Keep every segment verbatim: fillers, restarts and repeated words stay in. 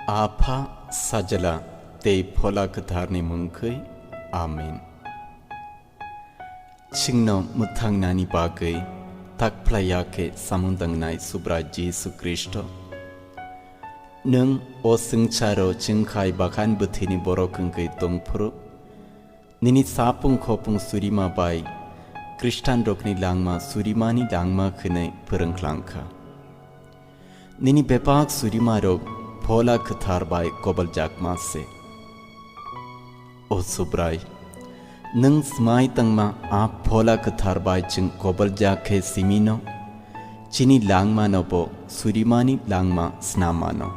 Apha, Sajla tei Phola Kwtharni mungkhwi. Amen. Chwngno mwthangnani bagwi tak phlai ya khe samung tangnai Subrai Jisu Khristo. Nwng o swngcharo chwngkhai bakhan bwthwini borok wngwi tongphuru, nini sapung khopung surima bai Khristanrokni langma surimani langma khwnwi phrwng khlangkha. Nini bebak surimarok Phola Kwthar bai koboljakma se. O Subrai, nwng swmai tangma a Phola Kwthar bai chwng koboljak khe simino, chini langmano bo surimani langma snam mano.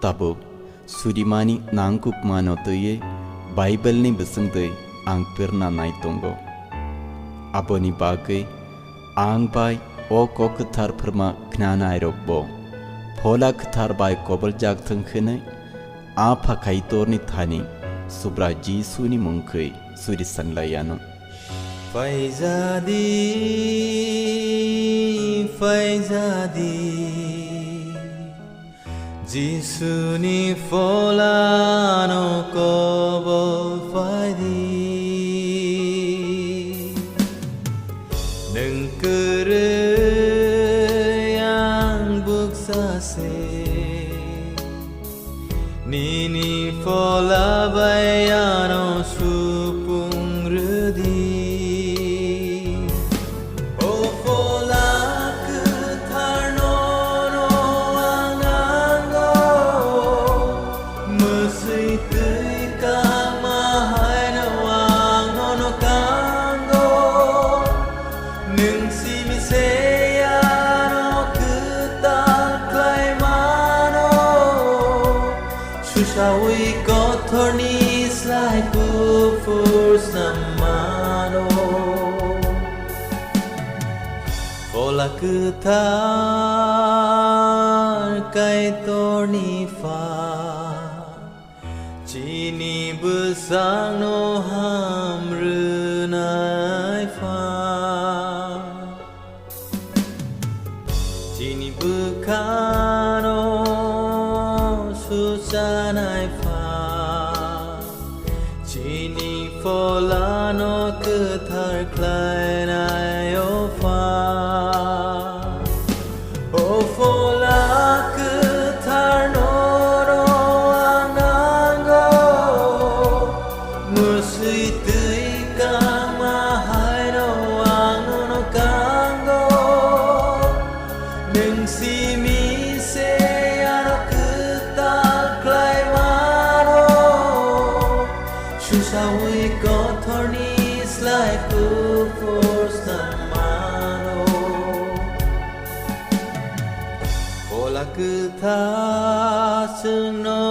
Tabuk surimani nangkukmano twiwi Bible ni bwswngtwi ang twrna nai tongo. Aboni bagwi ang bai o kok kwthar phwrma khnanairokbo Phola Kwthar bai koboljak thwng hwnwi Apha Kaitorni thani Subrai Jisuni mungkhwi suri sanlaiano. Phaijadi, phaijadi, Jisuni Pholano kobol phaidi. Nwng kwrwi ang buksa se, nini Phola bai ano supung rwdi. O Phola Kwthar, nono ang nango, mwswi twi kangma haino ang nono kango, nwng simi se ano kwtal khlai mano. Susaui kothorni slai kuphur snam mano. Phola Kwthar Kaitorni Pha, chini bwsangno ham rwnai Pha. Chini bwkhano suchanai Pha, chini Pholano kwthar khlainai o Pha. O Phola Kwthar, nono ang nango, mwswi twi kangma haino ang nono kango. Nwng simi se ano kwtal khlai mano, susaui kothorni slai kuphur snam mano. Phola Kwthar chwngno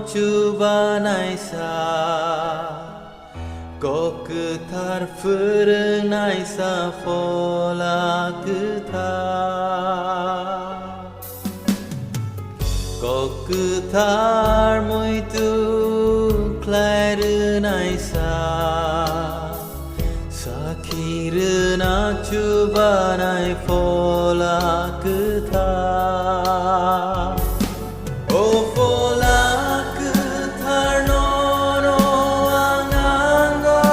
chubanai sa, kok kwthar phwrwngnai sa Phola Kwthar. Kok kwthar muitu khlai rwnai sa, sakhi rwna chubanai Phola Kwthar. O Phola Kwthar, nono ang nango,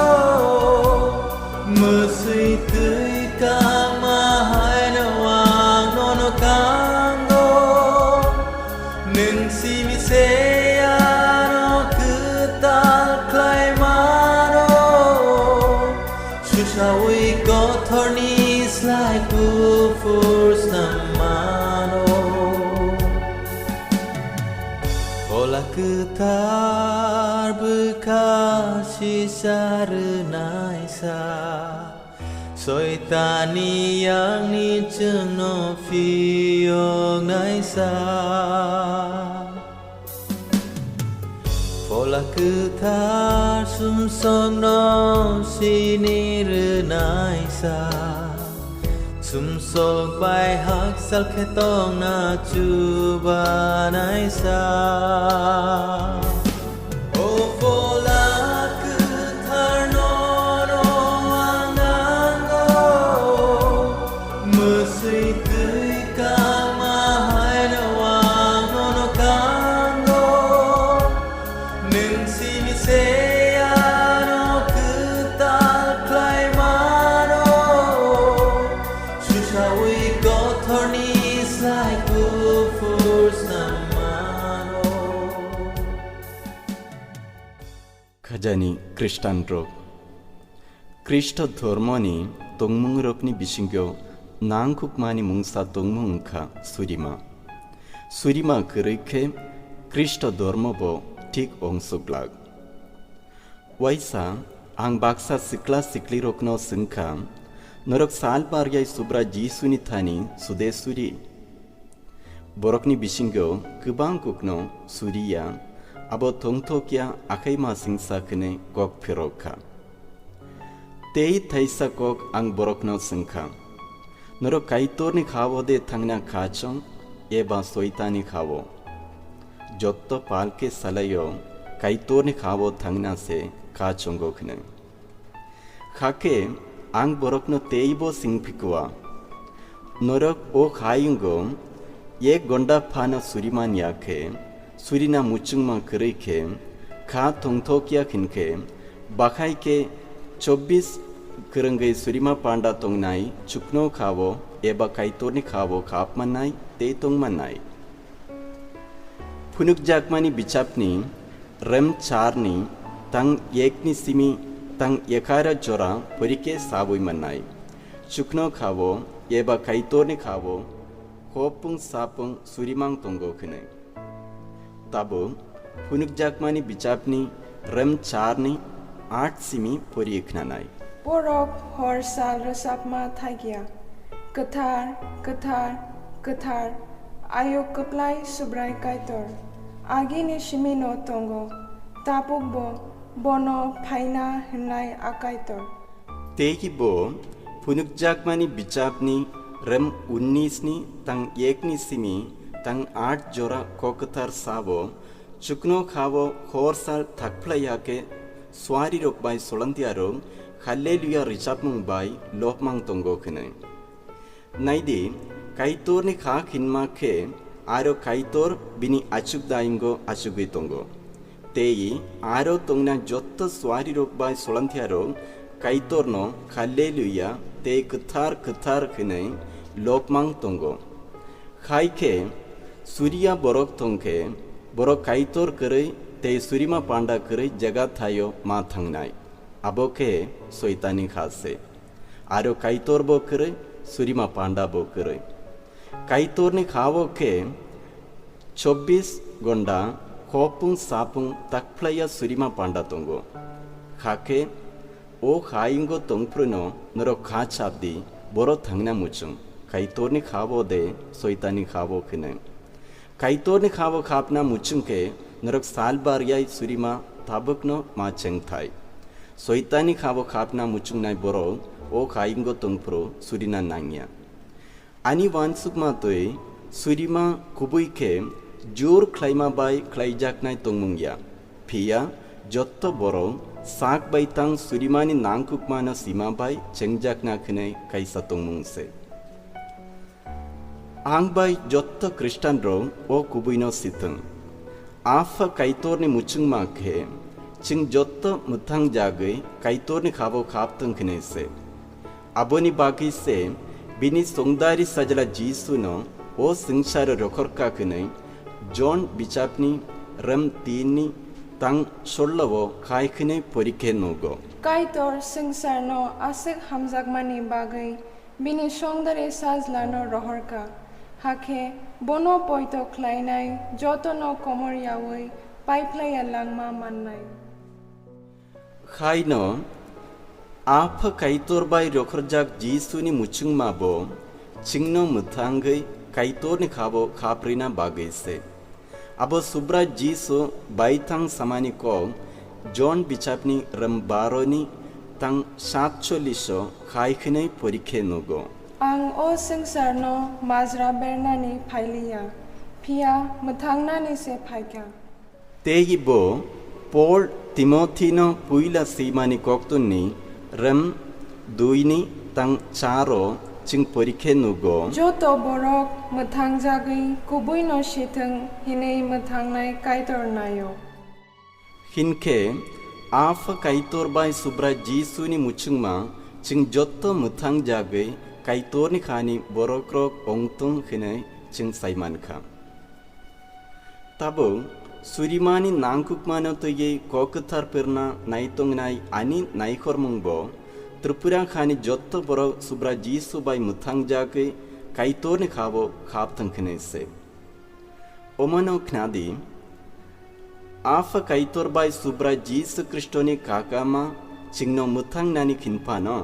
mwswi twi kangma haino ang nono kango. Nwng simi se ano kwtal khlai mano, susaui kothorni slai kuphur snam mano. Phola Kwthar bwkha sisa rwnai sa, Soitanni yangni chwngno phiyoknai sa. Phola Kwthar sumsokno sini rwnai sa, sumsok bai hakchal khe tongna chubanai sa. O Phola Kwthar, nono ang nango, mwswi twi kangma haino ang nono Jani Khristanrok. Khristo dhormoni tongmungrokni bisingo nangkukmani mungsa tongmung wngkha surima. Surima kwrwi khe Khristo dhormobo thik ongsuklak. Waisa ang baksa sikla siklirokno swngkha, norok sal baryai Subra Jisuni thani sude suri? Borokni bisingo kwbang kukno suriya, abo thongthokya akhai masingsa khwnwi kok phirok kha. Tei thaisa kok ang borokno swngkha, norok Kaitorni kha-o de thangna kha chong eba Soitani kha-o? Jotto palke salaio Kaitorni kha-o thangna se kha chongo khwnwi. Hakhe ang borokno teibo singphikwa, norok o khaiyungo ek gonda phano suriman ya khe, surina muchungma kwrwi khe, kha thongthokya hinkhe, bakhai khe chobbish kwrwngwi surima panda tongnai chukno kha-o eba Kaitorni kha-o khapmannai tei tongmannai. Phunukjakmani bichapni rem charni tang ekni simi tang ekhara jora porike sabwi mannai. Chukno kha-o eba Kaitorni kha-o khopung sapung surimang tongo khwnwi. Tabuk phunukjakmani bichapni rem charni aat simi pori khnanai. Borok hor sal rwchapma thagya, "Kwthar, kwthar, kwthar, ayuk kwplai Subrai Kaitor, agini simino tongo, tabukbo bono phaina hwnnai a Kaitor." Tei bo phunukjakmani bichapni rem unnisni tang ekni simi tang aat jora kok kwthar sabo, chukno kha-o hor sal thakphlai ya khe, suarirok bai solantiyarok Hallelujah rwchapmung bai lobmang tongo khwnwi. Naidi, Kaitorni kha khinma khe, aro Kaitor bini achuk daingo achugwi tongo. Tei aro tongna jotto suarirok bai solantiyarok Kaitorno Hallelujah tei kwthar kwthar hwnwi lobmang tongo. Hai khe, suriya borok thong khe, borok Kaitor kwrwi tei surima panda kwrwi jaga thaio ma thangnai. Abo khe Soitani kha se. Aro Kaitor bo kwrwi, surima panda bo kwrwi. Kaitorni kha-o khe chobbish gonda khopung sapung takphlaiya surima panda tongo. Hakhe o hayungo tongphruino norok kha chapdi, boro thangna muchung, Kaitorni kha-o de Soitani kha-o khwnwi. Kaitorni kha-o khapna muchung khe norok sal baryai surima tabukno ma chengthai. Soitani kha-o khapna muchungnai borok o hayungo tongphru surina nangya. Ani uansukma twi surima kubui khe jur khlaima bai khlaijaknai tongmung ya. Phiya jotto borok sak bai tang surimani nangkukmano sima bai chengjakna khwnwi kaisa tongmung se. Ang bai jotto Khristanrok o kubuino sithwng. Apha Kaitorni muchungma khe, chwng jotto mwthang jagwi Kaitorni khabo khaptwng hwnwi se. Aboni bagwi se bini songdari sajla Jisuno o swngcharo rokhorkha hwnwi Jon bichapni rem tinni tang sollo-o khai hwnwi porikhe nugo. Kaitor swngcharno aswk hamjakmani bagwi bini songdari sajlano rohorkha, hakhe bono poito khlainai jotono komor yaui paiphlaiya langma mannai. Khaino, Apha Kaitor bai rokhorjak Jisuni muchungma bo chwngno mwthangwi Kaitorni khabo khaprina bagwi se. Abo Subrai Jisu baithang samani kok Jon bichapni rem baroni tang satcholliso khai hwnwi porikhe nugo. Ang o swngcharno majra bernani phailiya, phiya mwthangnani se phaikha. Tei bo Pol Timothino puila swimani koktwmni rem duini tang charo chwng porikhe nugo. Joto borok mwthangjagwi kubuino sithwng hinwi mwthangnai Kaitor naio. Hinkhe Apha Kaitor bai Subrai Jisuni muchungma chwng jotto mwthangjagwi Kaitorni khani borokrok ongtong hwnwi chwng saimankha. Tabuk Surimani nangkukmano twiwi kok kwthar pirna naitongnai ani naikhormungbo Tripura khani jotto borok Subrai Jisu bai mwthangjagwi Kaitorni khabo khap thwng khenwi se. Omano khnadi, Apha Kaitor bai Subrai Jisu Khristoni kakama chwngno mwthangnani khinphano,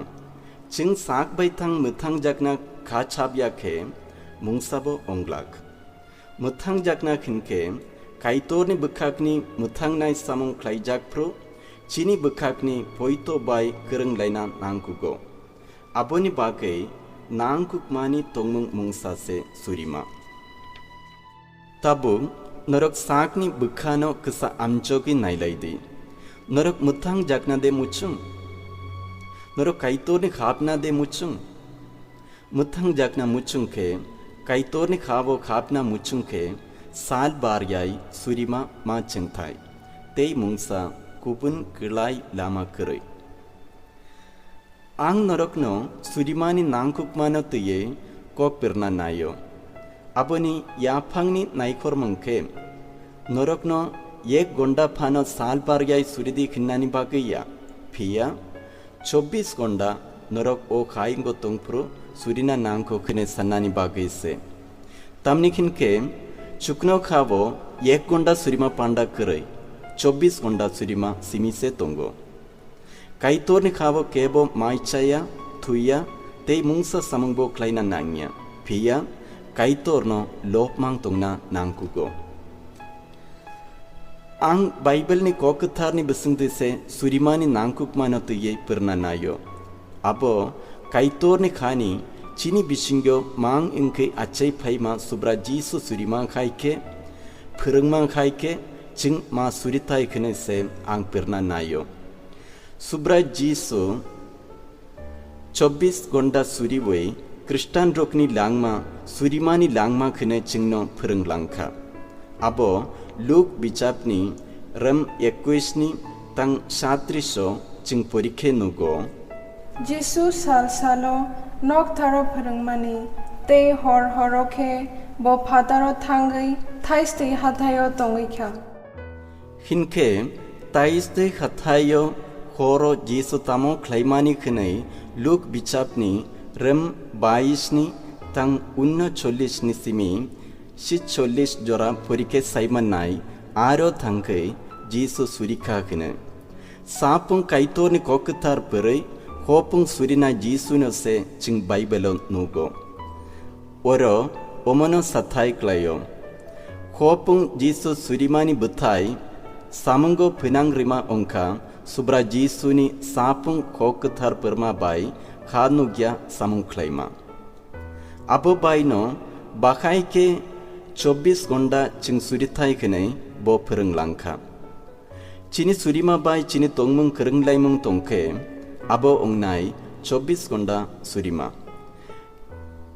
chwng sak baithang mwthangjakna kha chapya khe mungsabo onglak. Mwthangjakna hinkhe Kaitorni bwkhakni mwthangnai samung khlaijak phru chini bwkhakni poito bai kwrwnglaina nangkugo. Aboni bagwi nangkukmani tongmung mungsa se surima. Tabuk norok sakni bwkhano kwsa amjogwi nailai di. Norok mwthangjakna de muchung? Norok Kaitorni khapna de muchung? Mwthangjakna muchung khe, Kaitorni khabo khapna muchung khe, sal baryai surima ma chengthai, tei mungsa kubun kwlai lama kwrwi. Ang norokno surimani nangkukmano twiwi kok pirna naio. Aboni yaphangni naikhormung khe, norokno ek gonda phano sal baryai suridi hinnani bagwi ya, phiya chobbish gonda norok o khaingo tongphuru surina nangkho hwnwi sannani bagwi se. Tamni hinkhe chukno khabo ek gonda surima panda kwrwi, chobbish gonda surima simi se tongo. Kaitorni khabo kebo mai chaya, thuya, tei mungsa samungbo khlaina nangya, phiya Kaitorno lobmang tongna nangkugo. Ang Bible-ni kok kwtharni bisingtwi se surimani nangkukmano twiwi pirna naio. Abo Kaitorni khani chini bisingo mang wngkhe achai phaima Subrai Jisu surima khai khe, phwrwngma khai khe, chwng ma surithai hwnwi se ang pirna naio. Subrai Jisu chobbish gonda suriwi Khristanrokni langma, surimani langma hwnwi chwngno phwrwng langkha. Abo Luk bichapni rem ekkuishni tang satrisho chwng porikhe nugo. Jisu sal salo noktharo phwrwngmani tei hor horo khe bo phataro thangwi thaistwi hathaio tongwi kha. Hinkhe taistwi hathaio horo Jisu tamo khlaimani hwnwi Luk bichapni rem baishni tang unno chollish ni simi sitchollish jora porikhe saimannai aro thangkhwi Jisu surikha hwnwi. Sapung Kaitorni kok kwthar pwrwi hopung surina Jisuno se chwng Bible-o nugo. Oro omono sathai klaio. Hopung Jisu surimani bwthai samungo phinang rima wngkha Subrai Jisuni sapung kok kwthar pwrma bai kha nukya samung khlaima. Abo baino bakhai khe chobbish gonda chwng surithai hwnwi bo phwrwng langkha. Chini surima bai chini tongmung kwrwnglaimung tongkhe, abo wngnai chobbish gonda surima.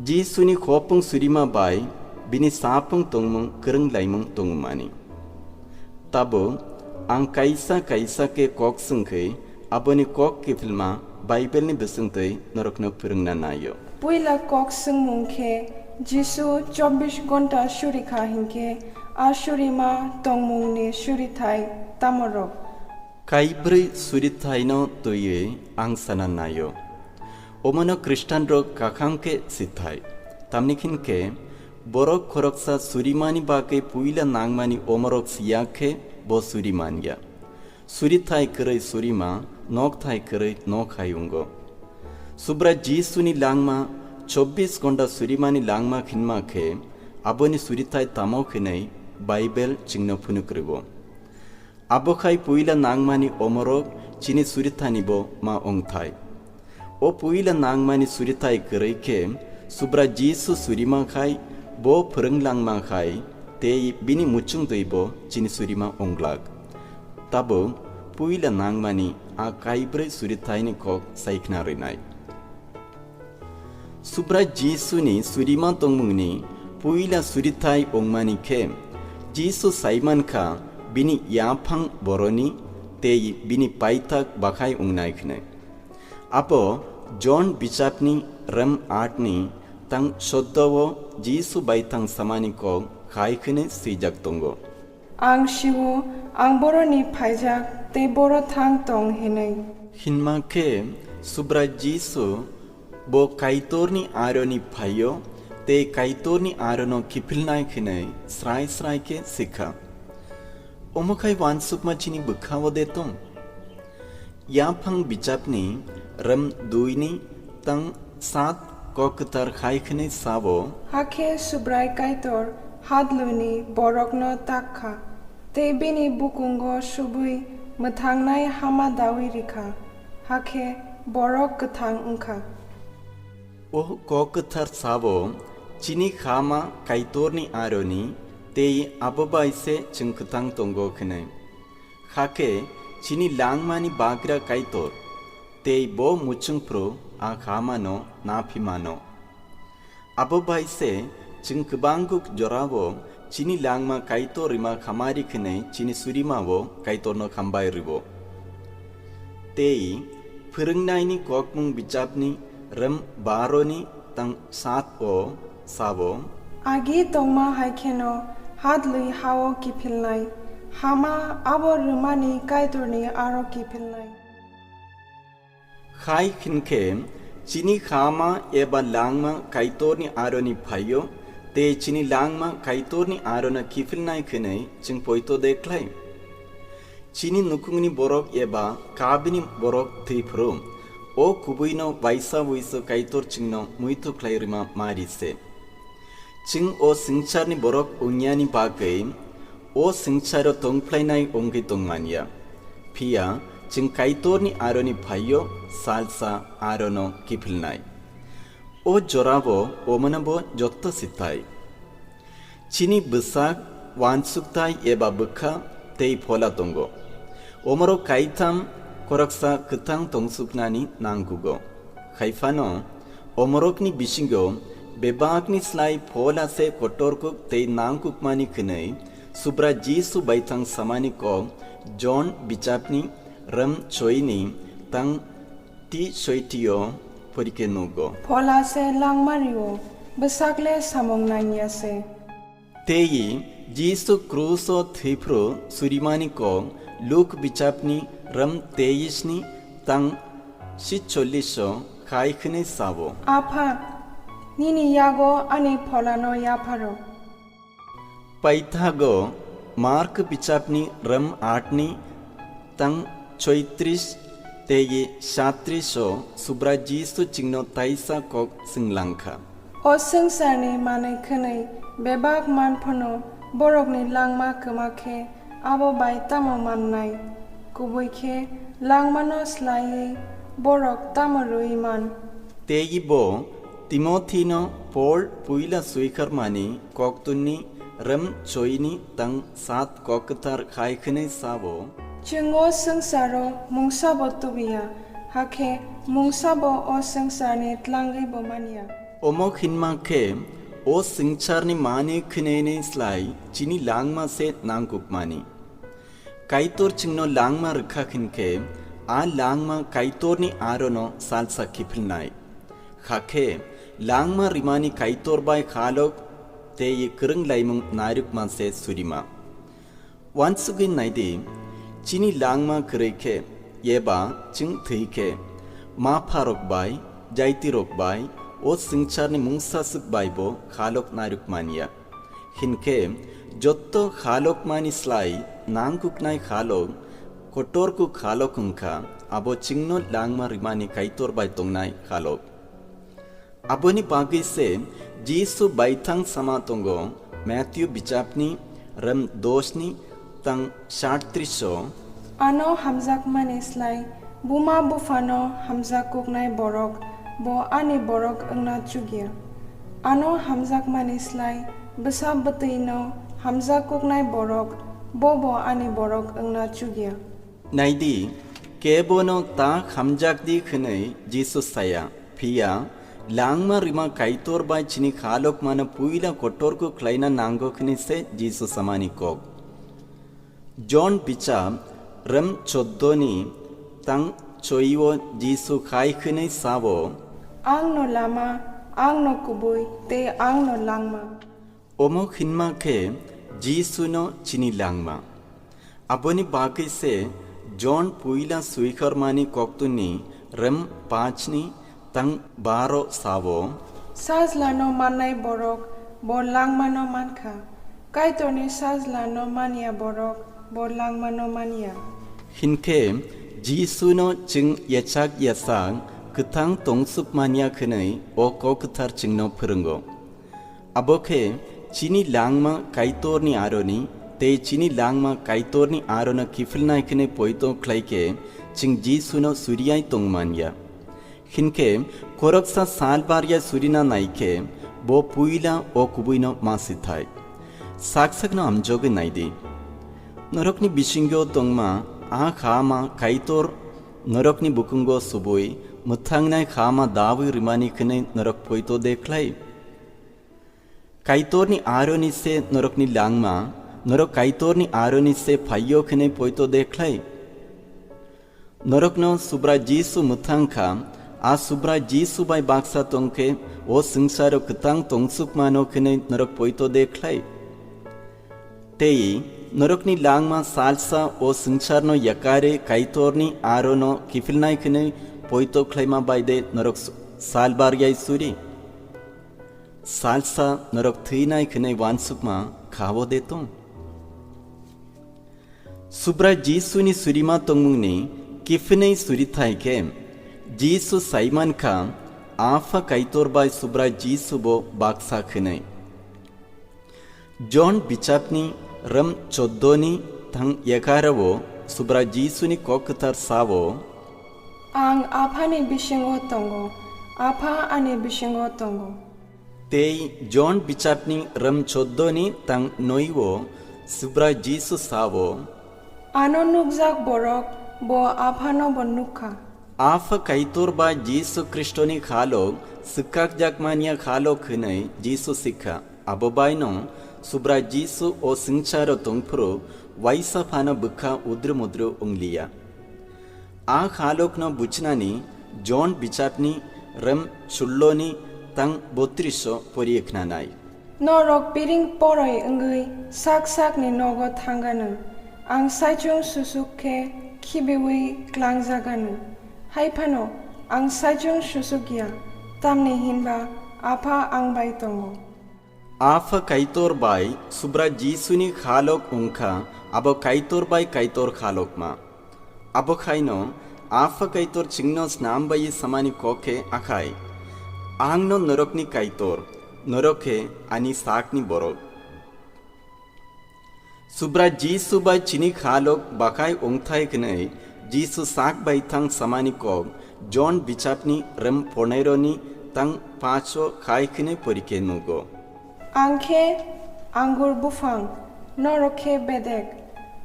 Jisuni hopung surima bai bini sapung tongmung kwrwnglaimung tongmani. Tabuk ang kaisa kaisa khe kok swngkhwi aboni kok kiphilma Bible-ni bisingtwi norokno phwrwngna naio. Puila kok swngmung khe Jisu chobbish gonta suri kha hinkhe a surima tongmungni surithai tamorok? Kaibrwi surithaino twiwi ang sana naio. Omono Khristanrok kakhang khe sithai. Tamni hinkhe borok khoroksa surimani bagwi puila nangmani omorok siya khe bo suri manya. Surithai kwrwi surima, nokthai kwrwi nok hai wngo. Subrai Jisuni langma chobbish gonta surimani langma hinma khe aboni surithai tamo hinwi Bible chwngno phunuk rwo. Abo khai puila nangmani omorok chini surithanibo ma wngthai. O puila nangmani surithai kwrwi khe Subrai Jisu surima khai, bo phwrwng langma khai, tei bini muchungtwibo chini surima wnglak. Tabuk puila nangmani a kaibrwi surithaini kok saikhna rwnai. Subrai Jisuni surima tongmungni puila surithai wngmani khe Jisu saimankha bini yaphang boroni tei bini paithak bakhai wngnai hwnwi. Abo Jon bichapni rem atni tang soddo-o Jisu baithang samani kok hai khwnwi swijak tongo. Ang sio, ang boroni phaijak tei boro thang tong hinwi. Hinma khe Subrai Jisu bo Kaitorni aroni phaio tei Kaitorni arono kiphilnai hinwi srai srai khe sikha. Omo khai uansukma chini bwkhao de tong? Yaphang bichapni rem duini tang sat kok kwthar hai khwnwi sabo. Hakhe Subrai Kaitor hadluini borokno tak kha, tei bini bukungo subui mwthangnai hama daui rikha, hakhe borok kwthang wngkha. O kok kwthar sabo, chini hama Kaitorni aroni, tei abo bai se chwng kwthang tongo hwnwi. Hakhe chini langmani bagra Kaitor, tei bo muchungphru a hamano naphi mano. Abo bai se chwng kwbangkuk jorao chini langma Kaitor rima khamari khwnwi chini surimao Kaitorno khambai rwo. Tei phwrwngnaini kokmung bichapni rem baroni tang sat o sabo. Agi tongma hai kheno hadlwi hao kiphilnai, hama abo rwmani Kaitorni aro kiphilnai. Hai hinkhe chini hama eba langma Kaitorni aroni phaio, tei chini langma Kaitorni arona kiphilnai khwnwi chwng poito de khlai. Chini nukungni borok eba kabini borok thwi phuru, o kubuino waisa wuisu Kaitor chwngno muitu khlai rwma mari se. Chwng o swngcharni borok wngyani bagwi o swngcharo tongphlainai wngwi tongmanya. Phiya chwng Kaitorni aroni phaio salsa arono kiphilnai. O jorabo omonobo jotto sitai. Chini bwsak, wansuktai eba bwkha tei phola tongo. Omorok kaitham khoroksa kwthang tongsuknani nangkugo. Hai phano omorokni bisingo bebakni slai phola se kotorkuk tei nangkukmani khwnwi Subra Jisu baithang samani kok Jon bichapni rem choini tang ti soitio porike nugo. Phola se langma rio, bwsak le samung nangya se. Tei Jisu kruso thwiphru surimani kok Luk bichapni rem teisni tang sitcholliso khai khwnwi sabo. Apha, nini yago ani pholano yapharo. Paithago Mark bichapni rem atni tang choitris tei satris o Subra Jisu chwngno taisa kok swnglang kha. O swngcharni manwi khwnwi bebak man phano borokni langma kwma khe abo bai tamo mannai? Kubui khe langmano slaiwi borok tamo rwui man? Tei bo Timothino Pol puila swikharmani koktunni rem choini tang sat kok kwthar khai khwnwi sabo. Chwng o swngcharo mungsabo tubuya, hakhe mungsabo o swngcharni tlangwi bo manya. Omo hinma khe o swngcharni mani khwnwini slai chini langma se nangkukmani. Kaitor chwngno langma rwkha hinkhe a langma Kaitorni arono salsa kiphilnai. Hakhe langma rimani Kaitor bai khalok tei kwrwng laimung narwkma se surima. Uansugwi naidi, chini langma kwrwi khe eba chwng thwi khe, ma pharok bai, jaitirok bai, o swngcharni mungsaswk bai bo khalok narwk manya. Hinkhe jotto khalokmani slai nangkuknai khalok, kotorkuk khalok wngkha, abo chwngno langma rimani Kaitor bai tongnai khalok. Aboni bagwi se Jisu baithang sama tongo, Matthew bichapni rem dosni tang satris o. Ano hamjakmani slai buma buphano hamjak kuknai borok bo ani borok wngna chukya. Ano hamjakmani slai bwsa bwtwino hamjak kuknai borok bo bo ani borok wngna chukya. Naidi, kebono ta hamjakdi hwnwi Jisu saya, phiya langma rima Kaitor bai chini khalokmano puila kotorkuk khlaina nango hwnwi se Jisu samani kok. Jon bichap rem choddoni tang choio Jisu khai hwnwi sabo. Ang no lama, ang no kubui, tei ang no langma. Omo hinma khe Jisuno chini langma. Aboni bagwi se John puila swikhormani koktwni rem panchni tang baro sao, Sajlano mannai borok bo langmano mankha, Kaitorni sajlano manya borok bo langmano manya. Hinkhe Jisuno chwng yachak yachak kwthang tongsuk manya khwnwi o kok kwthar chwngno phwrwngo. Abo khe chini langma Kaitorni aroni tei chini langma Kaitorni arono kiphilnai khwnwi poito khlai khe chwng Jisuno suriyai tongmanya. Hinkhe khoroksa sal barya surina nai khe bo puila o kubuino ma sithai. Sak sakno amjogwi nai di. Norokni bisingo tongma a kha ma Kaitor norokni bukungo subui mwthangnai kha ma dawi rimani khwnwi norok poito de khlai? Kaitorni aroni se norokni langma, norok Kaitorni aroni se phaiyo khwnwi poito de khlai? Norokno Subrai Jisu mwthang kha, a Subrai Jisu bai baksa tong khe o swngcharo kwthang tongsukmano khwnwi norok poito de khlai? Tei norokni langma salsa o swngcharno yakarwi Kaitorni arono kiphilnai khwnwi poito khlaima bai de norok s-, sal baryai suri? Salsa norok thwinai khwnwi uansukma kha-o de tong? Subrai Jisuni surima tongmungni kiphilnwi surithai khe Jisu saiman kha, Apha Kaitor bai Subrai Jisu bo baksa khwnwi. John bichapni rem choddo ni thang egaroh o Subrai Jisuni kok kwthar sao, Ang Aphani bisingo tongo, Apha ani bisingo tongo. Tei John bichapni rem choddo ni thang noi o Subrai Jisu sao, Ano nukjak borok bo Aphano bo nukkha. Apha Kaitor bai Jisu Khristoni khalok swkakjak manya khalok hwnwi Jisu sikha. Abo baino Subrai Jisu o swngcharo tongphuru waisa phano bwkha udru mudru wngliya. A khalokno buchnani John bichapni rem sullo ni thang botris o poriye khnanai. Norok piring poroi wngwi sak sakni nogo thangano, ang saichung susuk khe khibiwi klangjagano. Hai phano ang saichung susuk ya, tamni hinba Apha ang bai tongo. Apha Kaitor bai Subrai Jisuni khalok wngkha, abo Kaitor bai Kaitor khalokma. Abo khaino Apha Kaitor chwngno snam bai samani kok khe akhai, Angno norokni Kaitor, norok khe ani sakni borok. Subrai Jisu bai chini khalok bakhai wngthai hwnwi Jisu sak bai thang samani kok John bichapni rem phonaironi thang pacho khai hwnwi porikhe nugo. Ang khe angur buphang, norok khe bedek.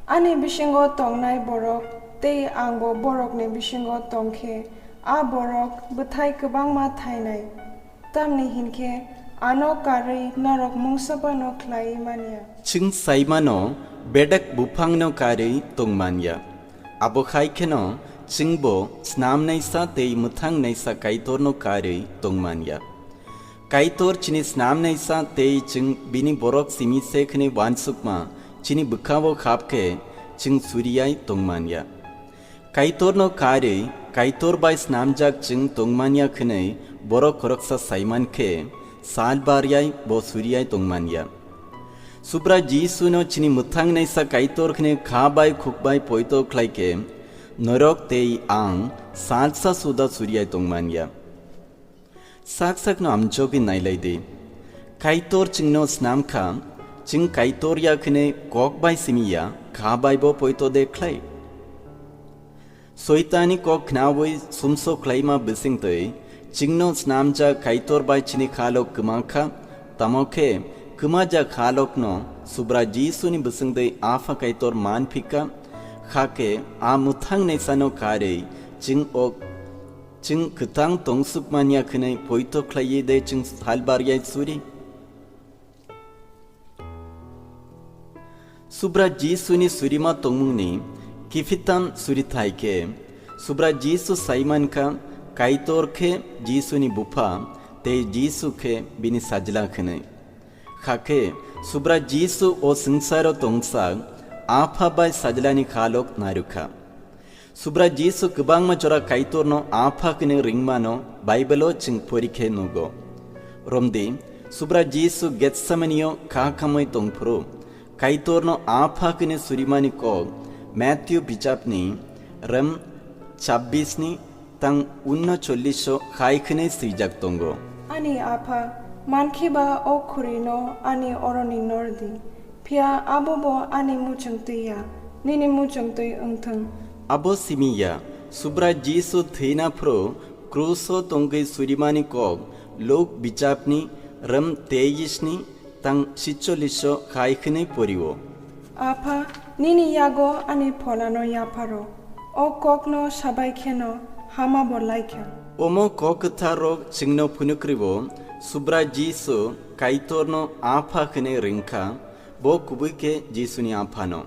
Ani bisingo tongnai borok tei angbo borokni bisingo tong khe, a borok bwthai kwbangma thainai. Tamni hinkhe ano karwi norok mungsa phano khlaiwi manya. Chwng sai mano, bedek buphangno karwi tong manya. Abo khai kheno chwngbo snamnaisa tei mwthangnaisa Kaitorno karwi tong manya. Kaitor chini snamnaisa tei chwng bini borok simi se khwnwi uansukma chini bwkhao khap khe chwng suriyai tong manya. Kaitorno karwi Kaitor bai snamjak chwng tong manya khwnwi borok khoroksa sai man khe sal baryai bo suriyai tong manya. Subrai Jisuno chini mwthangnaisa Kaitor khwnwi kha bai khuk bai poito khlai khe norok tei ang salsa suda suriyai tong manya. Sak sakno amjogwi nailai di. Kaitor chwngno snam kha, chwng Kaitor ya khwnwi kok bai simi ya, kha bai bo poito de khlai? Soitani kok khnaui sumsok khlaima bising twi chwngno snamjak Kaitor bai chini khalok kwma kha, tamo khe kwmajak khalokno Subrai Jisuni bising twi Apha Kaitor man phika, kha khe a mwthangnaisano karwi chwng o Chwng kwthang tongsuk manya khwnwi poito khlaiwi de chwng sal baryai suri? Subra Jisuni surima tongmungni kiphiltam suri thai khe, Subra Jisu sai man kha Kaitor khe Jisuni Bupha tei Jisu khe bini Sajla hwnwi. Hakhe Subrai Jisu o swngcharo tongsak Apha bai Sajlani khalok narwkha. Subrai Jisu kwbangma jora Kaitorno Apha hwnwi ringmano Bible-o chwng porikhe nugo. Romdi, Subrai Jisu Getsemanio kha khamwi tongphuru Kaitorno Apha hwnwi surimani kok Matthew bichapni rem chabbisni tang unno cholliso khai khwnwi swijak tongo. Ani Apha, mankhe ba o khurino ani oroni nordi, phiya abo bo ani muchungtwi ya, nini muchungtwi wngthung. Abo simi ya, Subrai Jisu thwina phuru kruso tongwi surimani kok Luk bichapni rem teisni tang sitcholliso khai khwnwi porio. Apha, nini yago ani pholano yapharo. O kokno sabai kheno hama bo laikha. Omo kok kwtharrok chwngno phunukribo, Subrai Jisu Kaitorno Apha hwnwi ringkha, bo kubui khe Jisuni Aphano.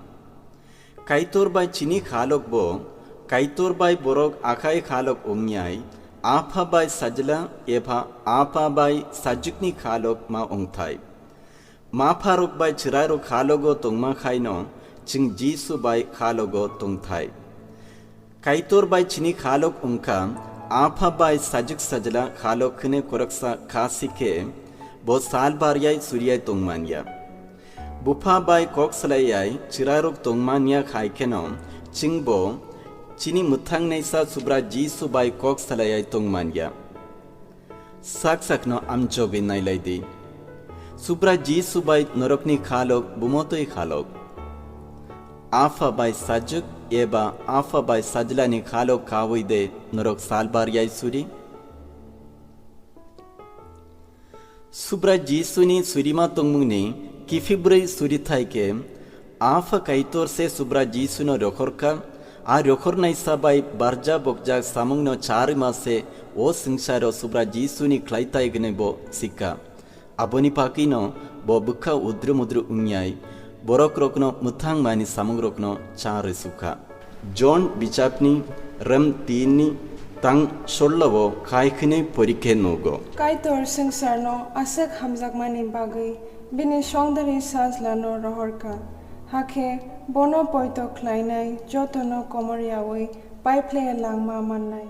Kaitor bai chini khalok bo, Kaitor bai borok akhai khalok wngyai, Apha bai Sajla eba Apha bai Sajwkni khalok ma wngthai. Mapharok bai chwrairok khalogo tongma khaino chwng Jisu bai khalogo tongthai. Kaitor bai chini khalok wngkha, Apha bai Sajwk Sajla khalok hwnwi khoroksa kha si khe bo sal baryai suriyai tongmanya. Bupha bai kok swlaiyai chwrairok tongmanya khai kheno chwngbo chini mwthangnaisa Subrai Jisu bai kok swlaiyai tongmanya. Sak sakno amjogwi nailai di. Subrai Jisu bai norokni khalok bumotwi khalok. Apha bai Sajwk eba Apha bai Sajlani khalok kawi de norok sal baryai suri? Subrai Jisuni surima tongmungni kiphilbrwi suri thai khe, Apha Kaitor se Subrai Jisuno rokhorkha, a rokhornaisa bai barja bokjak samungno charwima se o swngcharo Subrai Jisuni khlai tai hwnwi bo sikha. Aboni bagwino bo bwkha udru mudru wngyai, borokrokno mwthangmani samungrokno cha rwsukha. Jon bichapni rem tinni tang sollao khai khwnwi porikhe nugo. Kaitor swngcharno aswk hamjakmani bagwi bini songdari sajlano rohorkha, hakhe bono poito khlainai jotono komor yaui paiphlaiya langma mannai.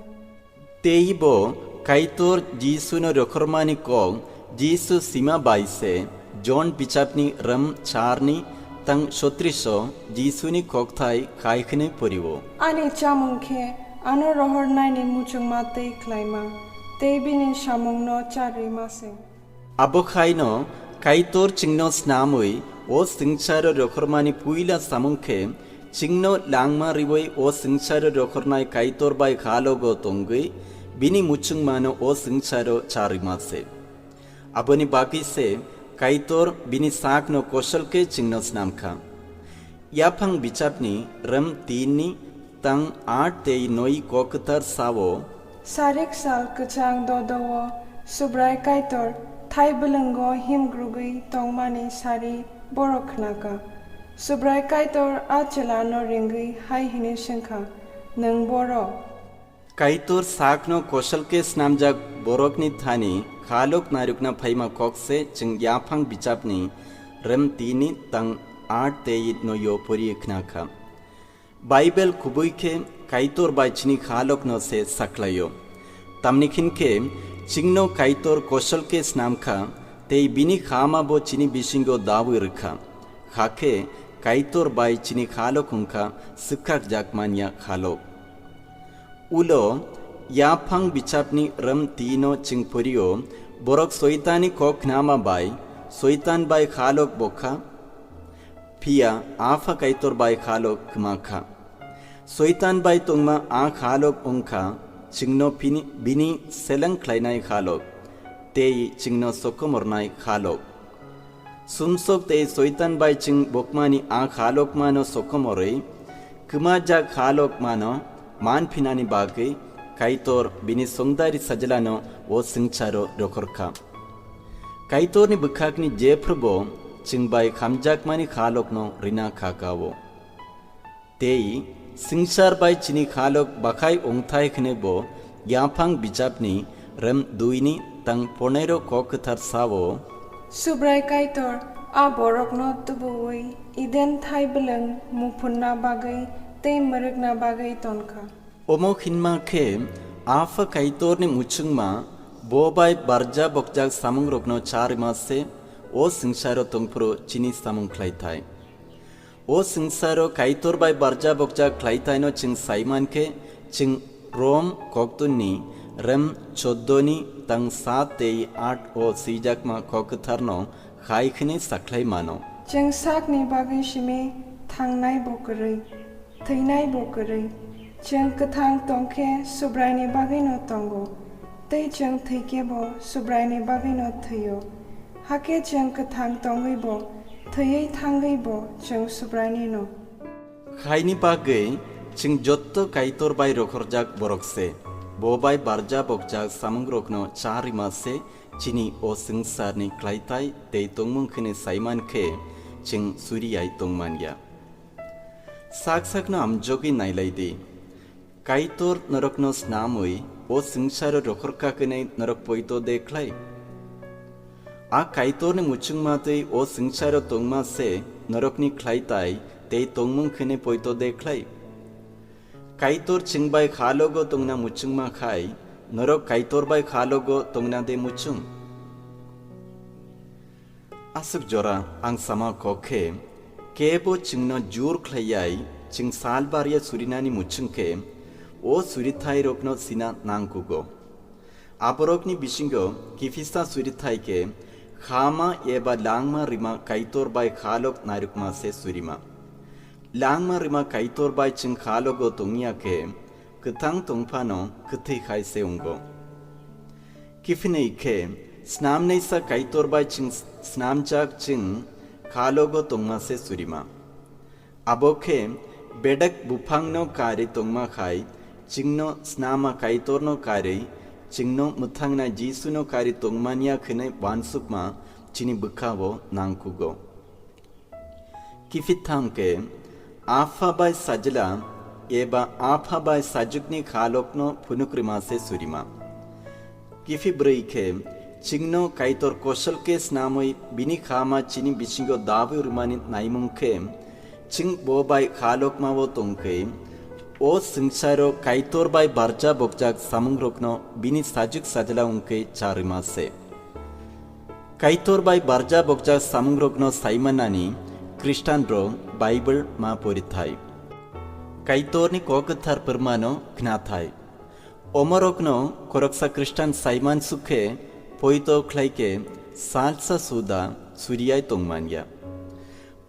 Teibo Kaitor Jisuno rokhormani kok Jisu sima bai se Jon bichapni rem charni tang sotriso Jisuni kokthai khai khwnwi porio. Ani chamung khe ano rohornaini muchungma tei khlaima, tei bini samungno charwima se. Abo khaino Kaitor chwngno snamwi o swngcharo rokhormani puila samung khe chwngno langma riwi o swngcharo rokhornai Kaitor bai khalogo tongwi bini muchungmano o swngcharo charwima se. Aboni bagwi se Kaitor bini sakno kosol khe chwngno snamkha. Yaphang bichapni rem tinni tang aat tei noi kok kwthar sao. Sarik sal kwchang dodo-o Subrai Kaitor thai bwlwngo himgrugwi tongmani sari borok khnakha. Subrai Kaitor a chwlano ringwi hai hwnwi swngkha, "Nwng boro?" Kaitor sakno kosol khe snamjak borokni thani khalok narwkna phaima kok se chwng yaphang bichapni rem tinni tang aat tei noi-o pori khna kha. Bible kubui khe Kaitor bai chini khalokno se saklaio. Tamni khin khe chwngno Kaitor kosol khe snam kha tei bini khama bo chini bisingo dawi rwkha. Hakhe Kaitor bai chini khalok wngkha swkakjak manya khalok. Ulo yaphang bichapni rem tino chwng phorio, borok Soitani kok khnama bai Soitan bai khalok bokha, phiya Apha Kaitor bai khalok kwma kha. Soitan bai tongma a khalok wngkha chwngno phini-, bini seleng khlainai khalok tei chwngno sokomornai khalok. Sumsok tei Soitan bai chwng bokmani a khalokmano sokomorwi, kwmajak khalokmano man phinani bagwi Kaitor bini songdari sajlano o swngcharo rokhorkha. Kaitorni bwkhakni jephrubo chwng bai hamjakmani khalokno rina kha kao. Tei swngchar bai chini khalok bakhai wngthai hwnwi bo yaphang bichapni rem duini tang ponero kok kwthar sao. Subrai Kaitor, A borokno tubu-ui Eden thai bwlwng muphunna bagwi tei mwrwkna bagwi ton kha. Omo hinma khe Apha Kaitorni muchungma bo bai barja bokjak samungrokno cha rwma se o swngcharo tongphuru chini samung khlai thai. O swngcharo Kaitor bai barja bokjak khlai thaino chwng sai man khe, chwng Rom koktwini rem choddo ni tang saat tei aat o swijakma kok kwtharno hai hwnwi sakhlai mano. Chwng sakni bagwi simi thangnai bo kwrwi, thwinai bo kwrwi. Chwng kwthang tong khe Subraini bagwino tongo, tei chwng thwi khe bo Subraini bagwino thwio. Hakhe chwng kwthang tongwi bo, thwiwi thangwi bo chwng Subrainino. Haini bagwi chwng jotto Kaitor bai rokhorjak borok se. Bo bai barja bokjak samungrokno cha rwma se chini o swngcharni khlai thai tei tongmung hwnwi sai man khe chwng suri ai tong man ya. Sak sakno amjogwi nai lai di. Kaitor norokno snamwi o swngcharo rokhor kha hwnwi norok poito de khlai? A Kaitorni muchungma twi o swngcharo tongma se norokni khlai thai tei tongmung hwnwi poito de khlai? Kaitor chwng bai khalogo tongna muchungma khai norok Kaitor bai khalogo tongna de muchung? Aswk jora ang sama kok khe, kebo chwngno jur khlai yai, chwng sal bar ya surinani muchung khe, o surithairokno sina nang kugo. Aborokni bisingo kiphilsa surithai khe, khama eba langma rima Kaitor bai khalok nairukma se surima. Langma rima Kaitor bai chwng khalogo tongya khe, kwthang tongphano kwthwi khai se wngo. Kiphinwi khe, snamnaisa Kaitor bai chwng snamjak chwng khalogo tongma se surima. Abo khe, bedek buphangno karwi tongma khai, chwngno snama Kaitorno karwi, chwngno mwthangna Jisuno karwi tongmanya hwnwi uansukma chini bwkhao nang kugo. Kiphiltham khe, Apha bai Sajla eba Apha bai Sajwkni khalokno phunuk rwma se surima. Kiphilbrwi khe, chwngno Kaitor kosol khe snamwi bini khama chini bisingo dabwi rwmani naimung khe, chwng bo bai khalokmao tong khe, o swngcharo Kaitor bai barja bokjak samungrokno bini Sajwk Sajla wng khe cha rwma se. Kaitor bai barja bokjak samungrokno sai manani Khristanrok Bible ma porithai. Kaitorni kok kwthar pharmano khnathai. Omorokno khoroksa Khristan sai mansuk khe poito khlai khe salsa suda suriyai tongmanya.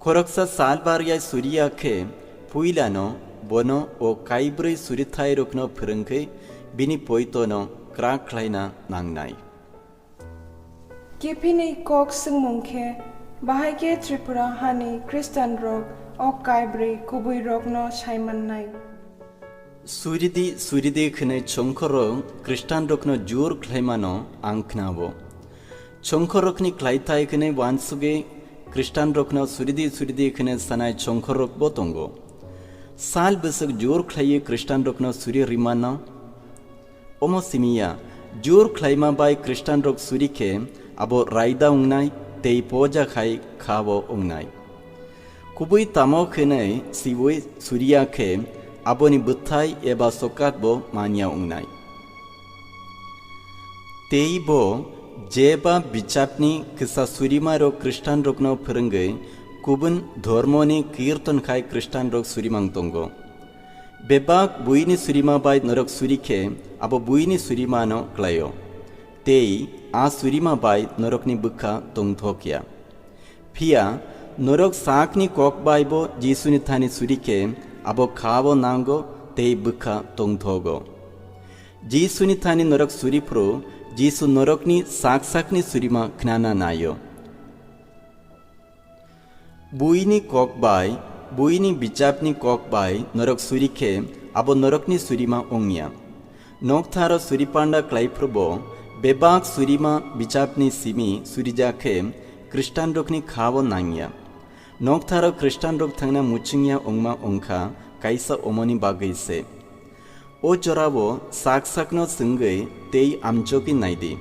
Khoroksa sal baryai suriya khe puilano bono o kaibrwi surithairokno phwrwngkhe bini poitono kwrak khlaina nangnai. Kiphilni kok swngmung khe, bahai khe Tripura hani Khristanrok o kaibrwi kubuirokno sai mannai. Suridi, suridi hwnwi chongkhorrok Khristanrokno jur khlaimano ang khnao. Chongkhorrokni khlaithai hwnwi uansugwi Khristanrokno suridi, suridi hwnwi sanai chongkhorrokbo tongo. Sal bwswk jur khlaiwi Khristanrokno suri rwmano? Omo simi ya, jur khlaima bai Khristanrok suri khe abo raida wngnai tei poja khai kha-o wngnai. Kubui tamo hwnwi siui suriya khe aboni bwthai eba sokat bo manya wngnai. Tei bo jeba bichapni kisa surimarok Khristanrokno phwrwngwi kubun dhormoni kirton khai Khristanrok surimang tongo. Bebak buini surima bai norok suri khe abo buini surimano klaio, tei a surima bai norokni bwkha tongthok ya. Phiya norok sakni kok bai bo Jisuni thani suri khe abo kha-o nango tei bwkha tongthogo. Jisuni thani norok suri phuru Jisu norokni sak sakni surima khnana naio. Buini kok bai, buini bichapni kok bai norok suri khe abo norokni surima wngya. Noktharo suri panda klai phrubo bebak surima bichapni simi surijak khe Khristanrokni kha-o nangya. Noktharo Khristanrok thangna muchungya wngma wngkha kaisa omoni bagwi se. O jorao sak sakno swngwi tei amjogwi naidi.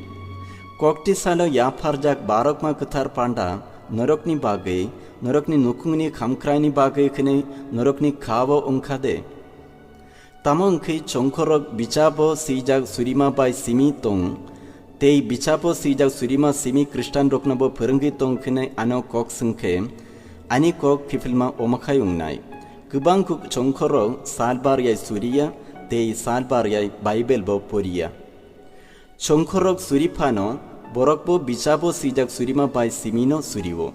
Kokti salo yapharjak barokma kwthar panda Norokni bagwi, norokni nukhungni khamkraini bagwi khwnwi norokni kha-o wng kha de? Tamo wng khe chongkhorrok bichapo swijak surima bai simi tong, tei bichapo swijak surima simi Khristanroknobo phwrwngwi tong hwnwi ano kok swng khe, ani kok kiphilma omo khai wngnai. Kwbang kuk chongkhorrok sal bar yai suri ya tei sal bar yai Bible bo pori ya. Chongkhorrok suri phano, borokbo bichapo swijak surima bai simino suri-o.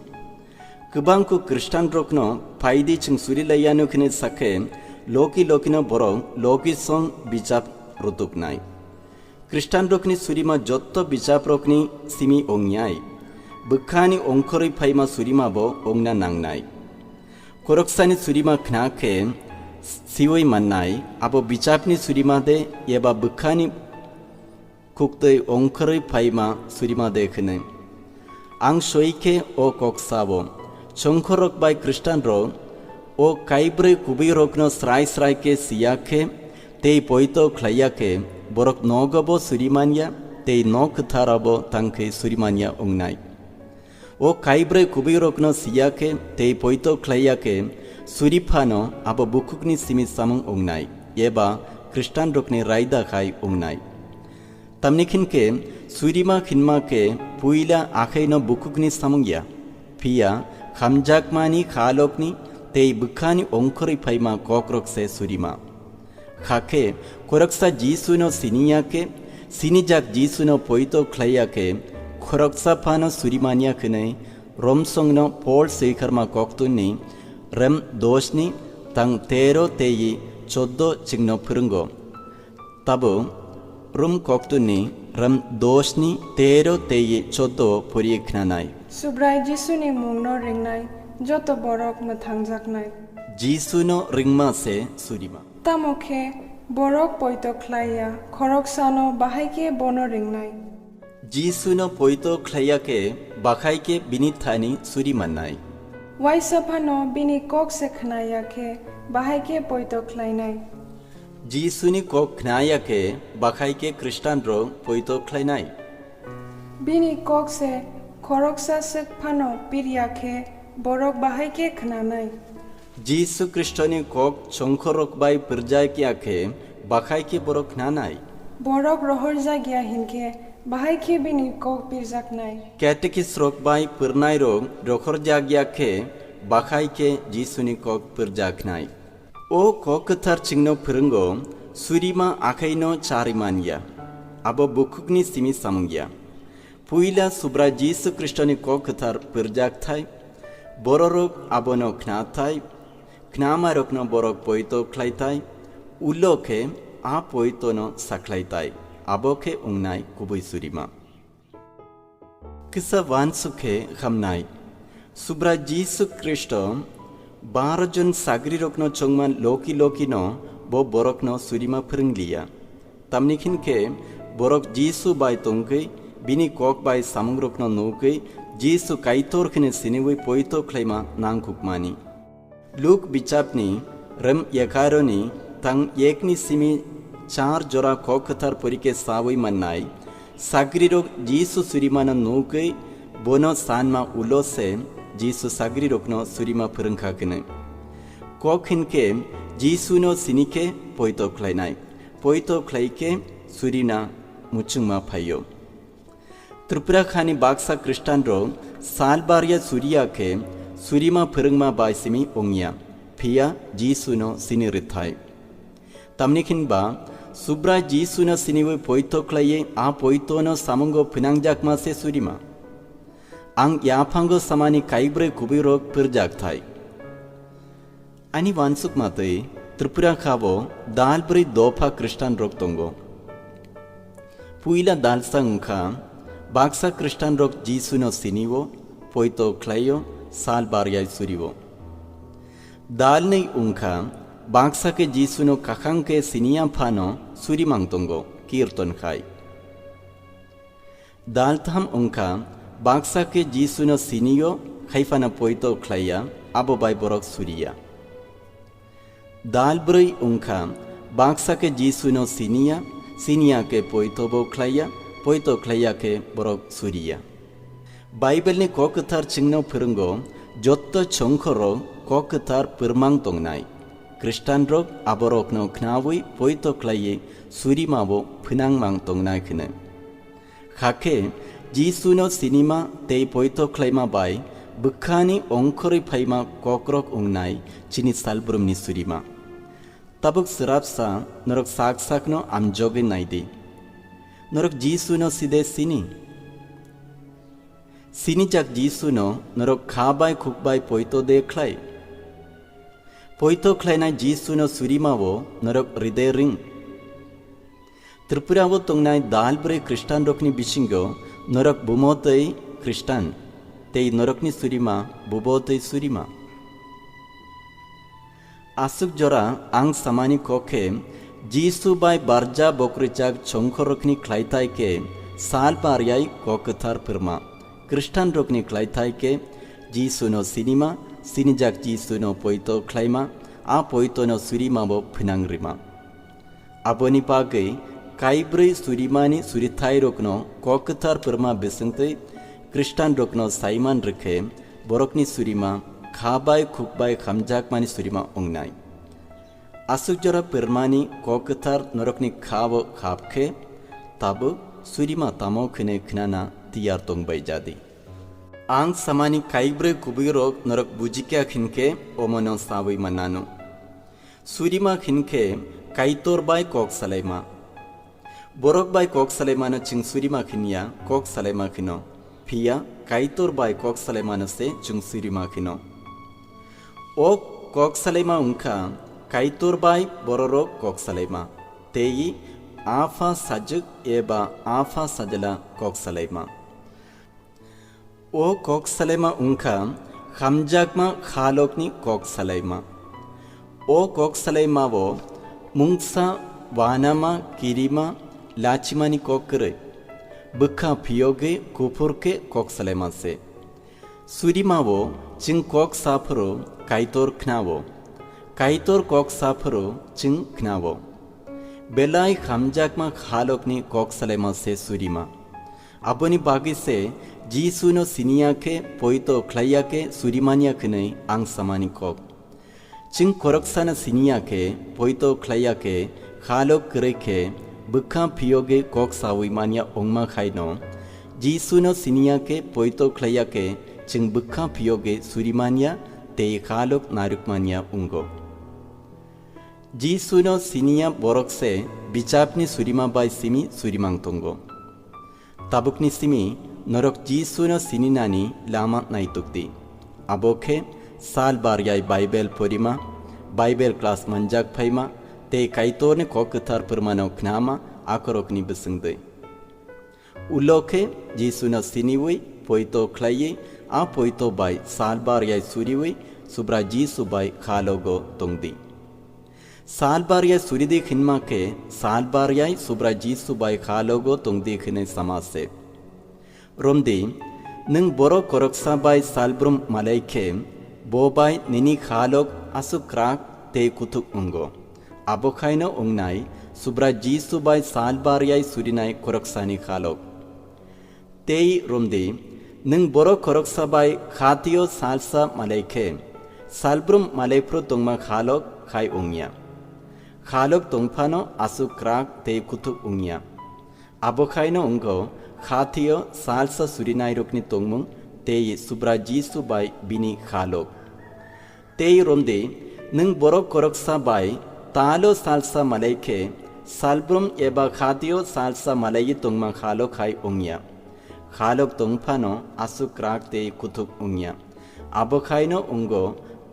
Kwbang kuk Khristanrokno, "Phai di, chwng suri lai yanu," hwnwi sa khe, logi logino borok logi song bichap rutuknai. Khristanrokni surima jotto bichaprokni simi ong yai, bwkhani ongkhorwi phaima surimabo ongna nangnai. Khoroksani surima khna khe siwi mannai, abo bichapni surima de eba bwkhani khuktwi ongkhorwi phaima surima de hwnwi. Ang soi khe o kok sa-o, chongkhorrok bai Khristanrok o kaibrwi kubuirokno srai srai khe si ya khe tei poito khlai ya khe, borok nogo bo suri man ya tei nok kwtharo bo tang khe suri man ya wngnai. O kaibrwi kubuirokno si ya khe tei poito khlai ya khe, suri phano abo bukhukni simi samung wngnai, eba Khristanrokni raida khai wngnai. Tamni khin khe, surima khinma khe puila akhaino bukhukni samung ya, phiya khamjakmani khalokni tei bwkhani ongkhorwi phaima kokrok se surima. Kha khe, khoroksa Jisuno sini ya khe, sinijak Jisuno poito khlai ya khe, khoroksa phano suri man ya hwnwi Romsongno Pol swikharma koktunni rem dosni tang tero tei choddo chwngno phwrwngo. Tabuk Rom koktunni rem dosni tero tei choddo pori khnanai. Subrai Jisuni mungno ringnai joto borok mwthangjaknai. Jisuno ringma se surima. Tamo khe borok poito khlai ya, khoroksano bahai khe bono ringnai. Jisuno poito khlai ya khe, bahai khe bini thani suri mannai. Waisa phano bini kok se khna ya khe, bahai khe poito khlainai. Jisuni kok khna ya khe, bahai khe Khristanrok poito khlainai. Bini kok se khoroksa swk phano pir ya khe, borok bahai khe khnanai. Jisu Khristoni kok chongkhorrok bai pwrjak ya khe, bahai khe borok khnanai. Borok rohorjak ya hinkhe, bahai khe bini kok pirjaknai. Katekisrok bai pwrwngnairok rohorjak ya khe, bahai khe Jisuni kok pwrjaknai. O kok kwthar chwngno phwrwngo, surima akhaino charwi man ya. Abo bukhukni simi samung ya. Puila Subrai Jisu Khristoni kok kwthar pwrjak thai, bororok abono khna thai, khnamairokno borok poito khlai thai, ulo khe a poitono sakhlai thai, abo khe wngnai kubui surima. Kisa wansuk khe hamnai. Subrai Jisu Khristo baro jon sagrirokno chongma loki lokino bo borokno surima phwrwng liya. Tamni khin khe borok Jisu bai tongwi bini kok bai samungrokno nugwi Jisu Kaitor hwnwi siniwi poito khlaima nangkukmani. Luk bichapni rem egaroni tang ekni simi char jora kok kwthar porike sawi mannai, sagrirok Jisu surimano nugwi bono sanma ulo se Jisu sagrirokno surima phwrwngkha hwnwi. Kok hinkhe Jisuno sinikhe poito khlainai, poito khlaikhe surina muchungma phaio. Tripura khani baksa Khristanrok sal barya suriya khe surima phwrwngma bai simi wngya, phiya Jisuno sini rwthai. Tamni khin ba Subrai Jisuno siniwi poito khlaiwi a poitono samungo phinangjakma se surima. Ang yaphango samani kaibrwi kubuirok pwrjak thai. Ani wansukma twi Tripura khabo dal brwi dopha Khristanrok tongo. Puila dalsa wngkha, baksa Khristanrok Jisuno sinio, poito khlaio, sal baryai surio. Dalnwi wngkha, baksa khe Jisuno kakhang khe siniya phano surimang tongo, kirton khai. Daltham wngkha, baksa khe Jisuno sinio, khaiphano poito khlaiya, abo bai borok suriya. Dalbrwi wngkha, baksa khe Jisuno siniya, siniya khe poitobo khlaiya, poito khlaiya khe borok suriya. Bible ni kok kwthar chwngno phwrwngo, jotto chongkhorrok kok kwthar pwrwmang tongnai. Khristanrok aborokno khnaui poito khlaiwi surimao phnangmang tongnai hwno. Hakhe Jisuno sinima tei poito khlaima bai bwkhani ongkhorwi phaima kokrok wngnai chini salbrumni surima. Tabuk swrapsa norok sak sakno amjogwi naidi. Norok Jisuno side sini? Sinijak Jisuno norok kha bai khuk bai poito de khlai? Poito khlainai Jisuno surimao norok ride ring? Tripurao tongnai dal brwi Khristanrokni bisingo norok bumo tei Khristan, tei norokni surima bubo tei surima. Aswk jora ang samani kok khe, Jisu bai barja bokrijak chongkhorrokni khlaithai khe sal bariyai kok kwthar phrwrma. Khristanrokni khlaithai khe Jisuno sinima, sinijak Jisuno poito khlaima, a poitono surimabo phnang rima. Aboni bagwi kaibrwi surimani surithairokno kok kwthar phrwrma bisingtwi Khristanrokno saiman rwkhe borokni surima kha bai khuk bai hamjakmani surima wngnai. Aswk jora phrwrmani kok kwthar norokni kha-o khap khe tabuk surima tamo khwnwi khnana tiyar tongbai jadi. Ang samani kaibrwi kubuirok norok bujikya hinkhe omono saui mannano. Surima hinkhe Kaitor bai kok salaima. Borok bai kok salaimano chwng surima hinya, kok salaima hino. Phiya Kaitor bai kok salaimano se chwng surima hino. O kok salaima wngkha Kaitor bai bororok kok salaima, tei Apha sajwk eba Apha sajla kok salaima. O kok salaima wngkha hamjakma khalokni kok salaima. O kok salaimao mungsa, wanama, kirima, lachimani kok kwrwi. Bwkha phiyogwi kuphur khe kok salaima se. Surimao chwng kok saphuru Kaitor khnao. Kaitor kok saphuru chwng khnao. Belai hamjakma khalokni kok salaima se surima. Aboni bagwi se Jisuno siniya khe, poito khlaiya khe surimanya hwnwi ang samani kok. Chwng khoroksano siniya khe, poito khlaiya khe, khalok kwrwi khe, bwkha phiyogwi kok saui manya wngma khaino, Jisuno siniya khe, poito khlaiya khe, chwng bwkha phiyogwi surimanya tei khalok narwkmanya wngo. Jisuno siniya borok se bichapni surima bai simi surimang tongo. Tabukni simi norok Jisuno sininani lama naitukdi. Abo khe sal baryai Bible porima, Bible class manjak phaima tei Kaitorni kok kwthar phrwmano khnama akorokni bwswngdwi. Ulo khe Jisuno siniwi poito khlaiwi a poito bai sal baryai suriwi Subra Jisu bai khalogo tongdi. Sal baryai suridi hinma khe sal baryai Subra Jisu bai khalogo tongdi hinwi sama se. Romdi, nwng borok khoroksa bai salbrum malai khe, bo bai nini khalok aswk kwrak tei kuthuk wngo. Abo khaino wngnai Subra Jisu bai sal baryai surinai khoroksani khalok. Tei romdi, nwng borok khoroksa bai khatio salsa malai khe, salbrum malaiphru tongma khalok khai wngya. Khalok tongphano aswk kwrak tei kuthuk wngya. Abo khaino wngkho khatio salsa surinairokni tongmung tei Subra Jisu bai bini khalok. Tei romdi, nwng borok khoroksa bai talo salsa malai khe, salbrum eba khatio salsa malaiwi tongma khalok hai wngya. Khalok tongphano aswk kwrak tei kuthuk wngya. Abo khaino wngo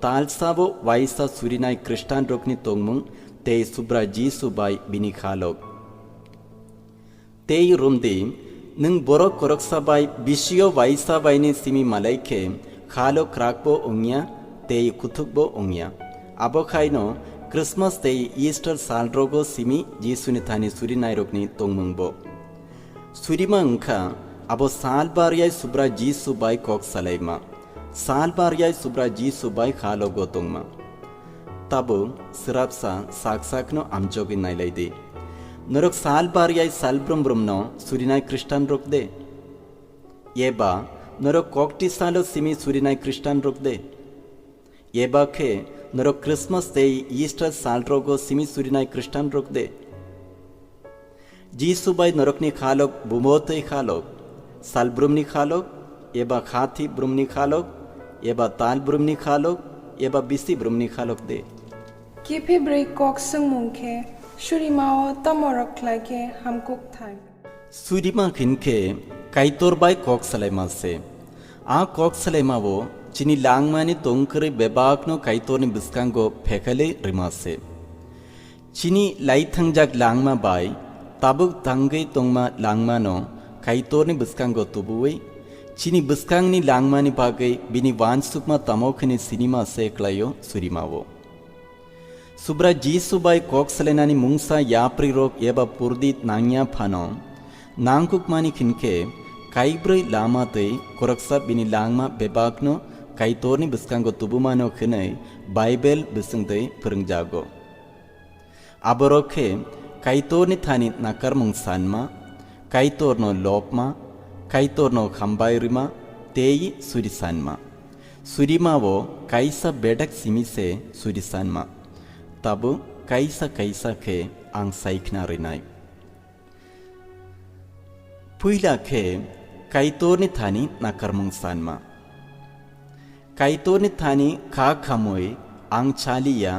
talsabo waisa surinai Khristanrokni tongmung tei Subra Jisu bai bini khalok. Tei romdi, nwng borok khoroksa bai bisio waisa baini simi malai khe, khalo kwrakbo wngya tei kuthukbo wngya. Abo khaino Christmas tei Easter salrogo simi Jisuni thani surinairokni tongmungbo. Surima wngkha abo sal baryai Subra Jisu bai kok salaima, sal baryai Subra Jisu bai khalogo tongma. Tabuk swrapsa sak sakno amjogwi nailai di. Norok sal baryai sal brum brumno surinai Khristanrok de? Eba Norok kokti salo simi surinai Khristan rok de? Eba khe norok Christmas tei Easter sal rogo simi surinai Khristan rok de? Jisu bai norokni khalok bumo tei khalok, sal brumni khalok, eba khathi brumni khalok, eba tal brumni khalok, eba bisi brumni khalok de? Kiphilbrwi kok swngmung khe, surimao tamo rok khlai khe hamkuk thai? Surima hinkhe Kaitor bai kok salaima se. A kok salaimao chini langmani tongkwrwi bebakno Kaitorni bwskango phekalwi rima se. Chini laithangjak langma bai tabuk tangwi tongma langmano Kaitorni bwskango tubuwi, chini bwskangni langmani bagwi bini uansukma tamo kheno sinima se klaio surimao. Subra Jisu bai kok salainani mungsa yapri rok eba purdi nangya phano, nangkukmani hinkhe kaibrwi lama tei khoroksa bini langma bebakno Kaitorni bwskango tubumano hwnwi Baibel bisingtwi phwrwngjago. Aborok khe Kaitorni thani nakarmung sanma, Kaitorno lobma, Kaitorno hambai rwma tei suri sanma. Surimao kaisa bedak simi se suri sanma. Tabuk kaisa kaisa khe ang sai khna rwnai. Puila khe Kaitorni thani nakarmung sanma. Kaitorni thani kha khamwi ang chaliya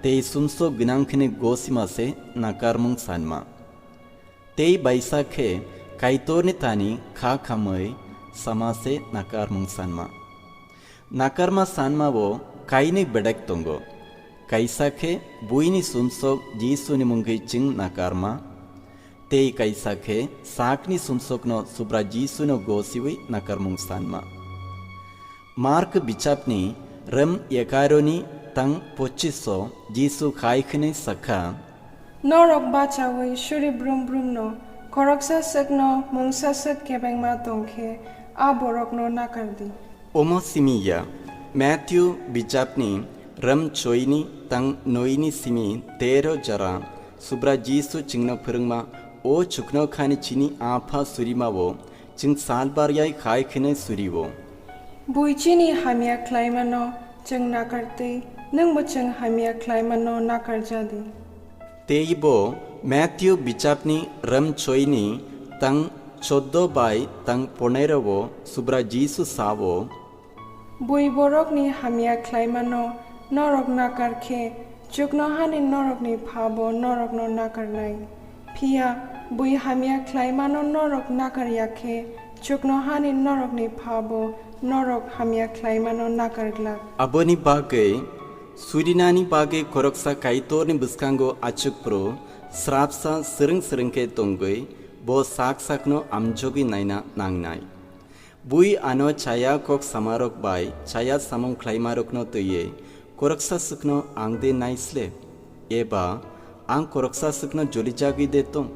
tei sumsok gwnang kheno gosima se nakarmung sanma. Tei baisa khe Kaitorni thani kha khamwi sama se nakarmung sanma. Nakarma sanmao kainwi bedek tongo. Kaisa khe buini sumsok Jisuni mungwi chwng nakarma, tei kaisa khe sakni sumsokno Subra Jisuno gosiwi nakarmung sanma. Mark bichapni rem egaroni tang pochiso Jisu khai khwnwi sakha, Norok bachaui suri brum brumno, khoroksa swkno mungsa swk kebengma tong khe, a borokno nakar di. Omo simi ya, Matthew bichapni rem choini tang noini simi tero jora Subra Jisu chwngno phwrwngma, o chuknokhani chini apha surimao chwng salbar yai khai kheno surio. Bui chini hamya khlaimano chwng nakar twi, nwngbo chwng hamya khlaimano nakar ja di. Teibo Matthew bichapni rem choini tang choddo bai tang poneroo Subra Jisu sao, Bui borokni hamya khlaimano norok nakar khe, chuknohani norokni Phabo norokno nakarnai. Phiya bui hamya khlaimano norok nakar ya khe, chuknohani norokni Phabo norok hamya khlaimano nakar glak. Aboni bagwi surinani bagwi khoroksa Kaitorni bwskango achukphru srapsa swrwng swrwng khe tongwi bo sak sakno amjogwi naina nangnai. Bui ano chaya kok samarok bai chaya samung khlaimarokno twiwi khoroksa swkno ang de naisle? Eba ang khoroksa swkno jolijagwi de tong?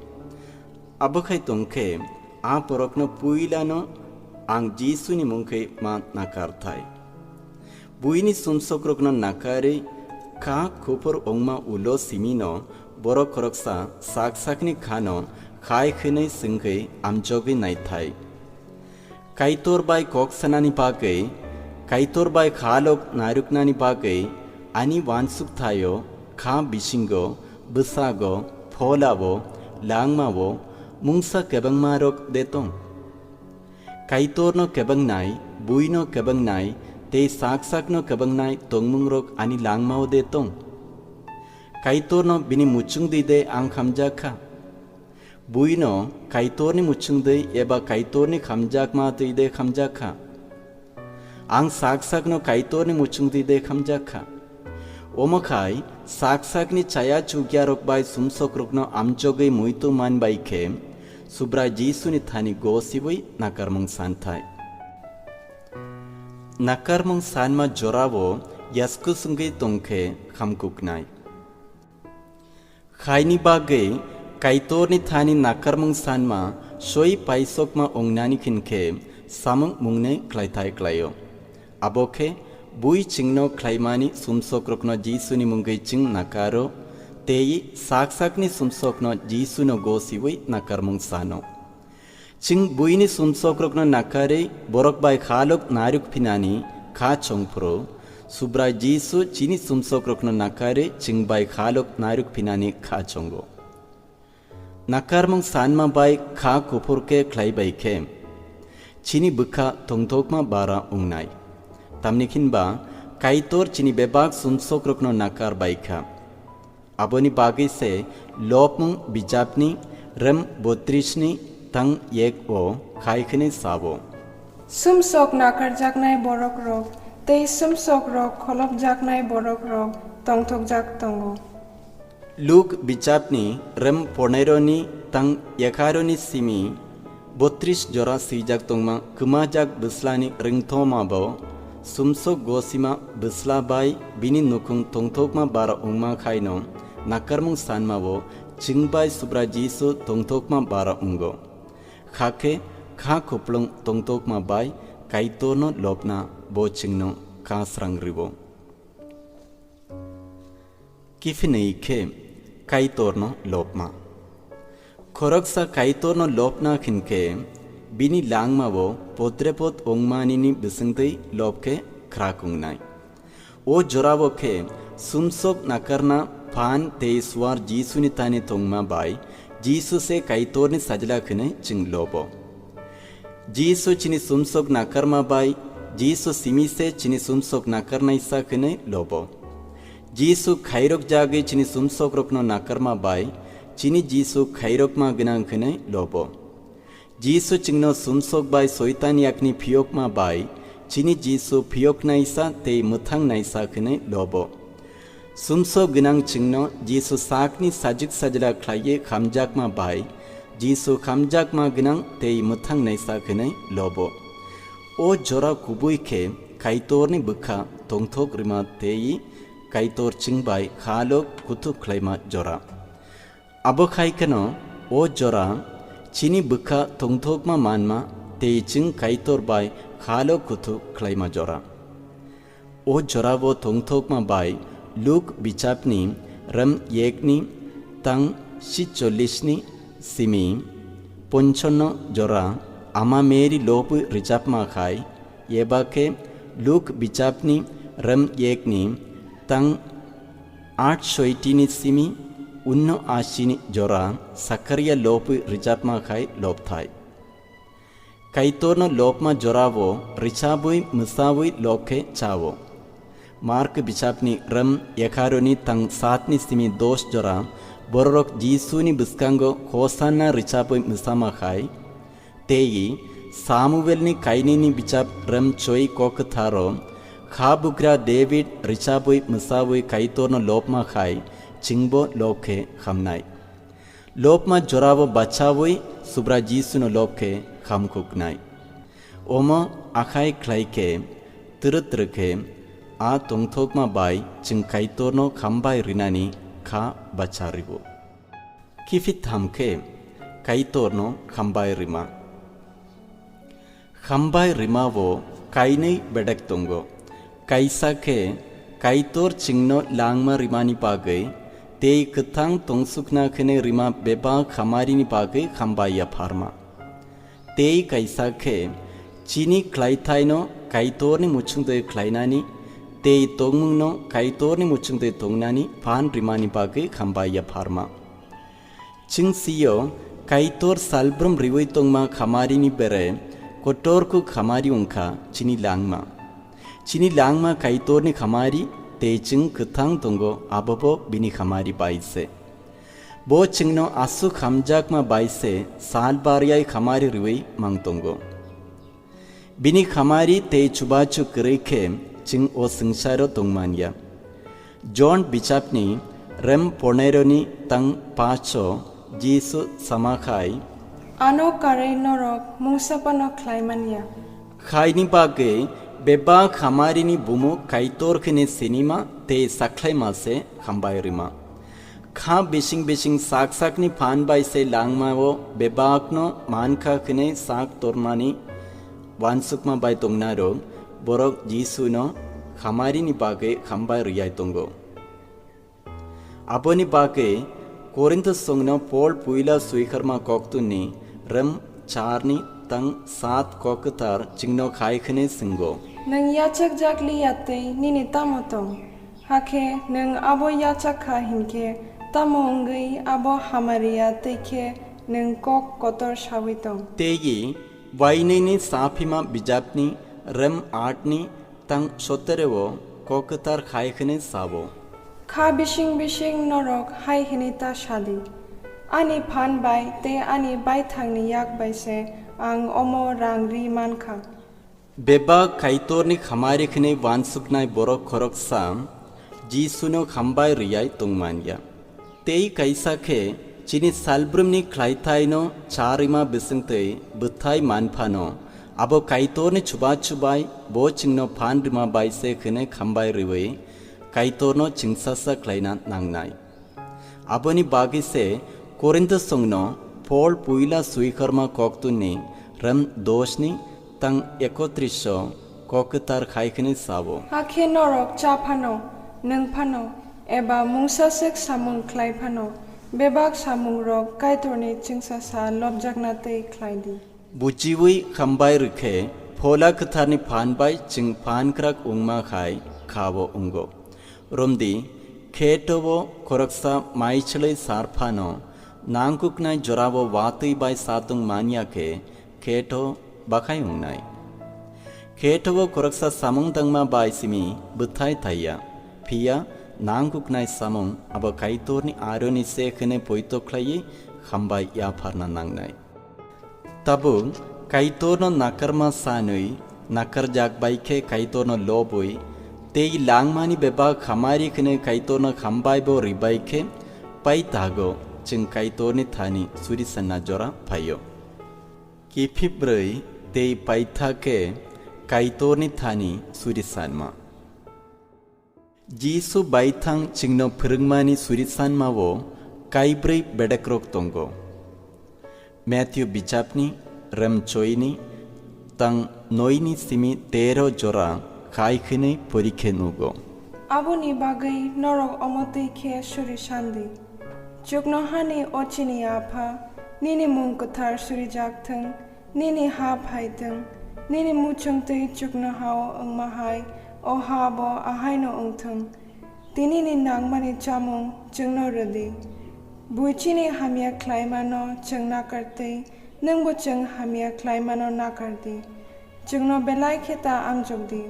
Abo khai tong khe, a borokno puilano ang Jisuni mung khe ma nakar thai. Buini sumsokrokno nakarwi kha kuphur wngma ulo simino borok khoroksa sak sakni khano khai khwnwi swngwi amjogwi naithai. Kaitor bai kok sanani bagwi, Kaitor bai khalok narwknani bagwi ani uansuk thaio kha bisingo, bwsago, pholao, langmao mungsa kwbangmarok de tong. Kaitorno kwbangnai, buino kwbangnai tei sak sakno kwbangnai tongmungrok ani langmao de tong? Kaitorno bini muchungdi de ang hamjak kha? Buino Kaitorni muchungdi eba Kaitorni hamjakma twi de hamjak kha? Ang sak sakno Kaitorni muchungdi de hamjak kha? Omo khai sak sakni chaya chukyarok bai sumsokrokno amjogwi muitu man bai khe Subrai Jisuni thani gosiwi nakarmung santhai. Nakarmung sanma jorao yasku sungwi tongkhe hamkuknai. Khaini bagwi Kaitorni thani nakarmung sanma soi paisokma wngnani hinkhe samung mungnwi khlaithai klaio. Abo khe bui chwngno khlaimani sumsokrokno Jisuni mungwi chwng nakaro tei sak sakni sumsokno Jisuno gosiwi nakarmung sano. Chwng buini sumsokrokno nakarwi borok bai khalok narwk phinani kha chongphuru, Subrai Jisu chini sumsokrokno nakarwi chwng bai khalok narwk phinani kha chongo. Nakarmung sanma bai kha kuphur khe khlai bai khe, chini bwkha tongthokma bara wngnai. Tamni hwnba Kaitor chini bebak sumsokrokno nakar bai kha. Aboni bagwi se Lobmung bijapni rem botrisni tang yek o khai khwnwi sabo. Sumsok nakarjaknai borokrok tei sumsokrok kholopjaknai borokrok tongthokjak tongo. Luk bijapni rem poneroni tang ekaroni simi botris jora swijak tongma kwmajak bwslani ringthoma bo sumsok gosima bwsla bai bini nukhung tongthokma bara wngma khaino nakarmung sanma bo chwng bai Subrai Jisu tongthokma bara wngo. Khakhe kha kupulung tongthokma bai Kaitorno lobna bo chwngno kasrang rwo. Kiphinwi khe Kaitorno lobma. Khoroksa Kaitorno lobna hinkhe bini langmao podrepot wngmanini bisingtwi lob khe khrak wngnai. O jorao khe sumsok nakarna phan tei suar Jisuni thani tongma bai Jisu se Kaitorni sajla hwnwi chwng lobo. Jisu chini sumsok nakarma bai Jisu simi se chini sumsok nakarnaisa hwnwi lobo. Jisu khairok jagwi chini sumsokrokno nakarma bai chini Jisu khairokma gwnang hwnwi lobo. Jisu chwngno sumsok bai Soitan yakni phiyokma bai chini Jisu phiyoknaisa tei mwthangnaisa hwnwi lobo. Sumsok gwnang chwngno Jisu sakni sajwk sajla khlaiwi khamjakma bai Jisu khamjakma gwnang tei mwthangnaisa hwnwi lobo. O jora kubui khe Kaitorni bwkha tongthok rwma tei Kaitor chwng bai khalok kuthuk khlaima jora. Abo khai kheno o jora chini bwkha tongthokma manma tei chwng Kaitor bai khalo kuthuk khlaima jora. O jorabo tongthokma bai Luk bichapni rem yekni tang sitchollisni simi ponchonno jora Ama Mary lobwi rwchapma khai, eba khe Luk bichapni rem yekni tang atsoitini simi unno asini jora Sakaria lobwi rwchapma khai lobthai. Kaitorno lobma jorao rwchabwi mwsawi lob khe chao. Mark bichapni rem ekharoni tang satni simi dos jora bororok Jisuni bwskango Hosanna rwchabwi mwsama khai, tei Samuelni kainwini bichap rem choi kok kwtharo kha bugra David rwchabwi mwsawi Kaitorno lobma khai chwngbo lob khe khamnai. Lobma jorabo bachawi Subra Jisuno lob khe khamkuknai. Omo akhai khlai khe twrwk twrwk khe a tongthokma bai chwng Kaitorno khambai rinani kha bacha rwo. Kiphitham khe Kaitorno khambai rima. Khambai rimao kainwi bedek tongo. Kaisa khe Kaitor chwngno langma rimani bagwi tei kwthang tongsukna khwnwi rima bebak hamarini bagwi khambai yapharma. Tei kaisa khe chini khlaithaino Kaitorni muchungtwi khlainani tei tongmungno Kaitorni muchungtwi tongnani phan rimani bagwi khambai yapharma. Chwng sio Kaitor salbrum riwi tongma khamarini bere kotorkuk khamari wngkha chini langma. Chini langma Kaitorni khamari tei chwng kwthang tongo abobo bini khamari bai se. Bo chwngno aswk hamjakma bai se sal baryai khamari riwi mang tongo. Bini khamari tei chubachu kwrwi khe chwng o swngcharo tongmanya. Jon bichapni rem poneroni tang pacho Jisu sama khai, Ano karwi norok mungsapano khlai manya. Khaini bagwi bebak hamarini bumuk Kaitor khini sinima tei sakhlaima se hambai rima. Kha bising bising sak sakni phan bai se langmao bebakno mankha khwnwi sak tormani uansukma bai tongnarok borok Jisuno khamarini bagwi khambai rwya tongo. Aboni bagwi Korinthosongno Pol puila swikharma koktwni rem charni tang sat kok kwthar chwngno khai khwnwi swngo. Nwng yachakjak li ya twi nini tamo tong? Hakhe nwng abo yachak kha hinkhe tamo wngwi abo hamari ya twi khe nwng kok kotor saui tong? Tei wainwini saphima bijapni rem atni tang sotereo kok kwthar khai khwnwi sao. Kha bising bising norok hai hwnwi ta sadi, "Ani phan bai tei ani baithangni yak bai se ang omo rang ri man kha." Bebak Kaitorni khamari khwnwi uansuknai borok khoroksa Jisuno khambai rwya tong man ya. Tei kaisa khe chini salbrumni khlaithaino cha rwima bisingtwi bwthai man phano, abo Kaitorni chubachu bai bo chwngno phan rwma bai se hwnwi khambai rwui Kaitorno chwngsasa khlaina nangnai. Aboni bagwi se Korintosongno Pol puila swikhorma koktwni rem dosni tang ekotrisho kok kwthar khai khwnwi sao. Hakhe norok cha phano, nwng phano, eba mungsaswk samung khlai phano, bebak samungrok Kaitorni chwngsasa lobjakna twi khlai di. Buchiui khambai rwkhe Phola Kwtharni phan bai chwng phan kwrak wngma khai khao wngo. Romdi, kheto-o khoroksa maichwlwi sar phano, nangkuknai jorao watwi bai satung man ya khe kheto bakhai wngnai. Kheto-o khoroksa samung tangma bai simi bwthai thai ya, phiya nangkuknai samung abo Kaitorni aroni se hwnwi poito khlaiwi hambai yapharna nangnai. Tabuk Kaitorno nakarma sanwi nakarjak bai khe Kaitorno lobwi tei langmani bebak hamari hwnwi Kaitorno hambai bo rwbai khe paitago chwng Kaitorni thani suri sanna jora phaio. Kiphilbrwi tei paitha khe Kaitorni thani suri sanma. Jisu baithang chwngno phwrwngmani suri sanmao kaibrwi bedekrok tongo. Matthew bichapni remchoini tang noini simi tero jora khai khwnwi porikhe nugo. Aboni bagwi norok omo twi khe suri sandi. Chuknohani o chini Apha, nini mung kwthar surijak thung, nini ha phai thung, nini muchung twi chuknohao wngma hai o ha bo ahaino wng thung. Tinini nangmani chamung chwngno rw di. Buichini hamya khlaimano chwng nakar twi nwngbo chwng hamya khlaimano nakar di. Chwngno belai khe ta amjok di,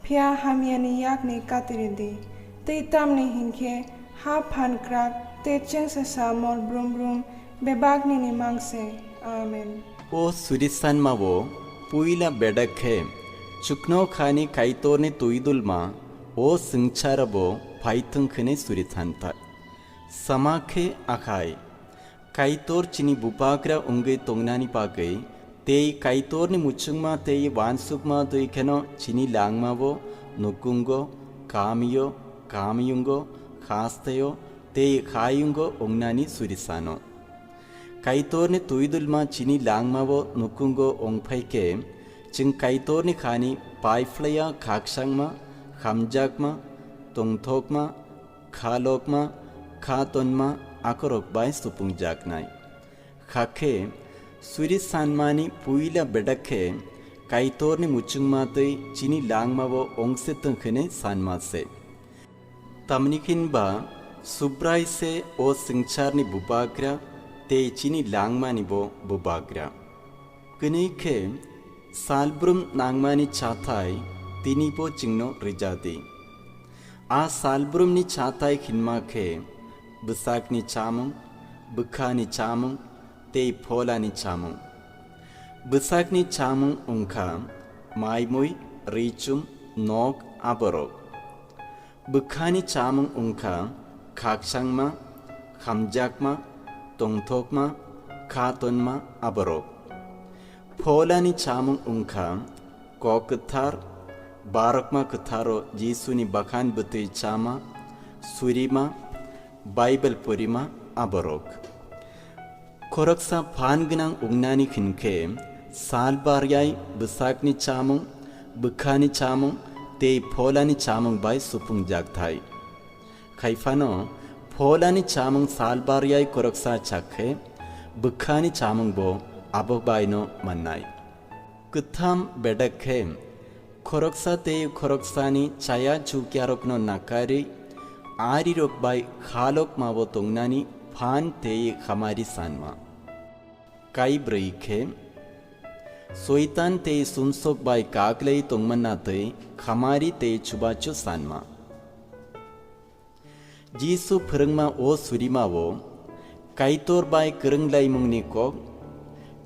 phiya hamyani yakni kati rw di. Tei tamni hinkhe ha phan kwrak tei chwngsa samol brum brum bebak nini mang se. Amen. O suri sanmao puila bedak khe chuknokhani Kaitorni twidulma o swngcharabo phaithung hwnwi suri thanthai. Sama khe akhai. Kaitor chini bubagra wngwi tongnani bagwi tei Kaitorni muchungma tei uansukma twi kheno chini langmao, nukungo, kamio, kamiyungo, hasteo tei hayungo wngnani suri sano. Kaitorni twidulma chini langmao nukungo wngphai khe, chwng Kaitorni khani paiphlaiya khakchangma, hamjakma, tongthokma, kha lokma, kha tonma akorok bai supungjaknai. Hakhe suri sanmani puila bedak khe Kaitorni muchungma twi chini langmao wngse tong hwnwi sanma se. Tamni hwn ba Subrai se o swngcharni bubagra tei chini langmani bo bubagra. Kwnwi khe salbrum nangmani chathai tini bo chwngno rwja di. A salbrumni chathai hinma khe bwsakni chamung, bwkhani chamung tei pholani chamung. Bwsakni chamung wngkha maimui, richum, nok aborok. Bwkhani chamung wngkha khakchangma, hamjakma, tongthokma, kha tonma aborok. Pholani chamung wngkha kok kwthar, barokma kwtharo Jisuni bakhan bwtwi chama, surima, Bible porima aborok. Khoroksa phan gwnang wngnani hwn khe sal baryai bwsakni chamung, bwkhani chamung tei pholani chamung bai supungjak thai. Khai phano pholani chamung sal baryai khoroksa chak khe bwkhani chamung bo abo baino mannai. Kwtham bedak khe khoroksa tei khoroksani chaya chukyarokno nakarwi arirok bai khalokmabo tongnani phan tei khamari sanma. Kaibrwi khe Soitan tei sumsok bai kaklai tongmana tei khamari tei chubachu sanma. Jisu phwrwngma o surima-o Kaitor bai kwrwnglaimungni kok,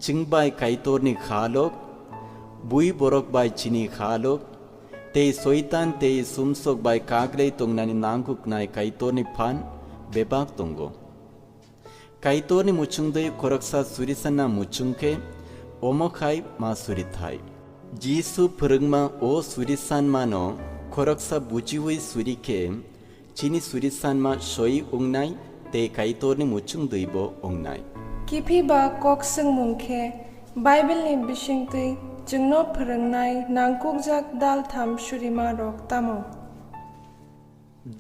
chwng bai Kaitorni khalok, bui borok bai chini khalok, tei Soitan tei sumsok bai kaklai tongnani nangkuknai Kaitorni phan bebak tongo. Kaitorni muchungtwi khoroksa surisanna muchung khe omo khai ma suri thai. Jisu phwrwngma o surisanmano khoroksa bujiwi suri khe chini surisanma soi wngnai tei Kaitorni muchungtwibo wngnai. Kiphilba kok swngmung khe Bible ni bisingtwi chwngno phwrwngnai nangkukjak daltham surimarok tamo?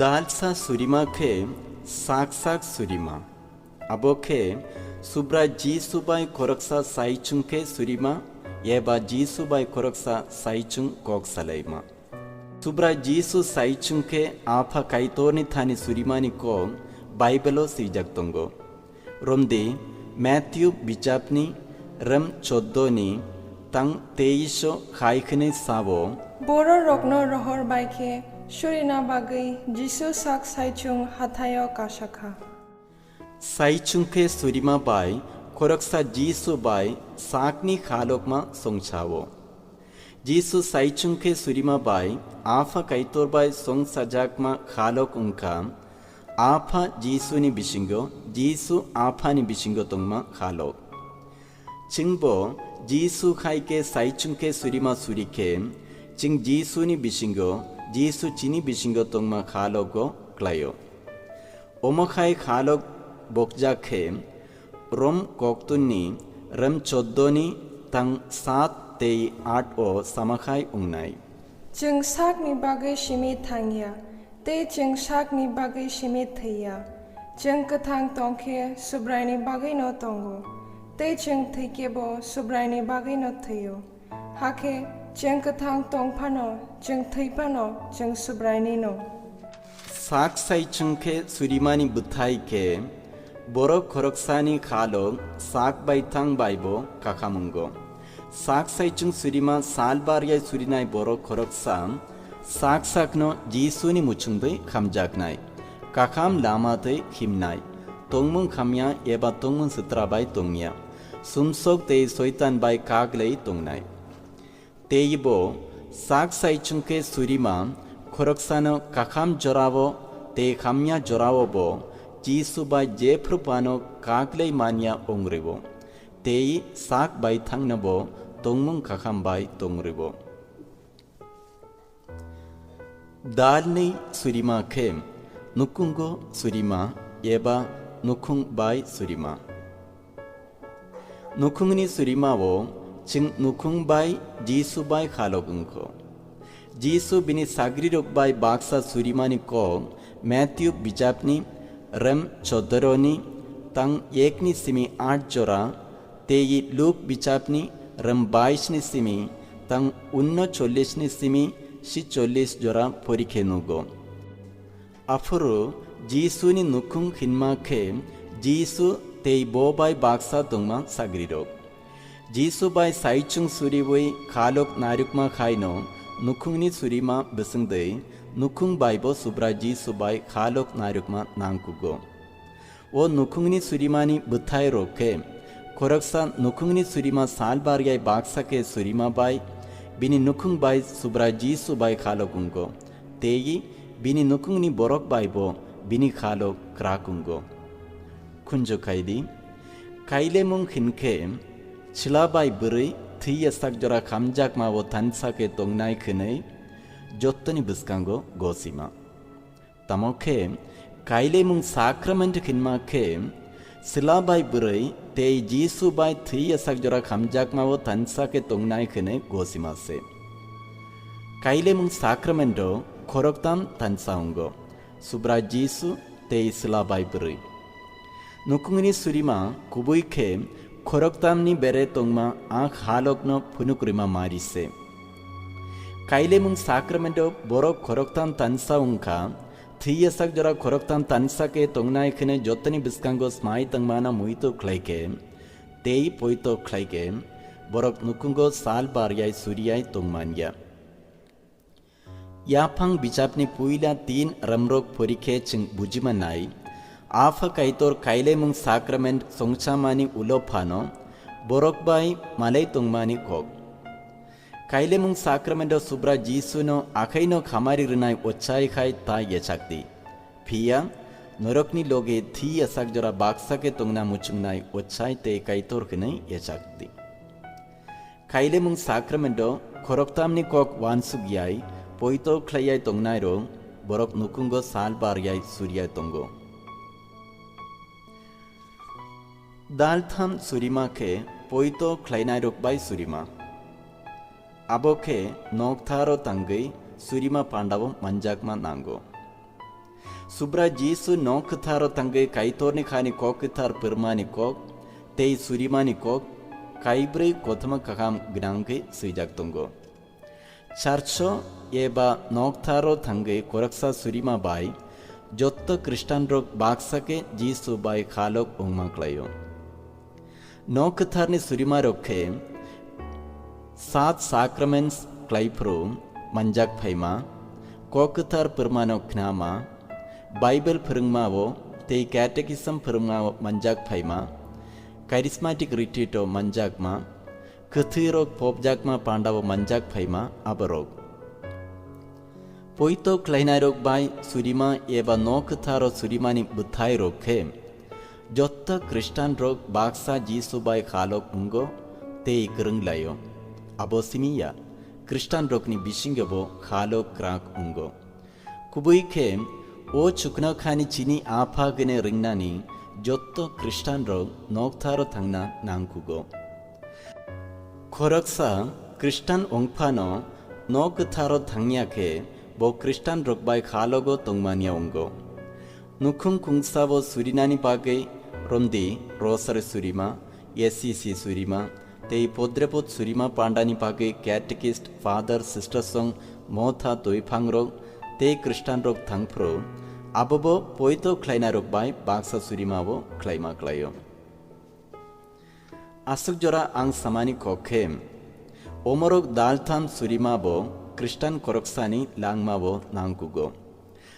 Dalsa surima khe sak sak surima. Abo khe Subrai Jisu bai khoroksa saichung khe surima eba Jisu bai khoroksa saichung kok salaima. Subrai Jisu saichung khe Apha Kaitorni thani surimani kok Bible-o swijak tongo. Romdi, Matthew bijapni rem choddo ni tang teis o khai khwnwi sabo, Bororokno rohor bai khe surina bagwi Jisu sak saichung hathaio kasa kha. Saichung khe surima bai khoroksa Jisu bai sakni khalokma songchao. Jisu saichung khe surima bai Apha Kaitor bai songchajakma khalok wngkha, Apha Jisuni bisingo, Jisu Aphani bisingo tongma khalok. Chwngbo Jisu khai khe saichung khe surima suri khe, chwng Jisuni bisingo, Jisu chini bisingo tongma khalogo klaio. Omo khai khalok bokjak khe, Rom koktunni rem choddo ni tang sat tei at o sama khai wngnai. Chwng sakni bagwi simi thangya, tei chwng sakni bagwi simi thwiya. Chwng kwthang tong khe Subraini bagwino tongo, tei chwng thwi khe bo Subraini bagwino thwio. Hakhe chwng kwthang tong phano, chwng thwi phano, chwng Subrainino. Sak saichung khe surimani bwthai khe borok khoroksani khalok sak baithang baibo kakham wngo. Sak saichung surima sal baryai surinai borok khoroksa sak sakno Jisuni muchungtwi khamjaknai, kakham lama twi himnai, tongmung khamya eba tongmung sitra bai tongya, sumsok tei soitan bai kaglai tongnai. Tei bo sak saichung khe surima khoroksano kakham jorao tei hamya jorao bo Jisu bai jephru phano kaglai manya wngrwo, tei sak baithangno bo tongmung kakham bai tongriwo. Dalni surima khe nukhungo surima eba nukhung bai surima. Nukhungni surimao chwng nukhung bai Jisu bai khalok wngkho. Jisu bini sagrirok bai baksa surimani kok Matthew bijapni rem chodoroni tang ekni simi at jora, tei Luk bijapni rem baisni simi tang unno chollisni simi si chollis jora porikhe nugo. Aphuru Jisuni nukhung hinma khe Jisu tei bo bai baksa tongma sagrirok. Jisu bai saichung suriwi khalok narwkma khaino nukhungni surima bwswngdwi nukhung baibo Subrai Jisu bai khalok narwkma nangkugo. O nukhungni surimani bwthai rok khe, khoroksa nukhungni surima sal baryai baksa khe surima bai, bini nukhung bai Subrai Jisu bai khalok wngo, tei bini nukhungni borok bai bo bini khalok kwrak wngo. Khunju khai di, kailemung hinkhe, chwla bai bwrwi thwi yasak jora khamjakma o thansa khe tongnai khwnwi jottoni bwskango gosima. Tamo khe, kailemung sakrament hinma khe, chwla bai bwrwi tei Jisu bai thwi yasak jora khamjakma o thansa khe tongnai khwnwi gosima se. Kailemung sakramento khoroktham thansa wngo, Subrai Jisu tei chwla bai bwrwi. Nukhungni surima kubui khe Khoroktamni bere tongma a khalokno phunuk rwma mari se. Kailemung sakramento borok khoroktam tansa wngkha, thwi yasak jora khoroktam tansa khe tongnai kheno jotoni bwskango smai tongmano muito khlai khe, tei poito khlai khe, borok nukhungo sal baryai suriyai tongmanya. Yaphang bichapni puila tin ramrok phori khe chwng bujimanai, Apha Kaitor kailemung sakrament songchamani ulo phano borok bai malai tongmani kok. Kailemung sakramento Subra Jisuno akhaino khamari rwnai ochai khai ta yachakdi. Phiya norokni loge thwi yasak jora baksa khe tongna muchungnai ochai tei Kaitor hwnwi yachakdi. Kailemung sakramento khoroktamni kok uansuk yai, poito khlai yai tongnairok borok nukhungo sal bar yai sur yai tongo. Daltham surima khe poito khlainairok bai surima. Abo khe noktharo tangwi surima pandao manjakma nango. Subra Jisu nok kwtharo tangwi Kaitorni khani kok kwthar pwrwmani kok tei surimani kok kaibrwi kothoma kaham gwnangwi swijak tongo. Charcho eba noktharo thangwi khoroksa surima bai jotto Khristanrok baksa khe Jisu bai khalok wngma klaio. Nok kwtharni surimarok khe sat sacraments klaiphuru manjak phaima, kok kwthar pwrwmano khnama, Bible phwrwngmao tei catechism phwrwngmao manjak phaima, charismatic retreat-o manjakma, kwthwirok phobjakma pandao manjak phaima aborok. Poito khlainairok bai surima eba nok kwtharo surimani bwthairok khe jotto Khristanrok baksa Jisu bai khalok wngo tei kwrwng laio. Abo simi ya, Khristanrokni bisingobo khalok kwrak wngo. Kubui khe, o chuknokhani chini Apha hwnwi rwngnani jotto Khristanrok noktharo thangna nangkugo. Khoroksa Khristan wngphano nok kwtharo thangya khe bo Khristanrok bai khalogo tongmanya wngo. Nukhung kungsabo surinani bagwi romdi rosary surima, S C C surima, tei podrepot surima pandani bagwi catechist, father, sister song motha twiphangrok tei Khristanrok thangphuru abobo poito khlainairok bai baksa surimao khlaima klaio. Aswk jora ang samani kok khe, omorok daltham surima bo Khristan khoroksani langma bo nangkugo.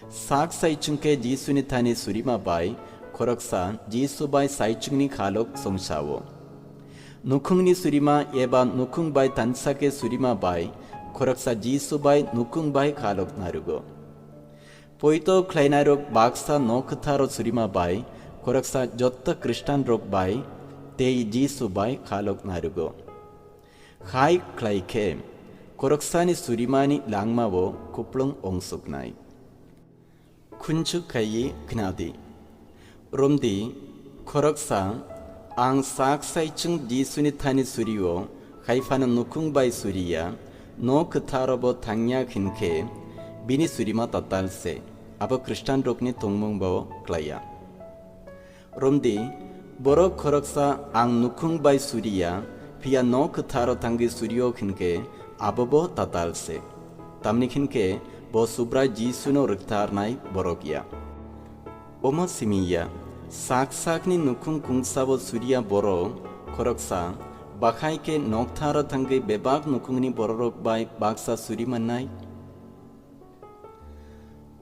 Sak saichung khe Jisuni thani surima bai khoroksa Jisu bai saichungni khalok songchao. Nukhungni surima eba nukhung bai tansa khe surima bai khoroksa Jisu bai nukhung bai khalok narugo. Poito khlainairok baksa nok kwtharo surima bai, khoroksa jotto Khristanrok bai tei Jisu bai khalok narugo. Hai khlai khe, khoroksani surimani langmao kupulung ongsuknai. Khunju khaiwi khnadi. Romdi, khoroksa, ang sak saichung Jisuni thani surio, hai phano nukhung bai suriya, nok kwtharo bo thangya hinkhe, bini surima tatal se, abo Khristanrokni tongmung bo klaiya. Romdi, borok khoroksa ang nukhung bai suriya, phiya nok kwtharo thangwi surio hinkhe, abo bo tatal se. Tamni hinkhe, bo Subrai Jisuno rwktharnai borok ya. Omo simi ya, sak sakni nukhung kungsabo suriya borok khoroksa, bakhai khe noktharo thangwi bebak nukhungni bororok bai baksa suri mannai?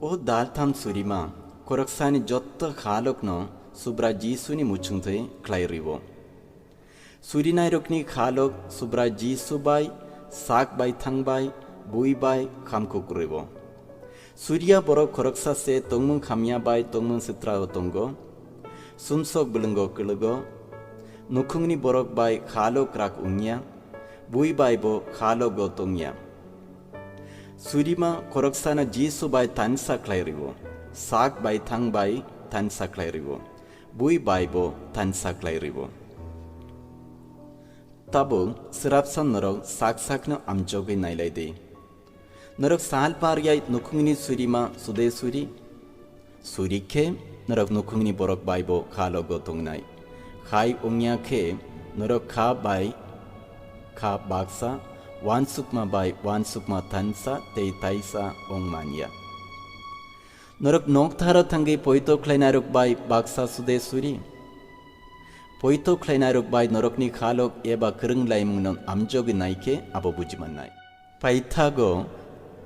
O daltham surima, khoroksani jotto khalokno Subrai Jisuni muchungtwi khlai rwo. Surinairokni khalok Subrai Jisu bai, sak bai thang bai, bui bai khamkuk rwo. Suriya borok khoroksa se tongmung hamya bai tongmung sitrao tongo. Sumsok bwlwngo kwlwgo. Nukhungni borok bai khalok rak wngya. Bui bai bo khalogo tongya. Surima khoroksano Jisu bai tansa khlai rwo. Sak bai thang bai tansa khlai rwo. Bui bai bo tansa khlai rwo. Tabuk swrapsa norok sak sakno amjogwi nailai di. Norok sal par yai nukhungni surima sude suri? Suri khe norok nukhungni borok bai bo khalogo tongnai. Khai wngya khe Norok kha bai kha baksa, uansukma bai uansukma thansa tei taisa wng man ya. Norok noktharo thangwi poito khlainairok bai baksa sude suri. Poito khlainairok bai norokni khalok eba kwrwng laimungno amjogwi naikhe abo buji mannai. Paithago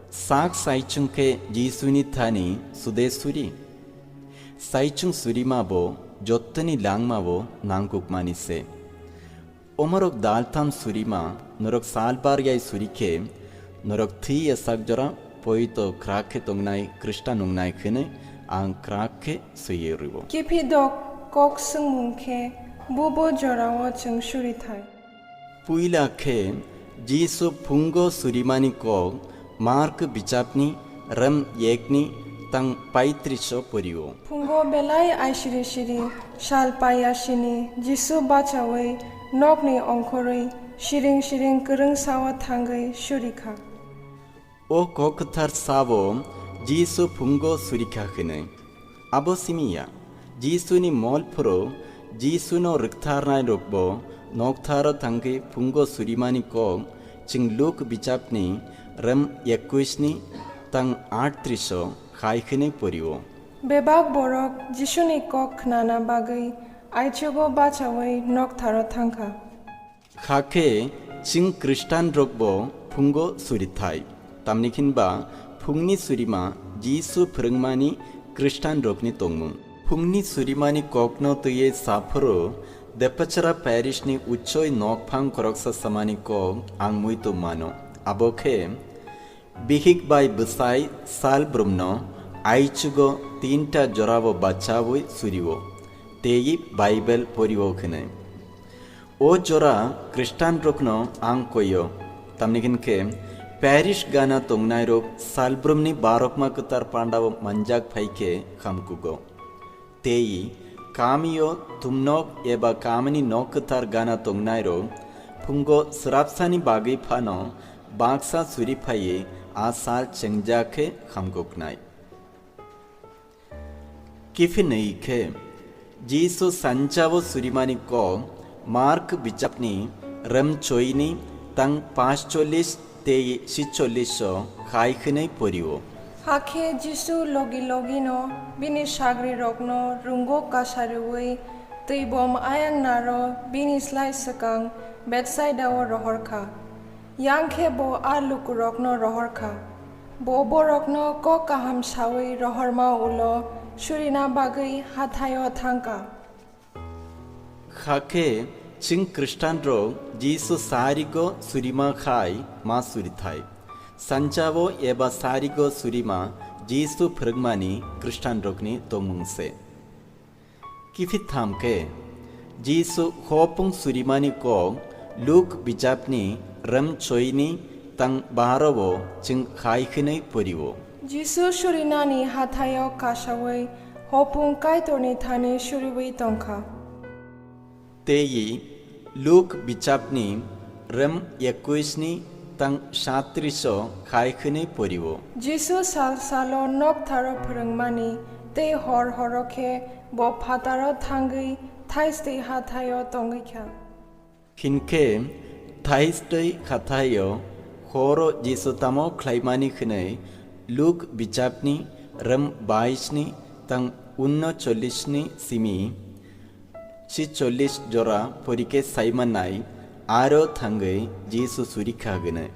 sak saichung khe Jisuni thani sude suri. Saichung surima bo jottoni langma bo nangkukmani se. Omorok daltham surima norok salbar yai suri khe norok thwi esak jora poito khrak khe tongnai Khristan wngnai khwnwi ang khrak khe swiwi rwo. Kiphidok kok swngmung khe bubo jorao chwng suri thai. Puila khe Jisu phungo surimani kok Mark bichapni rem yekni tang paitrisho porio. Phungo belai aisiri siri sal paiya sini Jisu bachawi nokni ongkhorwi siring siring kwrwng sao thangwi surikha. O kok kwthar sabo Jisu phungo surikha hwnwi. Abo simi ya, Jisuni mol phuru Jisuno rwktharnai rokbo noktharo thangwi phungo surimani kok chwng Luk bichapni rem ekkuisni tang aattriso khai hwnwi porio. Bebak borok Jisuni kok khnana bagwi aichugo bachawi noktharo thangkha. Hakhe chwng Khristan rokbo phungo suri thai, tamni hinba phungni surima Jisu phwrwngmani Khristan rokni tongmung. Phungni surimani kokno twiwi saphuru Depachara parish ni uchoi nokphang khoroksa samani kok ang muitu mano. Abo khe bihik bai bwsai sal brumno aichugo tinta jorabo bachawi surio, tei Bible porio hwnwi. O jora Khristan rokno ang koio, tamni hwn khe parish gana tongnai rok salbrumni barokma kwtar pandao manjak phai khe khamkugo. Tei kamio tumnok eba kamini nok kwthar gana tongnai rok phungo swrapsani bagwi phano baksa suri phaiwi a sal chengjak khe khamkuknai. Kiphinwi khe Jisu sanjao surimani kok Mark bichapni rem choini tang paanchchollish tei sitchollish o khai hwnwi porio. Hakhe Jisu logi logino bini sagrirokno rungo kasariui twibom ayang naro bini slai swkang Betsaidao rohorkha. Yang khe bo a lukurokno rohorkha. Bo borokno kok kaham saui rohorma ulo surina bagwi hathaio thangkha. Hakhe chwng Khristan rok Jisu sarigo surima khai ma suri thai. Sanjao eba sarigo surima Jisu phwrwngmani Khristan rokni tongmung se. Kiphitham khe Jisu hopung surimani kok Luk bichapni rem choini tang barowo chwng khai hwnwi porio. Jisu surinani hathaio kasaui hopung Kaitorni thani suriui tongkha. Tei Luk bichapni rem ekkuisni tang sattriso khai hwnwi porio. Jisu sal salo noktharo phwrwngmani tei hor horo khe bo phataro thangwi thaistwi hathaio tongwi kha. Hinkhe thaistwi hathaio horo Jisu tamo khlaimani hwnwi Luk bichapni rem baisni tang unno chollishni simi sitchollish jora porikhe saimanai aro thangwi Jisu surikha hwnwi.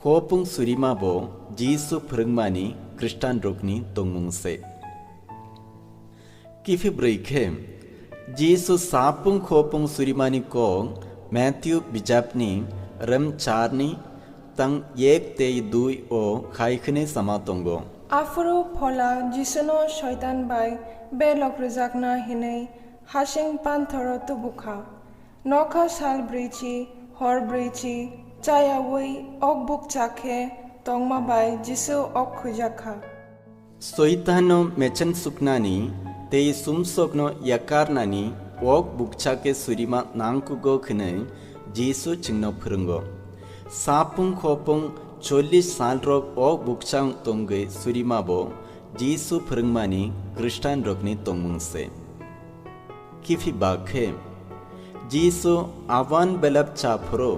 Hopung surima bo Jisu phwrwngmani Khristan rokni tongmung se. Kiphibwrwi khe Jisu sapung hopung surimani kok Matthew bichapni rem charni tang ek tei dui o khai hwnwi sama tongo. Aphuru Phola Jisuno Soitan bai belok rwjakna hinwi hasing panthoro tubukha. Nokha sal brwichi, hor brwichi chayaui ok bukcha khe tongma bai Jisu ok khuijakha. Soitanno mechansuknani tei sumsokno yakarnani ok bukcha khe surima nangkugo hwnwi Jisu chwngno phwrwngo. Sapung hopung chollish salrok ok bukcha tongwi surima bo Jisu phwrwngmani Khristan rokni tongmung se. Kiphibak khe Jisu awan belap cha phuru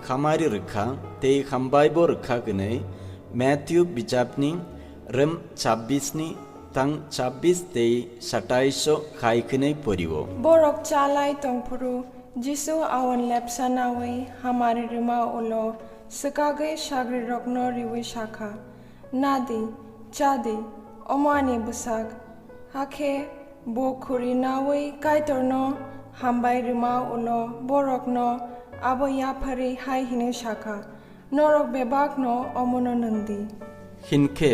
khamari rwkha tei hambai bo rwkha hwnwi Matthew bijapni rem chabbisni tang chabbis tei sataiso khai hwnwi porio. Borok chalai tongphuru Jisu awan lepsa nawi hamari rwma ulo swkagwi sagrirokno riwi sakha, "Nadi, chadi, omo ani bwsak." Hakhe bo khuri nawi Kaitorno hambai rwma ulo borokno abo yapharwi hai hwnwi sakha, "Norok bebakno omono nwng di." Hinkhe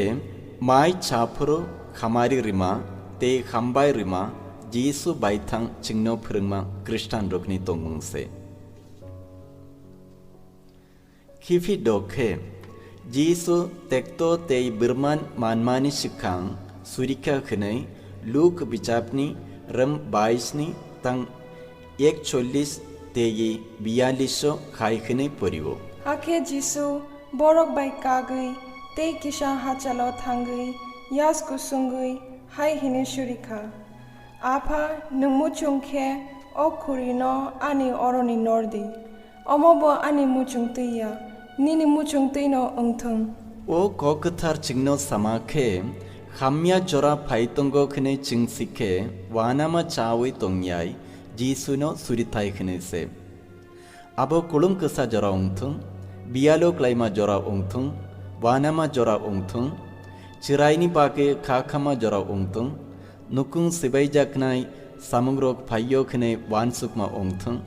mai cha phuru khamari rwma tei hambai rwma Jisu baithang chwngno phwrwngma Khristanrokni tongmung se. Khiphidok khe Jisu tekto tei bwrman manmani swkang surikha hwnwi Luk bijapni rem baisni tang ekchollis tei biyalliso khai hwnwi porio. Hakhe Jisu borok bai kagwi tei kisa hachalo thangwi yas kusungwi hai hwnwi surikha, "Apha, nwng muchung khe o khurino ani oroni nor di. Omo bo ani muchung twi ya, nini muchung twino wng thung." O kok kwthar chwngno sama khe, hamya jora phai tongo hwnwi chwng si khe, uanama chaui tongyai Jisuno surithai hwnwi se. Abo kulum kwsa jora wng thung, biyalo klaima jora wng thung, uanama jora wng thung, chwraini bagwi kha khama jora wng thung, nukung swbaijaknai samungrok phaiyo hwnwi uansukma wng thung.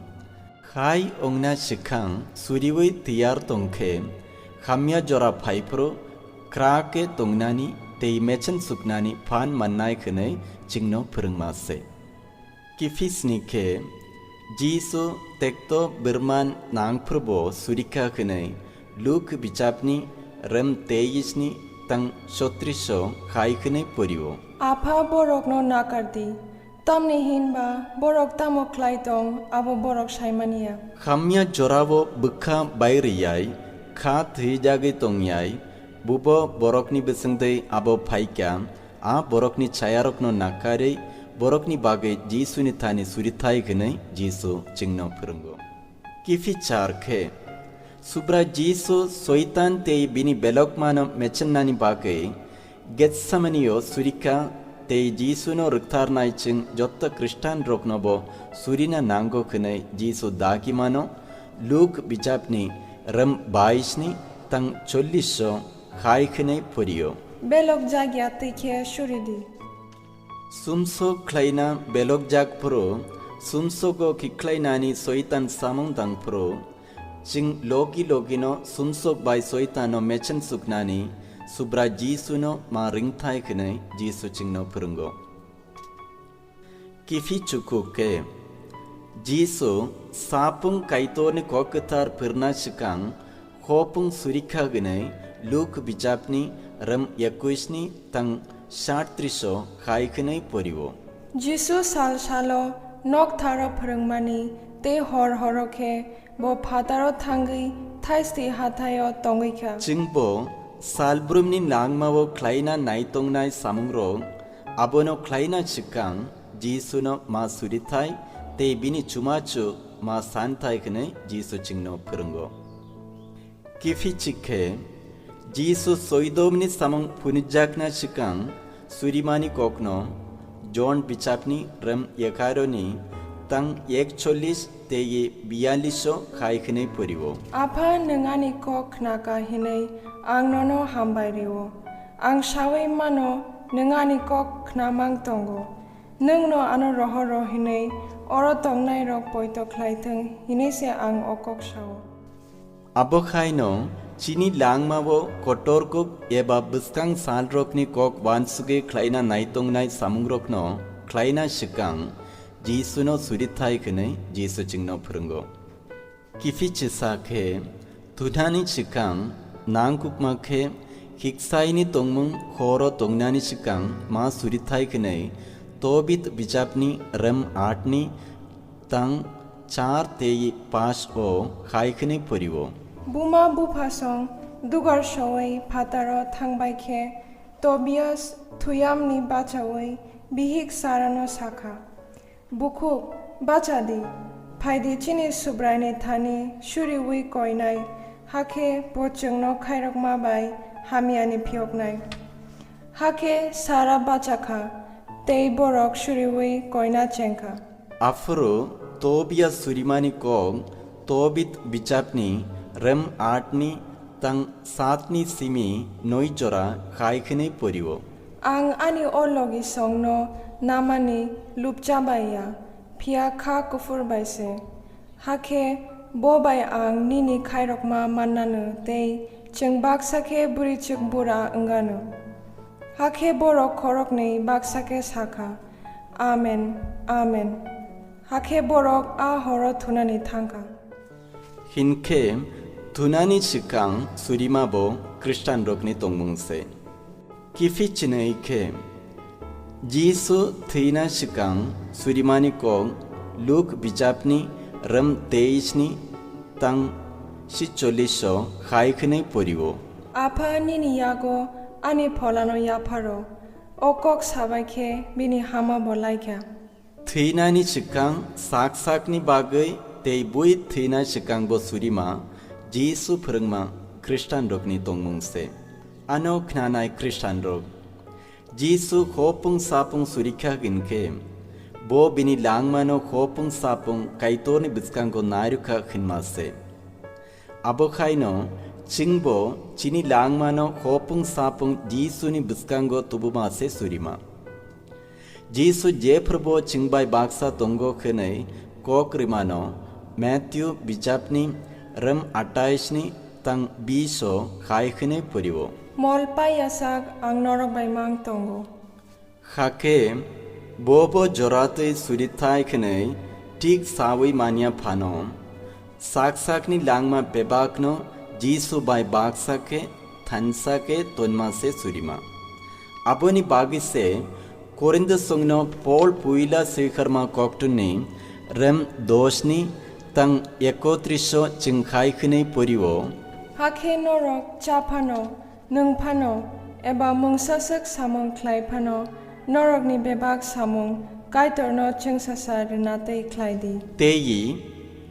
Hai wngna swkang suriui tiyar tong khe, hamya jora phai phuru kwrak khe tongnani tei mechen suknani phan mannai hwnwi chwngno phwrwngma se. Kifisni khe Jisu tekto bwrman nangphrubo surikha hwnwi Luk bichapni rem teisni tang chottriso khai hwnwi porio. Apha borokno nakar di, tamni hinba borok tamo khlai tong abo borok saimaniya. Hamya jorao bwkha bai riyai kha thwijagwi tongyai, bubo borokni bwswngtwi abo phaikha, a borokni chayarokno nakarwi borokni bagwi Jisuni thani surithai hwnwi Jisu chwngno phwrwngo. Kiphilsa khe, Subrai Jisu Soitan tei bini belokmano mechennani bagwi Getsemanio surikha tei Jisuno rwktharnai chwng joto Khristanroknobo surina nango hwnwi Jisu dagi mano, Luk bijapni rem baisni tang cholliso khai hwnwi porio. Belok jakya twi khe suri di. Sumsok khlaina belokjak phuru, sumsogo khiklainani Soitan samung tang phuru, chwng logi logino sumsok bai Soitanno mechen suknani Subrai Jisuno ma ringthai hwnwi Jisu chwngno phwrwngo. Kiphilsa khe, Jisu sapung Kaitorni kok kwthar phwrwna swkang, khopung surikha hwnwi Luk bijapni rem ekuisni tang sattriso khai hwnwi porio. Jisu sal salo noktharo phwrwngmani tei hor horo khe bo phataro thangwi thaisti hathaio tongwi kha. Chwngbo salbrumni langmao khlaina naitongnai samungrok abono khlaina swkang Jisuno ma surithai tei bini chumachu ma santhai hwnwi Jisu chwngno phwrwngo. Kiphilsa khe, Jisu Soidomni samung phunukjakna swkang surimani kokno Jon bichapni rem egaroni tang ekchollis tei biyalliso khai hwnwi porio. Apha, nwng ani kok khnaka hinwi ang nono hambai rio. Ang saui mano nwng ani kok khnamang tongo. Nwngno ano rohor rw hinwi oro tongnairok poito khlai thung hinwi se ang o kok sao. Abo khaino chini langmao kotor kuk eba bwskang salrokni kok uansugwi khlaina naitongnai samungrokno khlaina swkang Jisuno surithai hwnwi Jisu chwngno phwrwngo. Kiphilsa khe, thunani swkang nangkukma khe, khiksaini tongmung horo tongnani swkang ma surithai hwnwi Tobit bijapni rem atni tang char tei pash o khai hwnwi porio. Buma buphasong dugar soui phataro thangbai khe, Tobias thuyamni bachaui bihik Sarano sakha, "Bukhuk, bacha di." Phaidi chini Subraini thani suriui koinai, hakhe bo chwngno khairokma bai hamyani phiyoknai. Hakhe Sara bacha kha, tei borok suriui koina cheng kha. Aphuru Tobia surimani kok Tobit bichapni rem atni tang satni simi noi jora khai khwnwi porio. Ang ani o logisongno namani lupcha bai ya, phiya kha kuphur bai se. Hakhe bo bai ang nini khairokma mannano tei chwng baksa khe bwrwichwk bura wngano. Hakhe borok khoroknwi baksa khe sa kha, "Amen, amen." Hakhe borok a horo thunani thang kha. Hinkhe thunani swkang surima bo Khristanrokni tongmung se. Kiphilwi khe, Jisu thwina swkang surimani kok Luk bichapni rem teisni tang sitcholliso khai khwnwi porio. Apha, nini yago ani pholano yapharo. O kok sabai khe bini hama bo lai kha. Thwinani swkang sak sakni bagwi tei bui thwina swkang bo surima Jisu phwrwngma Khristanrokni tongmung se. Ano khnanai Khristanrok, Jisu hopung sapung surikha hinkhe, bo bini langmano hopung sapung Kaitorni bwskango narwkha hinma se. Abo khaino chwngbo chini langmano hopung sapung Jisuni bwskango tubuma se surima. Jisu jephrubo chwng bai baksa tongo hwnwi kok rimano Matthew bichapni rem atais ni tang biso khai hwnwi porio. Mol paiyasak ang norok bai mang tongo. Hakhe bobo joratwi surithai hwnwi thik saui manya phano, sak sakni langma bebakno Jisu bai baksa khe thansa khe tonma se surima. Aboni bagwi se Korintosongno Pol puila swikharma koktwni rem dosni tang ekotrisho chwng khai hwnwi porio. Hakhe norok cha phano, nwng phano, eba mungsaswk samung khlai phano, norokni bebak samung Kaitorno chwngsasa rwna tei khlai di. Tei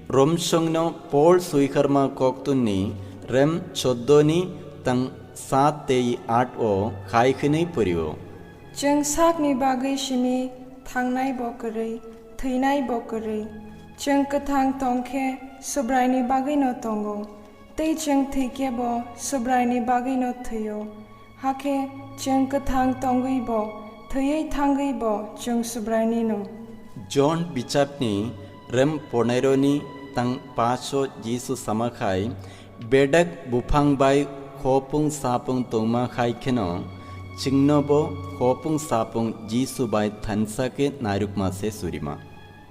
Romsongno Pol swikharma koktwni rem choddo ni tang sat tei at o khai hwnwi porio. Chwng sakni bagwi simi thangnai bo kwrwi, thwinai bo kwrwi. Chwng kwthang tong khe Subraini bagwino tongo. Tei chwng thwi khe bo Subraini bagwino thwio, hakhe chwng kwthang tongwi bo, thwiwi thangwi bo chwng Subrainino. Jon bichapni rem poneroni tang paso Jisu sama khai, bedak buphang bai hopung sapung tongma khai kheno, chwngno bo hopung sapung Jisu bai thansa khe narwkma se surima.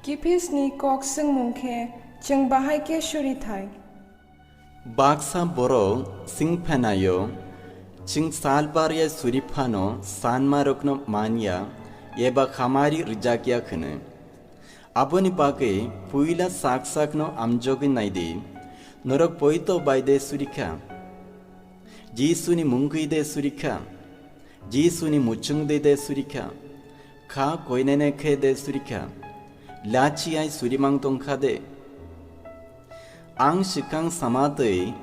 Kiphisni kok swngmung khe chwng bahai khe suri thai. Baksa borok swng phanaio, chwng salbar ya suri phano sanmarokno man ya eba khamari rwjak ya hwnwi. Aboni bagwi puila sak sakno amjogwi nai di, norok poito bai de suri kha? Jisuni mungwi de suri kha? Jisuni muchungde de surikha, kha koinene khe de surikha, lachi ai surimang tongkha de. Ang swkang sama twi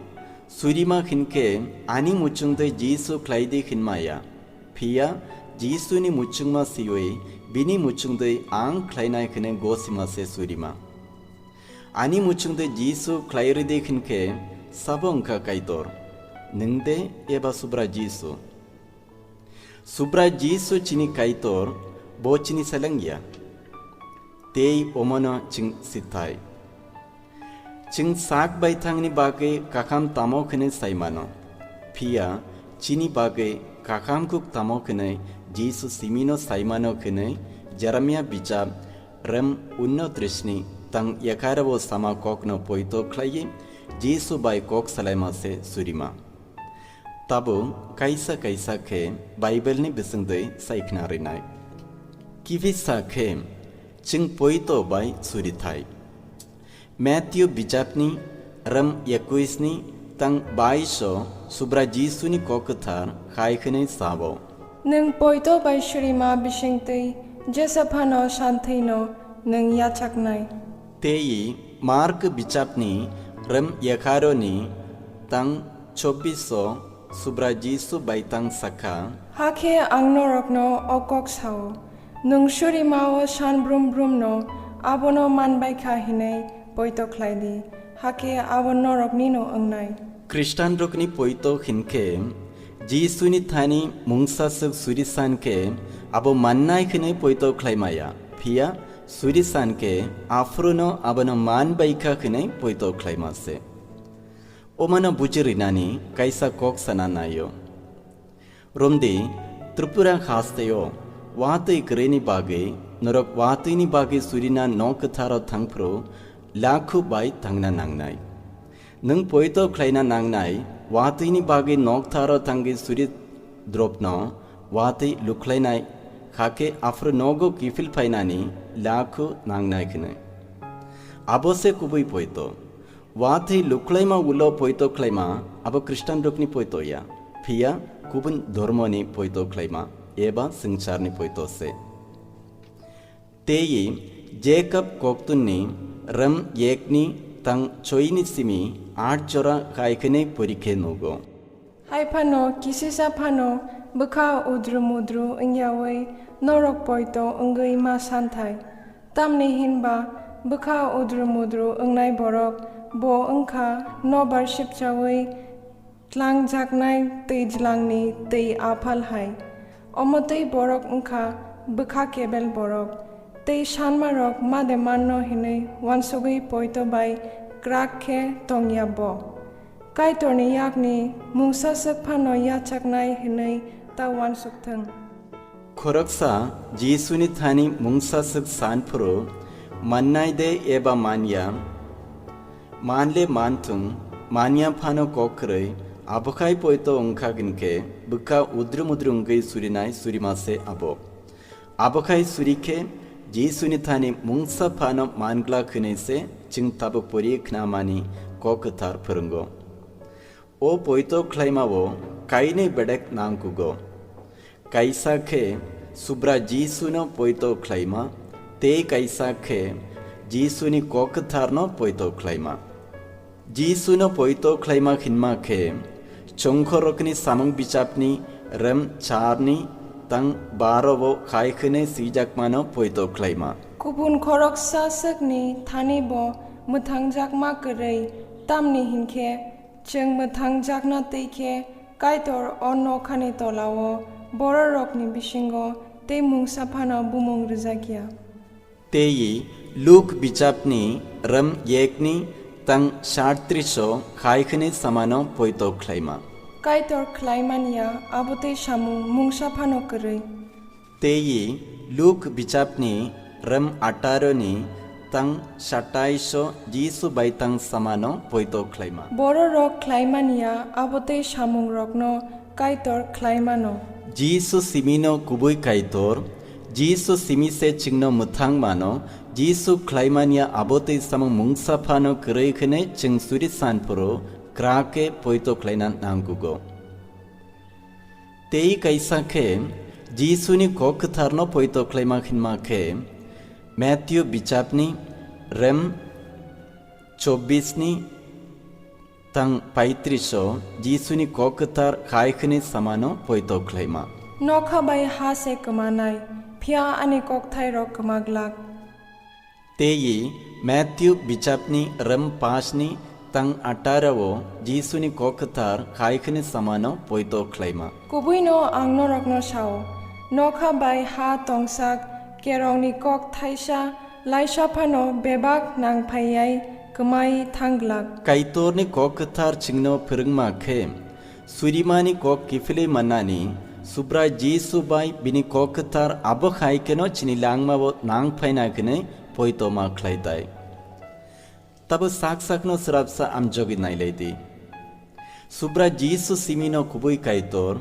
surima hinkhe ani muchungtwi Jisu khlai di hinma ya, phiya Jisuni muchungma siwi bini muchungtwi ang khlainai hwnwi gosima se surima. Ani muchungtwi Jisu khlai rwdi hinkhe sabo wngkha Kaitor, nwng de eba Subrai Jisu? Subrai Jisu chini Kaitor, bo chini seleng ya. Tei omono chwng sithai. Chwng sak baithangni bagwi kakham tamo hwnwi sai mano. Phiya chini bagwi kakham kuk tamo hwnwi Jisu simino sai mano hwnwi Jeremia bijap rem unno trisni tang yakarabo sama kokno poito khlaiwi Jisu bai kok salaima se surima. Tabuk kaisa kaisa khe Bible ni bisingtwi sai khna rinai. Kibisa khe chwng poito bai suri thai. Matthew bijapni rem ekuis ni tang bais o Subrai Jisuni kok kwthar hai hwnwi sao, "Nwng poito bai surima bisingtwi jesa phano santhwino nwng yachaknai." Tei Mark bichapni rem ekharo ni tang chobbiso Subra Jisu bai tang sakha. Hakhe ang norokno o kok sao, nwng surimao san brum brumno abono manbaikha hinwi poito khlaidi, hakhe abo noroknino wngnai. Khristanrokni poito hinkhe Jisuni thani mungsaswk suri san khe abo mannai hwnwi poito khlaimaya, phiya suri san khe aphruno abono manbaikha hwnwi poito khlaimase. Omano buji rinani kaisa kok sana naio. Romdi, Tripura hasteo watwi kwrwini bagwi norok watwini bagwi surina nok kwtharo thangphru lakhu bai thangna nangnai. Nwng poito khlaina nangnai, watwini bagwi nok tharo thangwi suri dropno watwi lukhlainai, hakhe aphuru nogo kiphil phainani lakhu nangnai hwnwi. Abo se kubui poito. Watwi lukhlaima ulo poito khlaima abo Khristanrokni poito ya, phiya kubun dhormoni poito khlaima eba swngcharni poito se. Tei Jacob koktunni rem yekni tang choini simi aat jora kaikhene porikhe nugo. Hai phano kisisa phano bwkha udru mudru wngyawi norok poito wngwi ma santhai. Tamni hinba bwkha udru mudru wngnai borok bo wngkha nobar sipchawi tlangjaknai twijlangni twi aphal hai. Omo twi borok wngkha bwkha kebel borok. Tei sanmarok made manno hinwi wansugwi poito bai kwrak khe tongya bo. Kaitorni yakni mungsaswk phano yachaknai hinwi ta wansuk thung. Khoroksa Jisuni thani mungsaswk san phuru mannai de eba manya, manle manthung, manya phano kok kwrwi, abokhai poito wngkha hinkhe bwkha udrum udrum wngwi surinai surima se abo. Abokhai suri khe Jisuni thani mungsa phano manglak hwnwi se chwng tabuk pori khnamani kok kwthar phwrwngo. O poito khlaimao kainwi bedek nangkugo. Kaisa khe Subra Jisuno poito khlaima, tei kaisa khe Jisuni kok kwtharno poito khlaima. Jisuno poito khlaima hinma khe, chongkhorokni samung bichapni rem charni tang baro bo khai khene swijakmano poito khlaima. Kubun khoroksa swkni thani bo mwthangjakma kwrwi, tamni hinkhe chwng mwthangjakna twi khe Kaitor o nokhani tolao bororokni bisingo tei mungsa phano bumung rwjakya. Tei Luk bichapni rem yekni tang sartriso khai khene samano poito khlaima. Kaitor khlaimaniya abo tei samung mungsa phano kwrwi. Tei Luk bichapni rem ataroni tang sataiso Jisu bai tang samano poito khlaima. Bororok khlaimaniya abo tei samungrokno Kaitor khlaimano. Jisu simino kubui Kaitor, Jisu simi se chwngno mwthang mano, Jisu khlaimaniya abo tei samung mungsa phano kwrwi khene chwng suri sanphuru kra khe poito khlaina nangkugo. Tei kaisa khe Jisuni kok kwtharno poito khlaima hinma khe Matthew bichapni rem chobbish ni tang paitris o Jisuni kok kwthar khai khwnwi samano poito khlaima. Nokha bai ha se kwmanai, phiya ani kokthairok kwmaglak. Tei Matthew bichapni rem pash ni tang atara o Jisuni kok kwthar khai khwnwi samano poito khlaima. Kubuino ang norokno sao, nokha bai ha tongsak kerongni kok thaisa laisa phano bebak nangphaiyai kwmai thanglak. Kaitorni kok kwthar chwngno phwrwngma khe, surimani kok kiphilwi mannani, Subrai Jisu bai bini kok kwthar abo hai kheno chini langmao nang phaina hwnwi poito ma khlai tai. Tabo sak sakno swrapsa amjogwi nailai di. Subrai Jisu simino kubui Kaitor,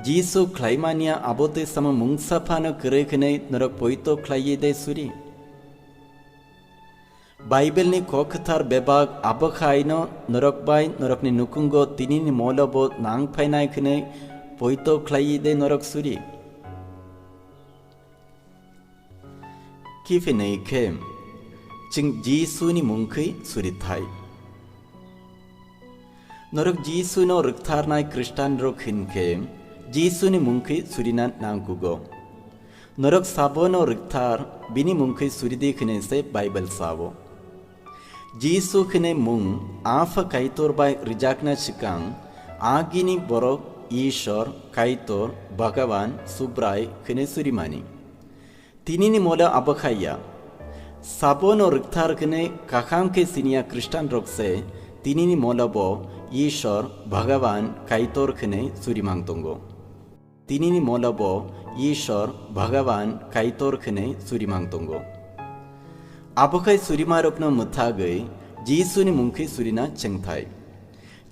Jisu khlaimaniya abo tei samo mungsa phano kwrwi hwnwi norok poito khlaiwi de suri? Baibelni kok kwthar bebak abo khaino norok bai norokni nukhungo tinini molo bo nang phainai hwnwi poito khlaiwi de norok suri? Kiphinwi khe, Chwng Jisuni mungkhwi suri thai. Norok Jisuno rwktharnai Khristanrok hinkhe Jisuni mungkhwi surina nangkugo. Norok sabono rwkthar bini mungkhwi suridi hwnwi se Bible sao. Jisu hwnwi mung Apha Kaitor bai rwjakna swkang agini borok Ishwar, Kaitor, Bhagavan, Subrai hwnwi surimani. Tinini molo abo khai ya. Sabono rwkthar hwnwi kaham khe siniya Khristanrok se tinini molo bo Ishwar, Bhagavan, Kaitor hwnwi surimang tongo. Tinini molo bo Ishwar, Bhagavan, Kaitor hwnwi surimang tongo. Abo khai surimarokno mwthagwi Jisuni mungkhwi surina chengthai.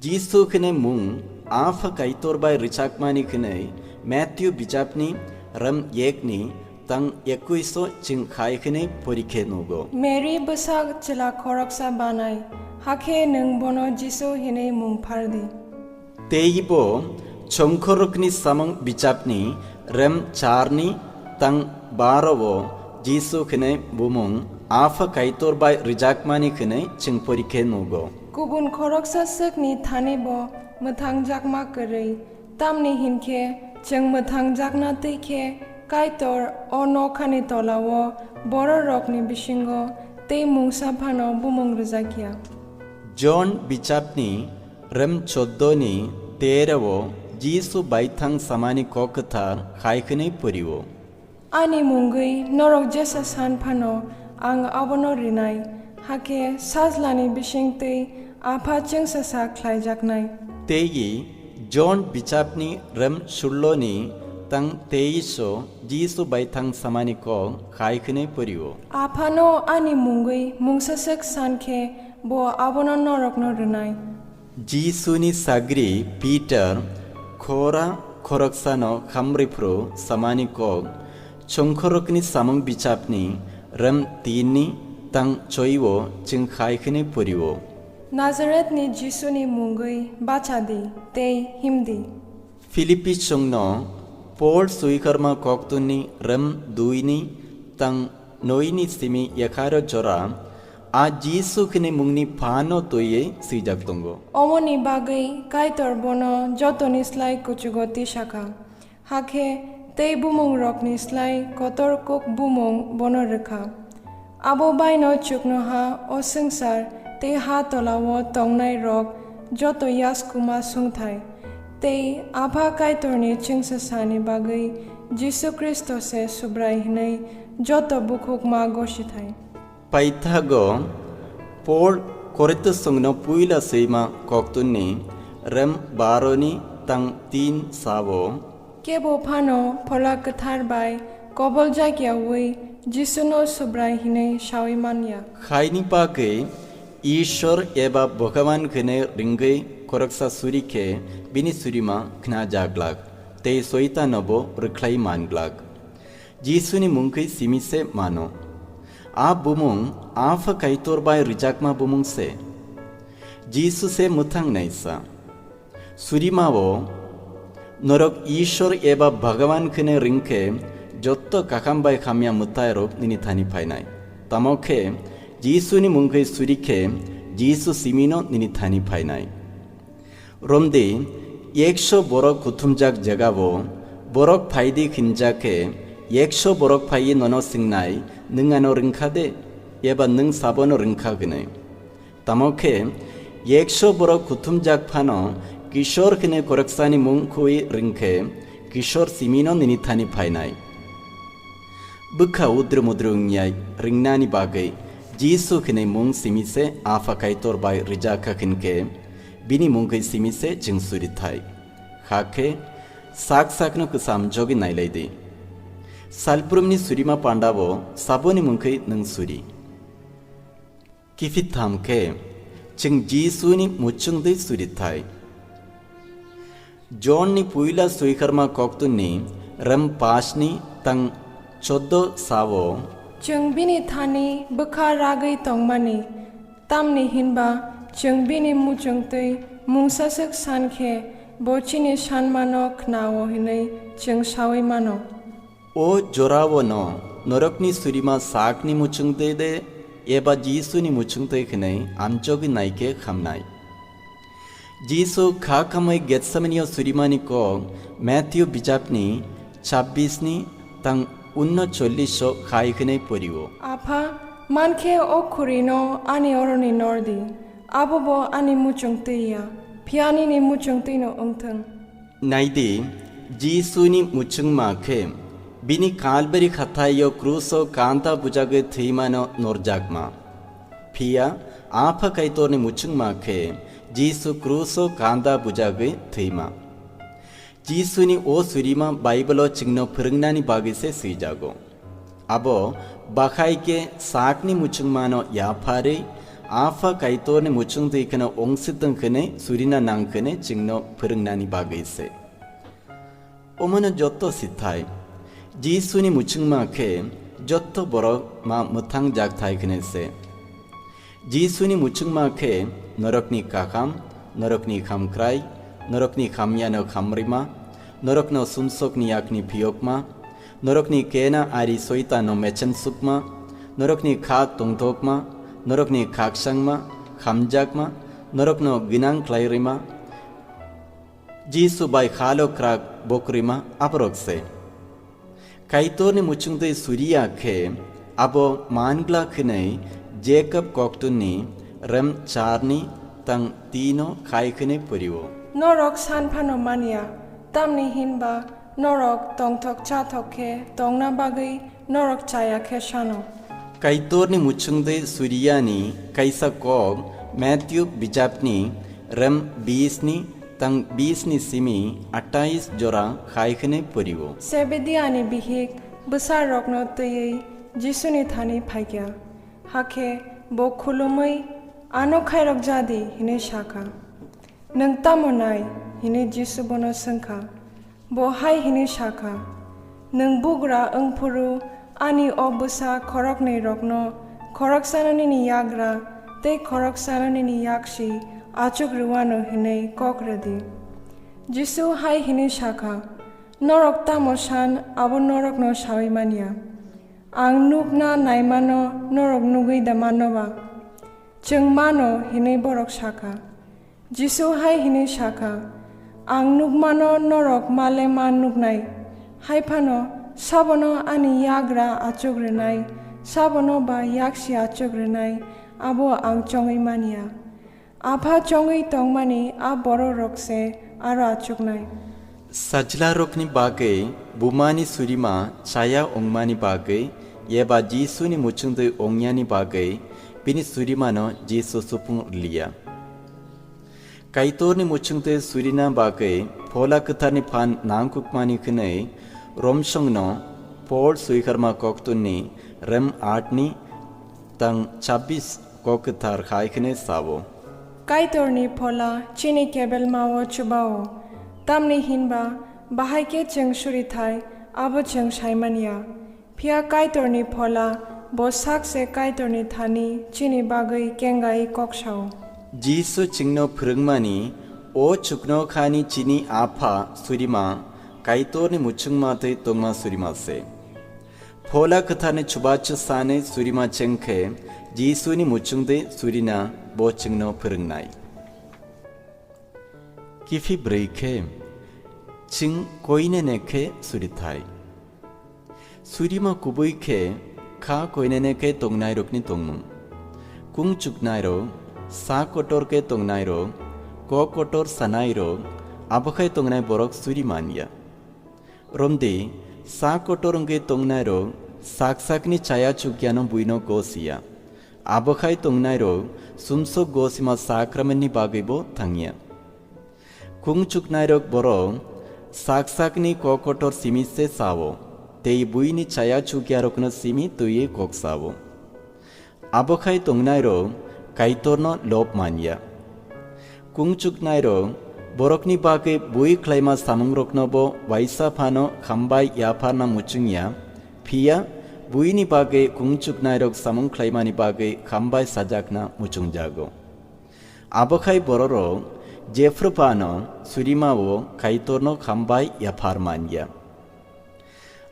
Jisu hwnwi mung Apha Kaitor bai rwchapmani hwnwi Matthew bijapni rem yekni tang ekuiso chwng khai hwnwi porikhe nugo. Mary bwsa chwla khoroksa banai, hakhe nwng bono Jisu hwnwi mung phardi. Teibo Chongkhorokni Samung bijapni rem charni tang baro-o Jisu hwnwi bumung Apha Kaitor bai rwjakmani hwnwi chwng porikhe nugo. Kubun khoroksa swkni thani bo mwthangjakma kwrwi, tamni hinkhe chwng mwthangjakna twi khe Kaitor o nokhani tola-o bororokni bisingo tei mungsa phano bumung rwjakya. John bichapni rem choddo ni tero-o Jisu baithang samani kok kwthar hai hwnwi pori-o. Ani mungwi norok jesa san phano ang abono rinai, hakhe sajlani bisingtwi Apha chwngsasa khlaijaknai. Tei John bichapni rem sullo ni tang teiso Jisu baithang samani kok hai hwnwi pori-o. Aphano ani mungwi mungsaswk san khe bo abono norokno rwnai. Jisuni sagri Peter khora khoroksano khamriphru samani kok Chongkhorokni Samung bichapni rem tinni tang choi-o chwng hai hwnwi pori-o. Nazarethni Jisuni mungwi bacha di tei him di. Philippi chwngno Paul swikarma koktunni rem duini tang noini simi ekharo jora a Jisu hwnwi mungni phano twiwi swijak tongo. Omoni bagwi Kaitor bono jotoni slai kuchugo tisakha. Hakhe tei bumungrokni slai kotor kuk bumung bono rwkha. Abo baino chuknoha o swngchar tei ha tola-o tongnairok joto yaskuma sungthai, tei Apha Kaitorni chwngsasani bagwi Jisu Khristo se Subrai hwnwi joto bukhukma gosithai. Paithago Paul Korinthosongno puila swima koktunni rem baroni tang tin sao. Kebo phano Phola Kwthar bai koboljak yaui Jisuno Subrai hinwi saui man ya. Khaini bagwi Ishwar eba Bhagavan hwnwi ringwi khoroksa suri khe bini surima khnajak glak tei Soitanobo rwkhlai man glak. Jisuni mungkhe simi se mano. A bumung Apha Kaitor bai rwjakma bumung se. Jisu se mwthang naisa. Surimao norok Ishwar eba Bhagavan khene ringkhe jotto kakham bai hamya mwtairok nini thani phainai. Tamo khe Jisuni mungkhe suri khe Jisu simino nini thani phainai. Romdi, ekso borok kuthumjak jagao borok phaidi hinjak khe, ekso borok phaiwi nono swngnai, "Nwng ano rwngkha de?" eba "Nwng sabono rwngkha?" hwnwi. Tamo khe, ekso borok kuthumjak phano Kishor hwnwi khoroksani mung khui rwngkhe, Kishor simino nini thani phainai. Bwkha udru mudru wngya ringnani bagwi Jisu hwnwi mung simi se Apha Kaitor bai rwjakha hwnkhe, bini mungkhe simi se chwng suri thai. Hakhe sak sakno kwcham jogwi nailai di. Salbrumni surima pandao saboni mungkhe nwng suri. Kiphitham khe chwng Jisuni muchungdi suri thai. Jonni puila swikarma koktwni rem pasni tang choddo sao. Chwng bini thani bwkha ragwi tongmani, tamni hinba chwng bini muchungtwi mungsaswk san khe bo chini sanmano khnao hinwi chwng saui mano. O jorao no norokni surima sakni muchungdi de eba Jisuni muchungtwi hwnwi amjogwi naikhe khamnai. Jisu kha khamwi Getsemanio surimani kok Matthew bijapni chabbisni tang unno cholliso khai hwnwi porio. Apha, mankhe o khurino ani oroni nordi, abobo ani muchungtwi ya, phiya nini muchungtwino wngthung. Naidi, Jisuni muchungma khe bini Kalbari khathaio kruso kanta bujagwi thwimano norjakma. Phiya Apha Kaitorni muchungma khe Jisu kruso kanta bujagwi thwima. Jisuni o surima Baibolo chwngno phwrwngnani bagwi se swijago. Abo bakhai khe sakni muchungmano yapharwi Apha Kaitorni muchungtwi kheno ongsitwng hwnwi surina nang hwnwi chwngno phwrwngnani bagwi se. Omono jotto sithai. Jisuni muchungma khe jotto borok ma mwthang jakthai hwnwi se. Jisuni muchungma khe norokni kakham, norokni khamkrai, norokni khamyano khamrima, norokno sumsokni yakni phiyokma, norokni kena ari soitano mechensukma, norokni kha tongthokma, norokni khaksangma, khamjakma, norokno gwnang khlairima, Jisu bai khalo kwrak bokrima aborok se. Kaitorni muchungtwi suriya khe abo mangla khwnwi Jacob koktunni rem charni tang tino khai khwnwi purio. Norok san phano manya, tamni hinba norok tongthok chathok khe tongna bagwi norok chaya khe sano. Kaitorni muchungtwi suriyani kaisa kok Matthew bijapni rem bisni tang bisni simi atais jora khai khwnwi purio. Sebediani bihik bwsarokno twiwi Jisuni thani phaikha. Hakhe bo khulumwi, "Ano khairok jadi," hwnwi sakha. "Nwng tamo nai?" hwnwi Jisu bono swngkha. Bo hai hwnwi sakha, "Nwng bugra wng phuru ani o bwsa khoroknwirokno khoroksano nini yagra tei khoroksano nini yaksi achuk rw anw," hwnwi kok rw di. Jisu hai hwnwi sakha, "Norok tamo san abo norokno saui man ya. Ang nukna naimano norok nugwi da mano ba? Chwng mano," hwnwi borok sakha. Jisu hai hwnwi sakha, "Ang nukmano norok male ma nuknai. Hai phano sabono ani yagra achuk rwnai, sabono ba yaksi achuk rwnai, abo ang chongwi man ya. Apha chongwi tongmani a bororok se aro achuknai." Sajlarokni bagwi bumani surima chaya wngmani bagwi eba Jisuni muchungtwi wngyani bagwi bini surimano Jisu supung liya. Kaitorni muchungtwi surina bagwi Phola Kwtharni phan nangkukmani hwnwi romsongno Paul swiharma koktunni rem atni tang chabbis kok kwthar hai hwnwi sao. Kaitorni Phola chini kebelmao chubao, tamni hinba bahai khe chwng surithai abo chwng sai man ya. Phiya Kaitorni Phola bo sak se Kaitorni thani chini bagwi kengai kok sao. Jisu chwngno phwrwngmani o chuknokhani chini Apha surima Kaitorni muchungma twi tongma surima se. Phola Kwtharni chubachu sanwi surima chengkhe Jisuni muchungtwi surina bo chwngno phwrwngnai. Kiphilwi khe chwng koinene khe surithai. Surima kubui khe kha koinene khe tongnairokni tongmung. Kung chuknairok, sak kotor khe tongnairok, kok kotor sanairok, abokhai tongnai borok suri man ya. Romdi, sak kotor wngwi tongnairok sak sakni chaya chukyano buino gosiya. Abokhai tongnairok sumsok gosima sakramentni bagwibo thangya. Kung chuknairok borok sak sakni kok kotor simi se sao, tei buini chaya chukyarokno simi twiwi kok sao. Abokhai tongnairok Kaitorno lob man ya. Kung chuknairok borokni bagwi bui khlaima samungroknobo uaisa phano hambai yapharna muchung ya, phiya buini bagwi kung chuknairok samung khlaimani bagwi hambai sajakna muchungjago. Abokhai bororok jephru phano surimao Kaitorno hambai yaphar man ya.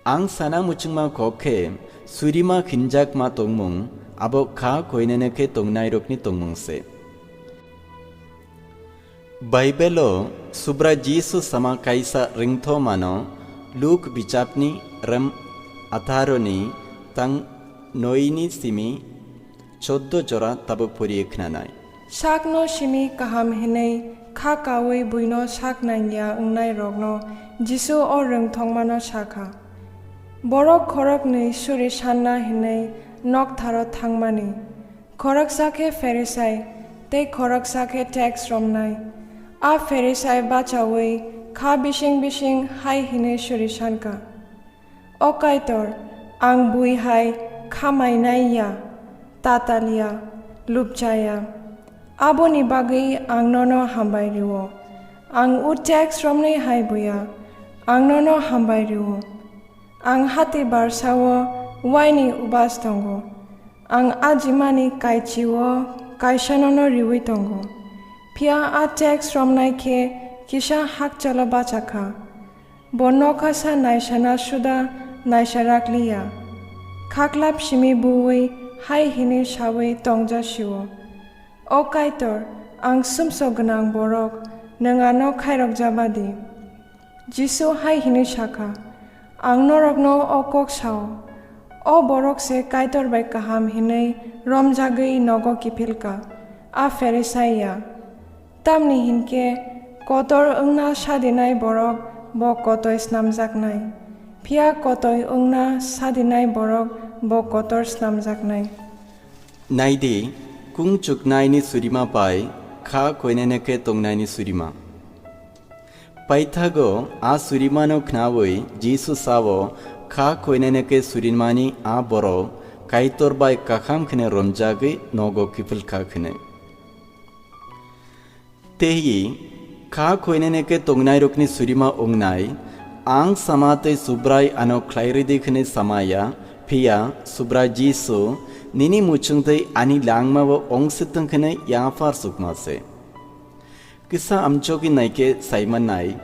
Ang sana muchungma kok khe surima khinjakma tongmung Abo kha koinene khe tongnairokni tongmung se. Baibelo Subrai Jisu sama kaisa ringthomano Luk bichapni rem atharoni tang noini simi choddo jora tabuk poriye khnanai. Sakno simi kaham hinwi kha kaui buino sak nangya wngnai rokno Jisu o rwngthongmano sakha. Borok khoroknwi suri sanna hinwi noktharo thangmani. Khoroksa khe Pharisai, tei khoroksa khe tax romnai. A Pharisai bachaui kha bising bising hai hinwi suri sankha. O Kaitor, ang bui hai kha mainai ya, tatal ya, lupcha ya. Aboni bagwi ang nono hambai rio. Ang o tax romnai hai buya, ang nono hambai rio. Ang hati barsao waini ubas tongo. Ang ajimani kaichio kaisa nono riui tongo. Phiya a tax romnai khe kisa hakchalo bachakha. Bo nokhasa naisana suda naisarakliya. Khaklap simi buui hai hinwi saui tongjasio. O Kaitor, ang sumsok gwnang borok, nwng ano khairokjabadi. Jisu hai hinwi sakha, ang norokno o kok sao, o borok se Kaitor bai kaham hinwi romjagwi nogo kiphilka, a Pharisai ya. Tamni hinkhe kotor wngna sadinai borok bo kotoi snamjaknai, phiya kotoi wngna sadinai borok bo kotor snamjaknai. Naidi, kung chuknaini surima bai kha koinene khe tongnaini surima. Paithago a surimano khnaui Jisu sao, kha koinene khe surimani a borok Kaitor bai kaham khene romjagwi nogo kiphilkha khene. Tei kha koinene khe tongnairokni surima wngnai, ang sama tei Subrai ano khlai ridi khene samaya, phiya Subrai Jisu nini muchungtwi ani langmao ongsi tong khene yaphar sukma se. Kisa amchogwi naikhe saimannai,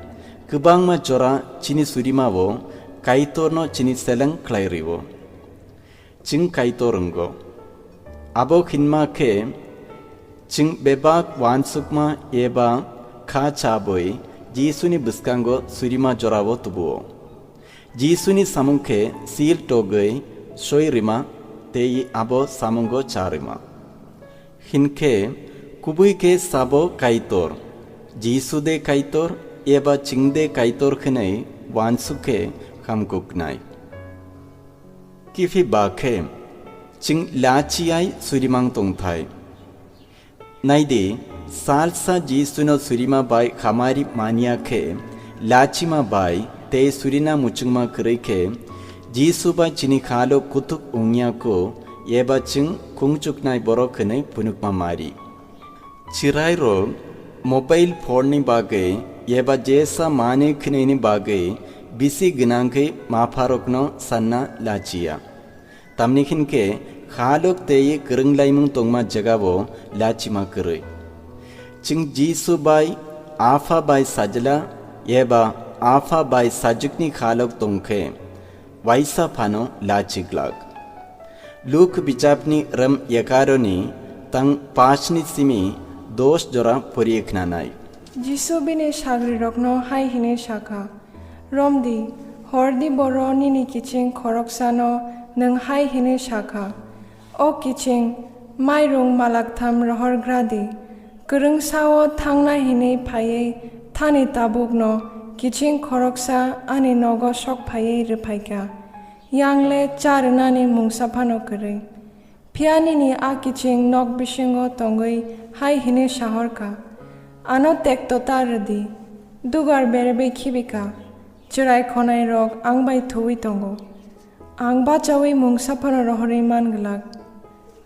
kwbangma jora chini surimao Kaitorno chini seleng khlai rio. Chwng Kaitor wngo. Abo hinma khe, chwng bebak uansukma eba kha chabwi Jisuni bwskango surima jorao tubuo. Jisuni samung khe sil togwi soi rima tei abo samungo cha rima. Hinkhe kubui khe sabo Kaitor, Jisu de Kaitor eba chwng de Kaitor hwnwi uansuk khe hamkuknai. Kiphilba khe, chwng lachiai surimang tongthai. Naidi, salsa Jisuno surima bai khamari manya khe, lachima bai tei surina muchungma kwrwi khe, Jisu bai chini khalo kuthuk wngya kho, eba chwng khungchuknai borok hwnwi phunukma mari. Chwrairok mobile phone ni bagwi eba jesa manwi khwnwini bagwi bisi gwnangkhe mapharokno sanna lachiya. Tamni hinkhe khalok tei kwrwnglaimung tongma jagao lachima kwrwi. Chwng Jisu bai Apha bai sajla eba Apha bai sajwkni khalok tongkhe, waisa phano lachi glak. Luk bichapni rem egaroni tang pachni simi dos jora poriye khnanai. Jisu bini sagrirokno hai hwnwi sakha, "Romdi, hordi boro nini kiching khoroksano nwng hai hwnwi sakha, 'O kiching, mairung malaktham rohorgradi.' Kwrwngsao thangna hwnwi phaiwi thani tabukno kiching khoroksa ani nogo sok phaiwi rwphaikha, yangle cha rwnani mungsa phano kwrwi. Phiya nini a kiching nok bisingo tongwi hai hwnwi sahorkha, 'Ano tekto ta rwdi, dugar berebwi khibikha, chwrai khonairok ang bai thuwi tongo. Ang bachaui mungsa phano rohorwi man glak.'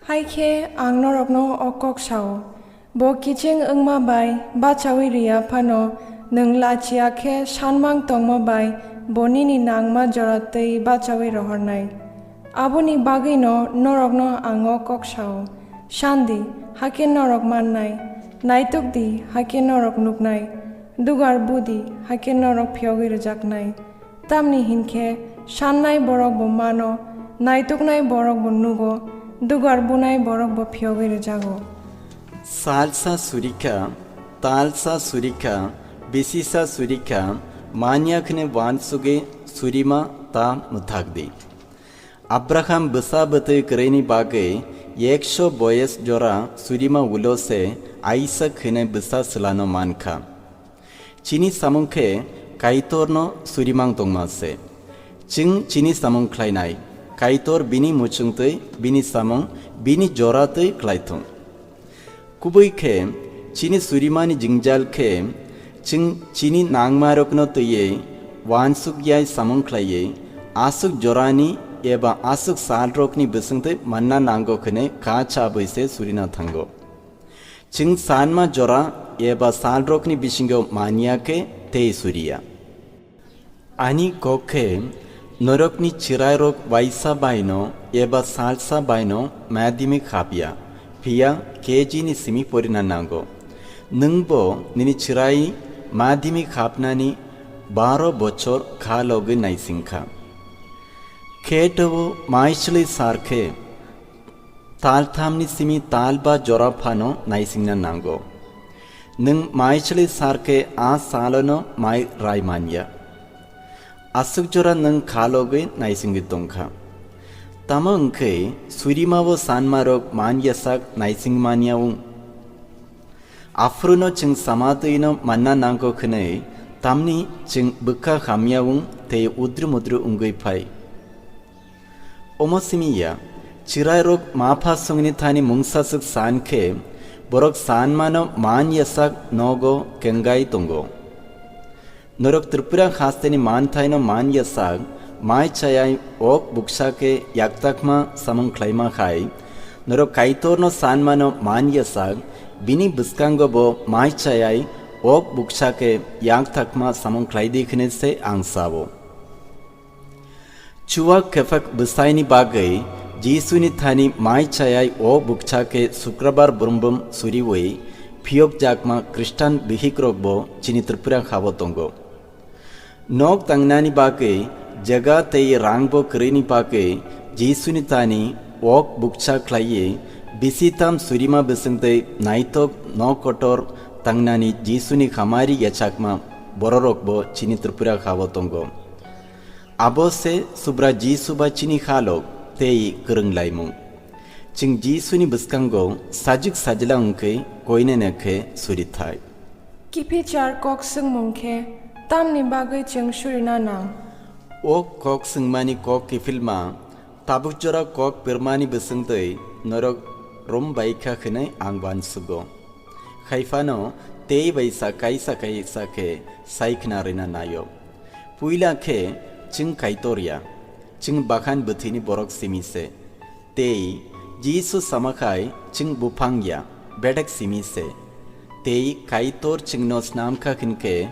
Hai khe ang norokno o kok sao, bo kiching wngma bai bachaui rwya phano nwng lachiya khe sanmang tongma bai bo nini nangma jora twi bachaui rohornai. Aboni bagwino norokno ang o kok sao, sandi, hakhe norok mannai, naitukdi, hakhe norok nuknai, dugar budi, hakhe norok phiyogwi rwjaknai. Tamni hinkhe sannai borok bo mano, naituknai borok bo nugo, Dugar bunai borok bo phiyogwi rwjago. Salsa surikha, talsa surikha, bisisa surikha, manya khne wansugwi surima ta mwthakdi. Abraham bwsa bwtwi kwrwini bagwi ekso boyes jora surima ulo se Aisak hwnwi bwsa swlano mankha. Chini samung khe Kaitorno surimang tongma se. Chwng chini samung khlainai, Kaitor bini muchungtwi bini samung bini joratwi khlaithung. Kubui khe, chini surimani jwngjal khe, chwng chini nangmarokno twiwi wansuk yai samung khlaiwi, aswk jorani eba aswk salrokni bwswngtwi manna nango hwnwi kha chabwi se surina thango. Chwng sanma jora eba salrokni bisingo manya khe tei suriya. Ani kok khe norokni chwrairok waisa baino eba salsa baino madhyamik hapya, phiya K G ni simi porina nango. Nwngbo nini chwrai madhyamik hapnani baro bochor kha logwi naisingkha. Khe tobo maisli sar khe talthamni simi talba jora phano naisingna nango. Nwng maisli sar khe a salono mai rai manya. Aswk jora nwng kha logwi naisingwi tongkha. Tamo wngkhe surimabo sanmarok man yasak naising manya wng. Aphruno chwng sama twino manna nango hwnwi tamni chwng bwkha hamya wng tei udru mudru wngwi phai. Omo simi ya, chwrairok mapha songni thani mungsaswk san khe, borok sanmano man yasak nogo kengai tongo. Norok Tripura hasteni manthaino man yasak, mai chayai ok buksa khe yaktakma samung khlaima khai, norok Kaitorno sanmano man yasak, bini bwskango bo mai chayai ok buksa khe yaktakma samung khlaidi hwnwi se ang sao. Chuak khephak bwsaini bagwi Jisuni thani mai chayai o bukcha khe Sukrabar brum brum suriwi phiyokjakma Khristan bihikrokbo chini Tripura hao tongo. Nok tangnani bagwi jaga tei rangbo kwrwini bagwi Jisuni thani ok bukcha khlaiwi bisi tam surima bwswngtwi naitok nok kotor tangnani Jisuni hamari yachakma bororokbo chini Tripura hao tongo. Abo se Subra Jisu bai chini halok tei kwrwng laimung. Chwng Jisuni bwskango sajwk sajla wngkhe koinene khe surithai. Kiphilchar kok swngmung khe tamni bagwi chwng surina nang? O kok swngmani kok kiphilma tabuk jora kok pirmani bwswngtwi norok rom bai kha hwnwi ang uansugo. Hai phano tei bai sa kaisa kaisa khe sai khna rwna naio. Puila khe chwng Kaitor ya, chwng bakhan bwthwini borok simi se. Tei Jisu sama khai chwng buphang ya, bedek simi se. Tei Kaitor chwngno snam kha hwn khe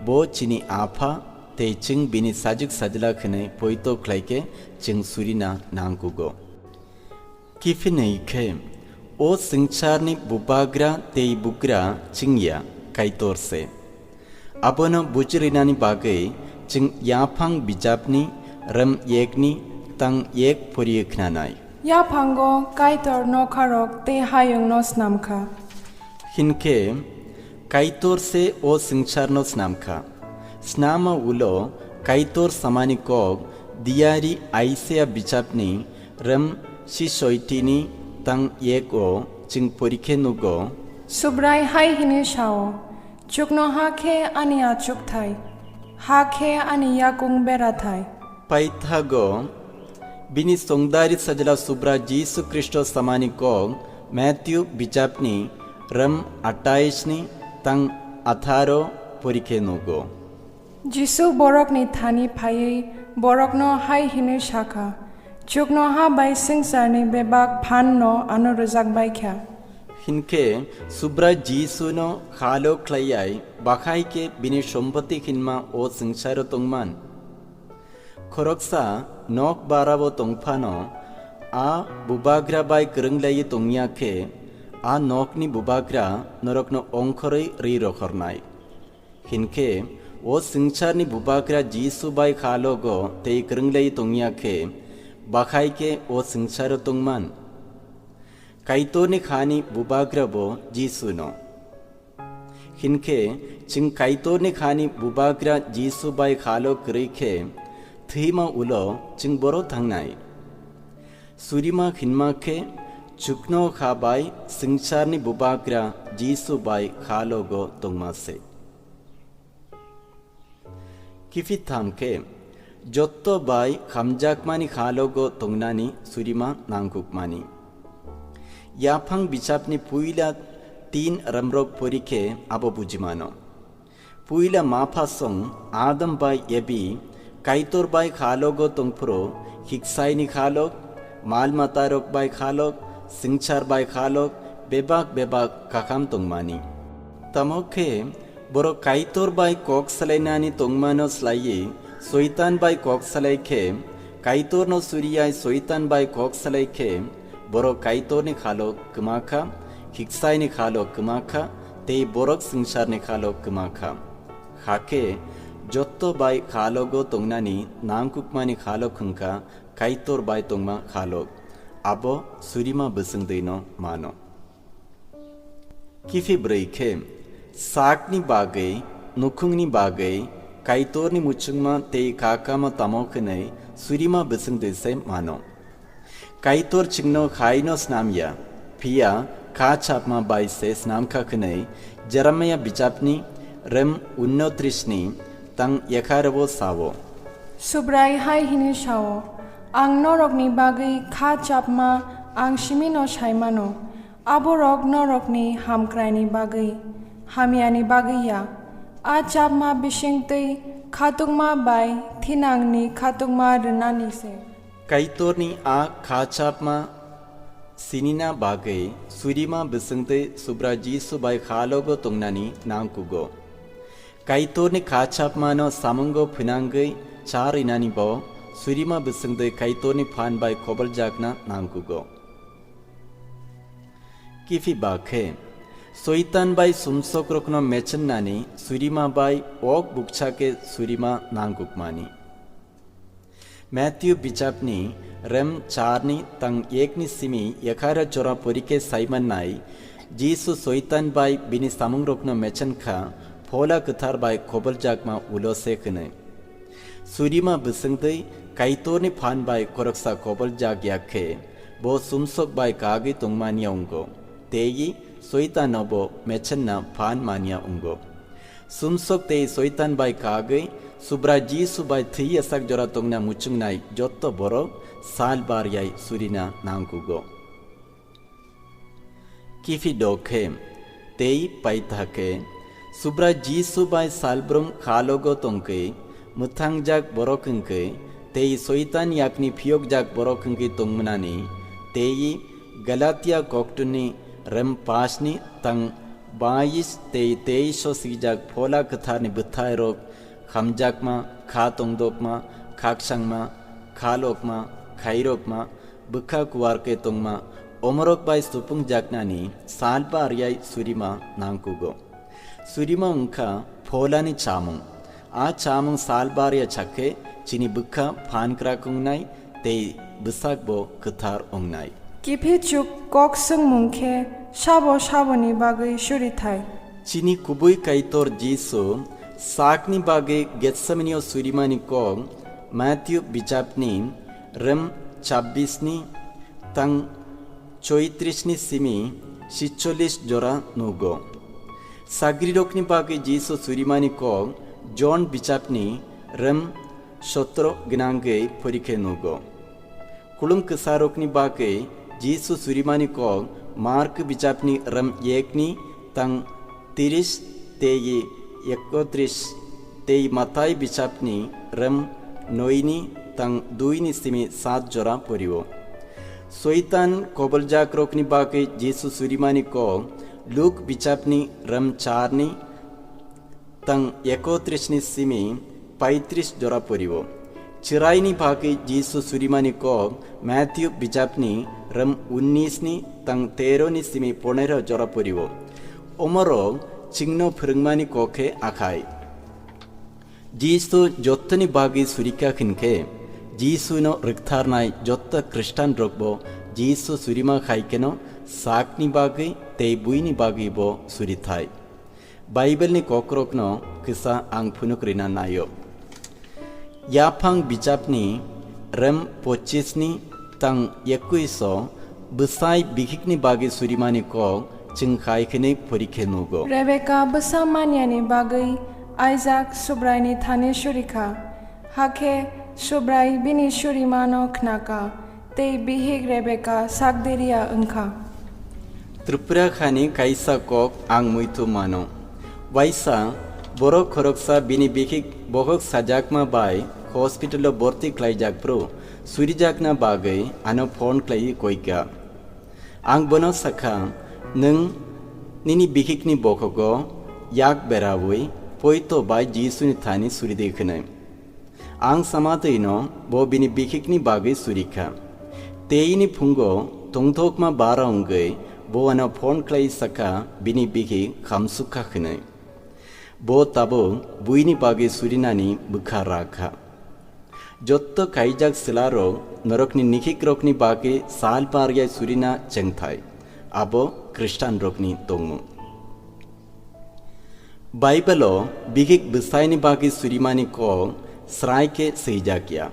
bo chini Apha tei chwng bini sajwk sajla hwnwi poito khlai khe chwng surina nangkugo. Kiphinwi khe, o swngcharni bubagra tei bugra chwng ya, Kaitor se. Abono bujirinani bagwi chwng yaphang bijapni rem yekni tang yek poriwi khnanai. Yaphango Kaitor nokharok tei hayungno snam kha. Hinkhe Kaitor se o swngcharno snam kha. Snama ulo Kaitor samani kok diyari Aisaiya bijapni rem sisoitini tang yek o chwng porikhe nugo. Subrai hai hwnwi sao, "Chuknoha khe ani achukthai, ha khe ani yakung berathai." Paithago bini songdari sajla Subra Jisu Khristo samani kok Matthew bijapni rem atais ni tang atharo porikhe nugo. Jisu borokni thani phaiwi borokno hai hwnwi sakha, "Chuknoha bai swngcharni bebak phanno ano rwjak bai kha." Hinkhe Subra Jisuno halo khlaiyai, bahai khe bini sompoti hinma o swngcharo tongman. Khoroksa nok barabo tongphano, a bubagra bai kwrwng laiwi tongya khe, a nokni bubagra norokno ongkhorwi ri rohornai. Hinkhe o swngcharni bubagra Jisu bai halogo tei kwrwng laiwi tongya khe, bahai khe o swngcharo tongman. Kaitorni khani bubagra bo Jisuno. Hinkhe chwng Kaitorni khani bubagra Jisu bai khalo kwrwi khe thwima ulo chwng boro thangnai. Surima hinma khe chukno kha bai swngcharni bubagra Jisu bai khalogo tongma se. Kiphitham khe, jotto bai khamjakmani khalogo tongnani surima nangkukmani. Yaphang bichapni puila tin ramrok pori khe abo bujimano. Puila maphasong Adam bai Ebi Kaitor bai khalogo tongphuru, hiksaini khalok, mal matarok bai khalok, swngchar bai khalok, bebak bebak kakham tongmani. Tamo khe borok Kaitor bai kok salainani tongmano slaiwi Soitan bai kok salai khe, Kaitorno suriyai Soitan bai kok salai khe, borok Kaitorni khalo kwma kha, hiksaini khalo kwma kha, tei borok swngcharni khalo kwma kha. Hakhe jotto bai khalogo tongnani nangkukmani khalok hwnkha Kaitor bai tongma khalok. Abo surima bwswngdwino mano. Kiphilwi khe, sakni bagwi, nukhungni bagwi, Kaitorni muchungma tei kakama tamo hwnwi surima bwswngdwi se mano. Kaitor chwngno khaino snamya, phiya kha chapma bai se snamkha hwnwi Jeremia bichapni rem unotrisni tang ekharo sao. Subrai hai hwnwi sao, "Ang norokni bagwi kha chapma ang simino saimano, aborok norokni hamkraini bagwi, hamyani bagwi ya. A chapma bisingtwi khatungma bai thinangni khatungma rwnani se." Kaitorni a kha chapma sinina bagwi surima bwswngtwi Subrai Jisu bai khalogo tongnani nangkugo. Kaitorni kha chapmano samungo phwnangwi cha rinani bo surima bwswngtwi Kaitorni phan bai koboljakna nangkugo. Kiphilwi khe, Soitan bai sumsokrokno mechennani surima bai ok bukcha khe surima nangkukmani. Matthew bichapni rem charni tang ekni simi ekharo jora pori khe saimannai, Jisu Soitan bai bini samungrokno mechen kha, Phola Kwthar bai koboljakma ulo se hwnwi. Surima bwswngtwi Kaitorni phan bai khoroksa koboljak ya khe, bo sumsok bai kagwi tongmani ya wngo, tei Soitano bo mechenna phan manya wngo. Sumsok tei Soitan bai kagwi Subrai Jisu bai thwi yasak jora tongna muchungnai jotto borok sal bar yai surina nangkugo. Kiphilwi khe tei paitha khe, Subrai Jisu bai salbrum khalogo tongkhe, mwthangjak borok wngkhe, tei Soitan yakni phiyokjak borok wngkhe tongmwnani, tei Galatia koktwni rem pasni tang bais tei teis o swijak Phola Kwtharni bwthairok, khamjakma, kha tongdokma, khaksangma, khalokma, khairokma, bwkha kuar khe tongma, omorok bai supungjaknani sal bar yai surima nangkugo. Surima wngkha pholani chamung. A chamung sal bar ya chakhe chini bwkha phan kwrak wngnai tei bwsakbo kwthar wngnai. Kiphilwi kok swngmung khe sabo saboni bagwi suri thai. Chini kubui Kaitor Jisu sakni bagwi Getsemani o surimani kok Matthew bichapni rem chabbisni tang choitrisni simi sitchollis jora nugo. Sagrirokni bagwi Jisu surimani kok Jon bichapni rem sotro gwnangwi pori khe nugo. Khulum kwsarokni bagwi Jisu surimani kok Mark bichapni rem ekni tang tiris tei ekotris tei Mathai bichapni rem noini tang duini simi sat jora porio. Soitan koboljakrokni bagwi Jisu surimani kok Luk bichapni rem charni tang ekotrisni simi paitris jora porio. Chwraini bagwi Jisu surimani kok Matthew bichapni rem unnisni tang teroni simi ponero jora porio. Omorok chwngno phwrwngmani kok khe akhai. Jisu jottoni bagwi surika hinkhe, Jisuno rwktharnai jotto Khristanrokbo Jisu surima khai kheno sakni bagwi tei buini bagwi bo suri thai. Bible ni kokrokno kisa ang phunuk rina naio. Yaphang bichapni rem pochis ni tang ekuiso bwsai bikhikni bagwi surimani kok chwng khai khwnwi porikhe nugo. Rebeka bwsa maniani bagwi Isaac Subraini thani surikha, hakhe Subrai bini surimano khnakha, tei bihik Rebeka sakderia wngkha. Tripura khani kaisa kok ang muitu mano. Waisa borok khoroksa bini bikhik bokhok sajakma bai hospital o borti khlaijak phru surijakna bagwi ano phone khlaiwi koika. Ang bono sakha, "Nwng nini bikhikni bokhogo yak beraui poito bai Jisuni thani suridi," hwnwi. Ang sama twi no bo bini bikhikni bagwi surikha. Teini phungo tongthokma bara wngwi bo ano phone khlai sakha bini bikhik khamsukha hwnwi. Bo tabuk buini bagwi surinani bwkha rakha. Jotto kaijak chwlarok norokni nikhikrokni bagwi sal parya surina chengthai, abo Khristanrokni tongmung. Bible-o bikhik bwsaini bagwi surimani kok srai khe swijak ya.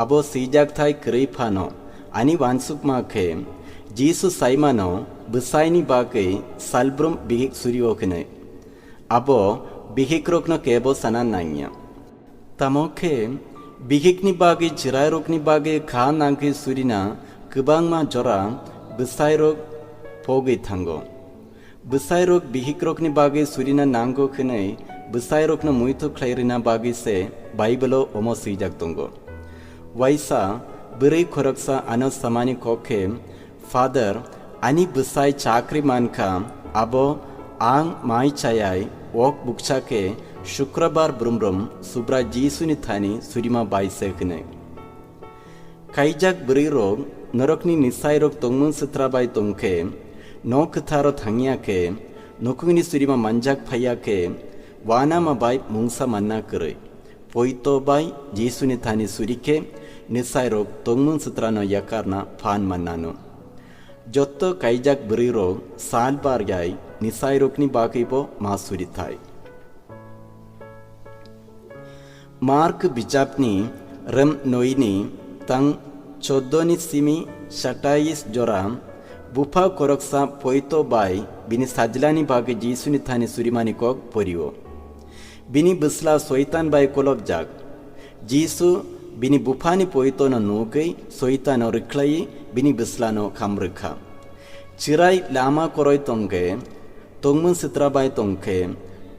Abo swijak thai kwrwi phano, ani uansukma khe Jisu saimano bwsaini bagwi salbrum bikhik surio hwnwi. Abo bikhikrokno kebo sana nangya. Tamo khe, bikhikni bagwi chwrairokni bagwi kha nangkhe surina kwbangma jora bwsairok pogwi thango. Bwsairok bikhikrokni bagwi surina nango hwnwi bwsairokno muitu khlai rwna bagwi se Bible-o omo swijak tongo. Waisa bwrwi khoroksa ano samani kok khe, "Father, ani bwsai chakri mankha, abo ang mai chayai wok bukcha khe Shukrabar brum brum Subrai Jisuni thani surima bai se," hwnwi. Kaijak bwrwi rok norokni nisairok tongmung sitra bai tongkhe, nok kwtharo thangya khe, nukhungni surima manjak phaiya khe, wanama bai mungsa manna kwrwi. Poito bai Jisuni thani suri khe nisairok tongmung sitra no yakarna phan mannano. Jotto kaijak bwrwi rok sal bar yai nisairokni bagwi bo ma suri thai. Mark bichapni rem noini tang choddo ni simi satais jora bupha koroksa poito bai bini sajlani bagwi Jisuni thani surimani kok porio. Bini bwsla Soitan bai kolopjak. Jisu bini buphani poitono nugwi Soitano rwkhlaiwi bini bwslano khamrwkha. Chwrai lama koroi tongkhe, tongmung sitra bai tongkhe,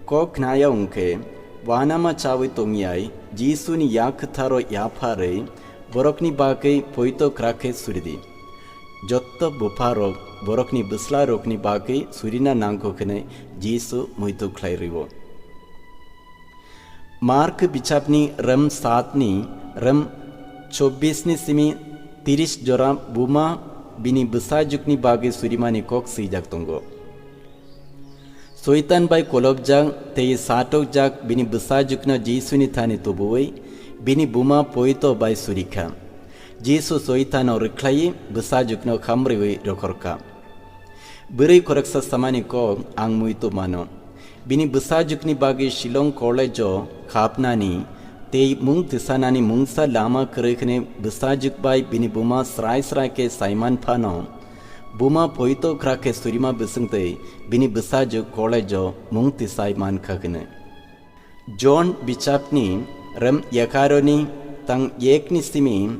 kok khnaya wngkhe, wanama chawi tongyai Jisuni yak kwtharo yapharwi borokni bagwi poito kwrak khe suridi. Jotto bupharok borokni bwslarokni bagwi surina nangkuk hwnwi Jisu muitu khlai rwo. Mark bichapni rem satni rem chobbish ni simi tiris jora buma bini bwsajwkni bagwi surimani kok swijak tongo. Soitan bai kolopjak tei satokjak bini bwsajwkno Jisuni thani tubuwi bini buma poito bai surikha. Jisu Soitano rwkhlaiwi bwsajwkno khamriwi rokhorkha. Bwrwi khoroksa samani kok ang muitu mano. Bini bwsajwkni bagwi Shillong College-o khapnani tei mung tisanani mungsa lama kwrwi hwnwi bwsajwk bai bini buma srai srai khe saiman phano, buma poito kwrak khe surima bwswngtwi bini bwsajwk college-o mung tisai mankha hwnwi. John bichapni rem yakaroni tang yekni simi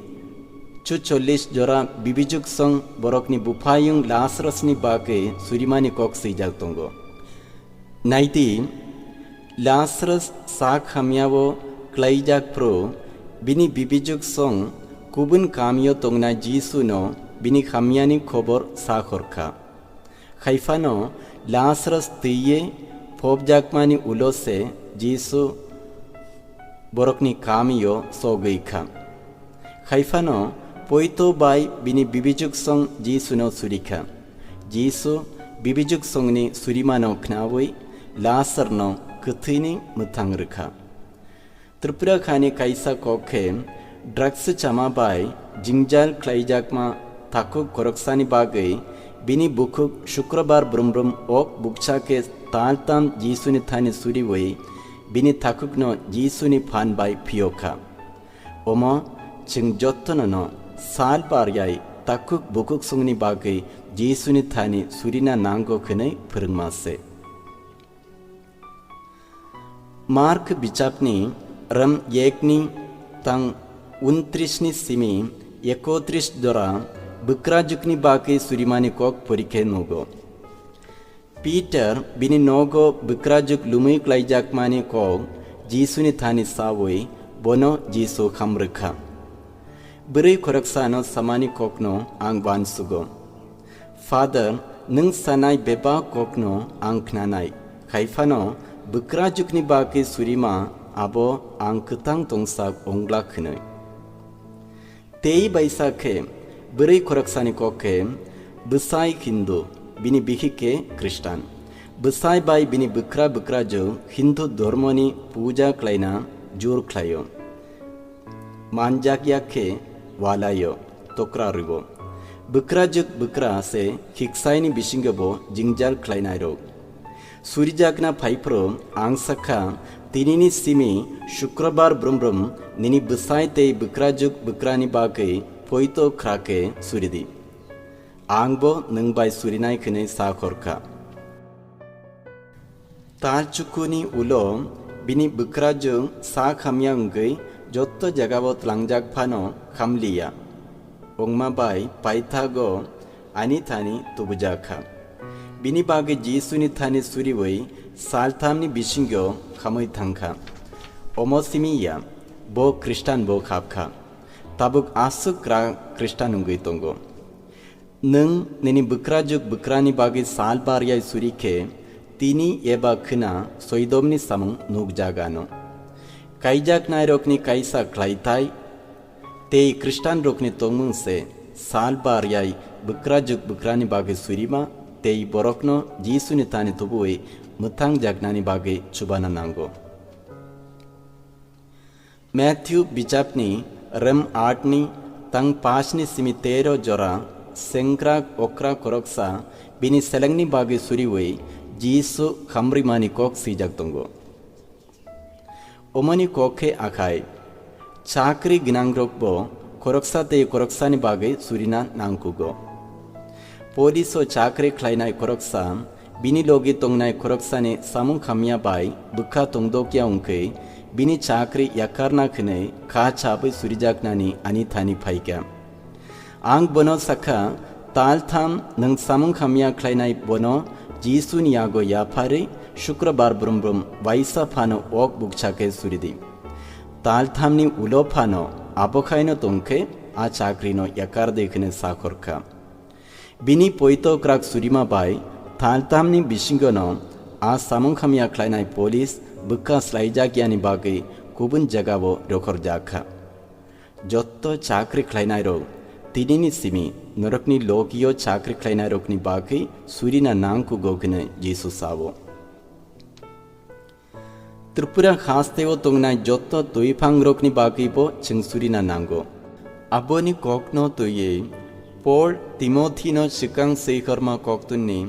chuchollis jora bibijuksong borokni buphayung Lazarusni bagwi surimani kok swijak tongo. Naidi, Lazarus sak hamyao klaijak phru bini bibijuksong kubun kamio tongnai Jisuno bini hamyani khobor sakhorkha. Haiphano Lazarus twiwi phobjakmani ulo se Jisu borokni kamio sogwi kha. Haiphano poito bai bini bibijuksong Jisuno suri kha. Jisu bibijuksongni surimano khnaui Lazarno kwthwini mwthang rwkha. Tripura khani kaisa kok khe drugs chama bai jingjal khlaijakma Takhuk khoroksani bagwi bini bukhuk Shukrobar brum brum ok bukcha khe tal tam Jisuni thani suriwi bini takhukno Jisuni phan bai phiyokha. Omo chwng jotono no sal bar yai takhuk bukhuk songni bagwi Jisuni thani surina nango hwnwi phwrwngma se. Mark bichapni ram yekni tang untrisni simi ekotris jora bwkrajwkni bagwi surimani kok porikhe nugo. Peter bini nogo bwkrajwk lumwi klaijakmani kok Jisuni thani sawi bono Jisu khamrwkha. Bwrwi khoroksano samani kokno ang uansugo. Father, nwng sanai bebak kokno ang khnanai, hai phano bwkrajwkni bagwi surima abo ang kwthang tongsak ongla hwnwi. Tei baisa khe bwrwi khoroksani kok khe bwsai Hindu, bini bihik khe Khristan. Bwsai bai bini bwkra bwkrajwk Hindu dhormoni puja khlaina jur khlaio. Manjak ya khe walaio, tokra rwo. Bwkrajwk bwkra se khiksaini bisingo bo jingjal khlainairok. Surijakna phaiphru ang sakha, tinini simi Shukrobar brum brum nini bwsai tei bwkrajwk bwkrani bagwi poito khra khe suridi. Ang bo nwng bai surinai hwnwi sa khorkha. Tal chukuni ulo bini bwkrajwk sak hamya wngwi jotto jagao tlangjak phano khamliya. Wngma bai paithago ani thani tubujakha. Bini bagwi Jisuni thani suriwi salthamni bisingo khamwi thangkha. Omo simi ya, bo Khristan bo khapkha. Tabuk aswk kwrak Khristan wngwi tongo. Nwng nini bwkrajwk bwkrani bagwi sal bar yai suri khe tini eba khwna soidomni samung nukjagano. Kaijaknairokni kaisa khlaithai tei Khristanrokni tongmung se sal bar yai bwkrajwk bwkrani bagwi surima tei borokno Jisuni thani tubuwi mwthangjaknani bagwi chubana nango. Matthew bichapni rem aatni tang paanchni simi tero jora sengkrak okra khoroksa bini selengni bagwi suriwi Jisu khamrimani kok swijak tongo. Omoni kok khe akhai, chakri gwnangrokbo khoroksa tei khoroksani bagwi surina nangkugo. Police o chakri khlainai khoroksa, bini logi tongnai khoroksani samung hamya bai bwkha tongdokya wngkhe, bini chakri yakarna hwnwi kha chabwi surijaknani ani thani phaikha. Ang bono sakha, "Tal tham nwng samung hamya khlainai bono Jisuni yago yapharwi Shukrobar brum brum waisa phano ok bukcha khe suridi." Tal thamni ulo phano abo khaino tongkhe a chakrino yakardi hwnwi sakhorkha. Bini poito kwrak surima bai tal tamni bisingono a samung hamya khlainai police bwkha slaijakyani bagwi kubun jagao rokhorjak kha. Jotto chakri khlainairok, tinini simi norokni logio chakri khlainairokni bagwi surina nangkugo hwnwi Jisu sao. Tripura hasteo tongnai jotto twiphangrokni bagwibo chwng surina nango. Aboni kokno twiwi Paul Timothino swkang swikhorma koktunni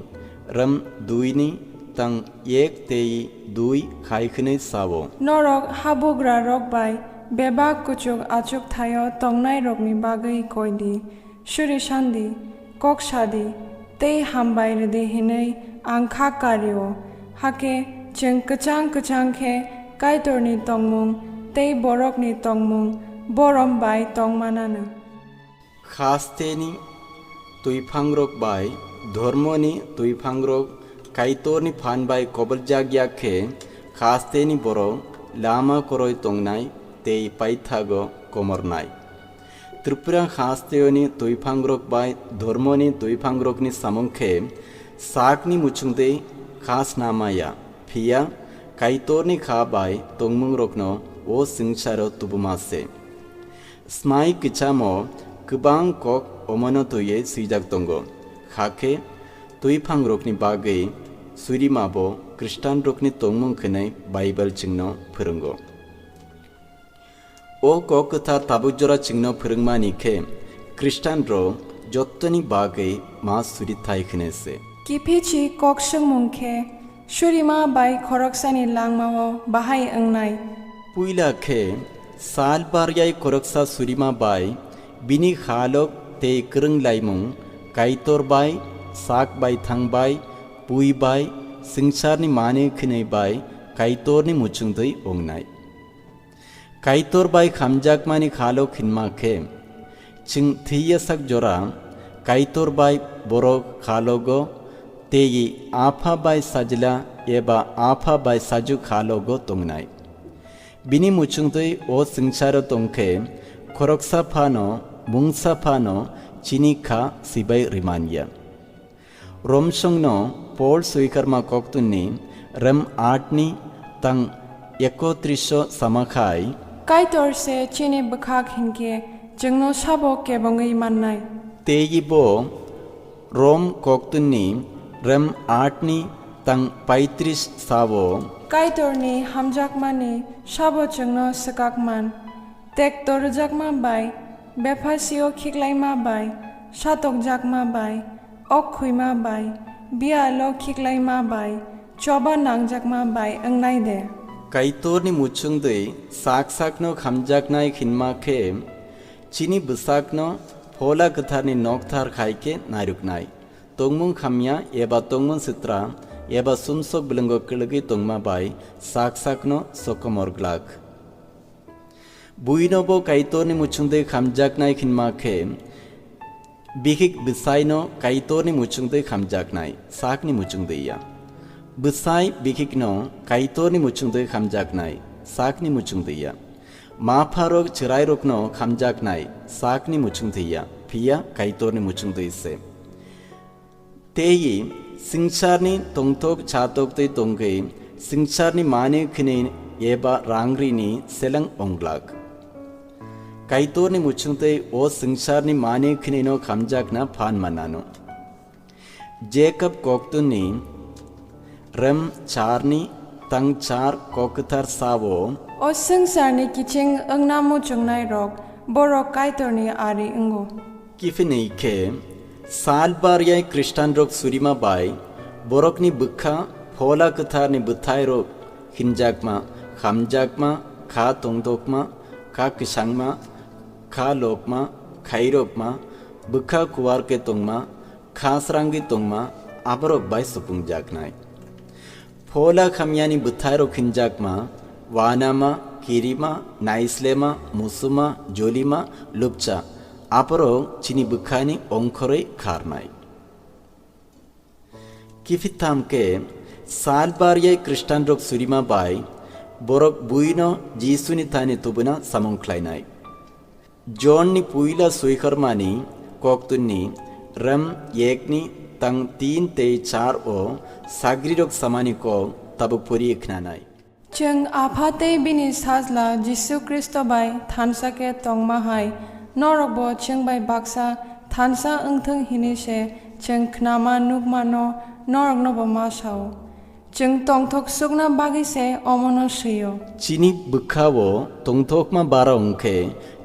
ram duini tang ek tei dui khai hwnwi sao. Norok habugrarok bai bebak kuchuk achuk thaio tongnairokni bagwi koidi. Suri sandi, kok sadi, tei hambai rwdi hinwi ang kha kario. Hakhe chwng kwchang kwchang khe Kaitorni tongmung tei borokni tongmung borom bai tong mananw. Hasteni twiphangrok bai dhormoni twiphangrok Kaitorni phan bai koboljak ya khe hasteni borok lama koroi tongnai tei paithago komornai. Tripura hasteoni twiphangrok bai dhormoni twiphangrokni samung khe sakni muchungtwi kha snamaya, phiya Kaitorni kha bai tongmungrokno o swngcharo tubuma se. Smai kwchamo kwbang kok omono twiwi swijak tongo, hakhe twiphangrokni bagwi surimabo Khristanrokni tongmung hwnwi Bible chwngno phwrwngo. O kok kwthar tabuk jora chwngno phwrwngmani khe, Khristanrok jottoni bagwi ma suri thai khne se. Kiphichi kok swngmung khe, surima bai khoroksani langmao bahai wngnai. Puila khe sal baryai khoroksa surima bai bini khalok tei kwrwng laimung Kaitor bai, sak bai thang bai, pui bai, swngcharni mani khwnwi bai Kaitorni muchungtwi wngnai. Kaitor bai khamjakmani khalok hinma khe, chwng thwiya sak jora Kaitor bai borok khalogo tei apha bai sajla eba apha bai sajuk khalogo tongnai. Bini muchungtwi o swngcharo tongkhe khoroksa phano, mungsa phano chini kha sibai rwmanya. Romsongno Paul swikarma koktunni rem atni tang ekotrisho sama khai, Kaitor se chini bwkhak hinkhe chwngno sabo kebongwi mannai. Tei bo Rom koktunni rem atni tang paitris sao, Kaitorni hamjakmani sabo chwngno swkakman. Tekto rwjakma bai, bephasio khiklaima bai, satokjakma bai, ok khuima bai, biyalo khiklaima bai, choba nangjakma bai wngnai de. Kaitorni muchungtwi sak sakno khamjaknai hinma khe, chini bwsakno Phola Kwtharni nokthar khai khe nairuknai. Tongmung hamya eba tongmung sitra eba sumsok bwlwngo kwlwgwi tongma bai sak sakno sokomor glak. Buino bo Kaitorni muchungtwi khamjaknai hinma khe, bihik bwsaino Kaitorni muchungtwi khamjaknai, sakni muchungtwi ya. Bwsai bihikno Kaitorni muchungtwi khamjaknai, sakni muchungtwi ya. Mapharok chwrairokno khamjaknai, sakni muchungtwi ya, phiya Kaitorni muchungtwi se. Tei swngcharni tongthok chatokti tongwi swngcharni mani khini eba rangrini seleng onglak. Kaitorni muchungtwi o swngcharni mani khinino khamjakna phan manano. Jacob koktunni rem charni tang char kokthar sao, o swngcharni kiching wngna muchungnai rok borok Kaitorni ari wngo. Kiphinwi khe, sal baryai Khristanrok surima bai borokni bwkha Phola Kwtharni bwthairok hinjakma, khamjakma, kha tongthokma, kha kwsangma, kha lokma, khairokma, bwkha kuwar khe tongma, kha srangwi tongma, aborok bai supungjaknai. Phola khamyani bwthairok hinjakma, wanama, kirima, naislema, musuma, jolima, lupcha, aborok chini bwkhani ongkhorwi kharnai. Kiphitham khe, sal baryai Khristanrok surima bai borok buino Jisuni thani tubuna samung khlainai. Jonni puila swikhormani koktunni rem yekni tang tin tei char o sagrirok samani kok tabuk pori khnanai. Chwng Apha tei bini Sajla Jisu Khristo bai thansa khe tongma hai norokbo chwng bai baksa thansa wngthung hini se chwng khnama nukmano noroknobo ma sao. Chwng tongthok sukna bagwi se omono swi-o. Chini bwkha-o tongthokma bara wng khe,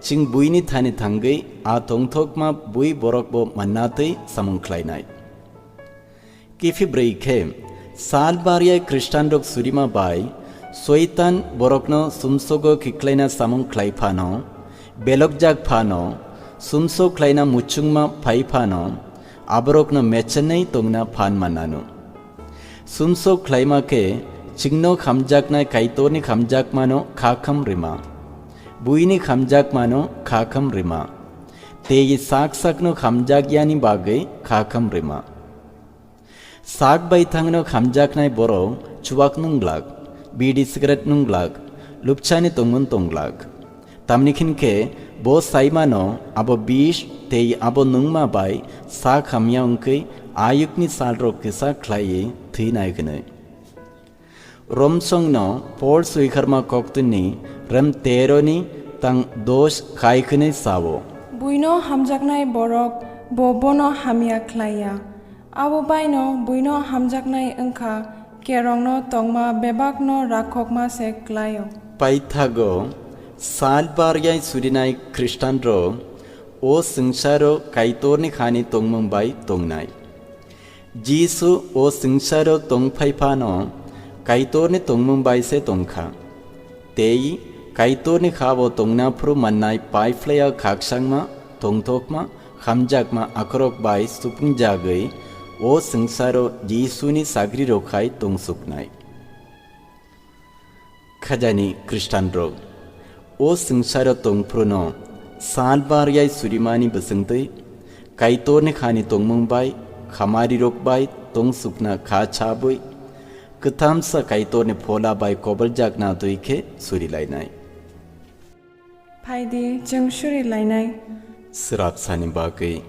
chwng buini thani thangwi a tongthokma bui borokbo manna twi samung khlainai. Kiphilwi khe, sal baryai Khristanrok surima bai Soitan borokno sumsogo khiklaina samung khlai phano, belokjak phano, sumsok khlaina muchungma phai phano, aborokno mechenwi tongna phan manano. Sumsok khlaima khe chwngno khamjaknai Kaitorni khamjakmano kha kham rwma, buini khamjakmano kha kham rwma, tei sak sakno khamjakyani bagwi kha kham rwma. Sak bai thangno khamjaknai borok chuwak nunglak, bidi cigarette nunglak, lupchani tongmung tonglak. Tamni khin khe bo saimano abo bish tei abo nungma bai sak hamya wngkhe ayukni salrok kisa khlaiwi thwinai hwnwi. Romsongno Paul swikharma koktwini rem teroni tang dos khai hwnwi sao. Buino hamjaknai borok bo bono hamya khlaiya. Abo baino buino hamjaknai wngkha, kerongno tongma bebakno rakhokma se klaio. Paithago sal baryai surinai Khristanrok O swngcharo Kaitorni hani tongmung bai tongnai. Jisu o swngcharo tongphai phano Kaitorni tongmung bai se tongkha. Tei Kaitorni ha-o tongna phuru mannai paiphlaiya khakchangma, tongthokma, hamjakma akhorok bai supungjagwi o swngcharo Jisuni sagrirok hai tongsuknai. Khajani Khristanrok, o swngcharo tongphruno sal baryai surimani bwswngtwi Kaitorni hani tongmung bai, khamarirok bai tongsukna kha chabwi, kwthamsa Kaitorni phola bai koboljakna twi khe surilainai. Phaidi, chwng surilainai. Swraksani bagwi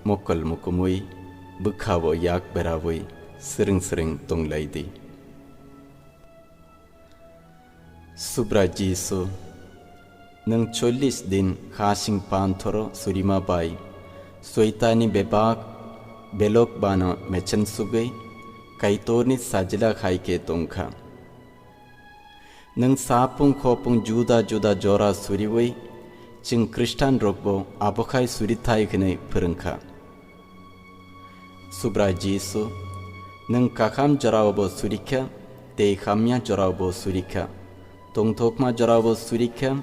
mokol mukumwi bwkhao yak berawi swrwng swrwng tonglaidi. Subra Jisu, nwng chollish din hasing panthoro surima bai Soitani bebak belok bano mechen sugwi Kaitorni sajla hai khe tongkha. Nwng sapung khopung juda juda jora suriwi chwng Khristanrokbo abokhai surithai hwnwi phwrwngkha. Subrai Jisu, nwng kakham joraobo surikha, tei hamya joraobo surikha, tongthokma joraobo surikha,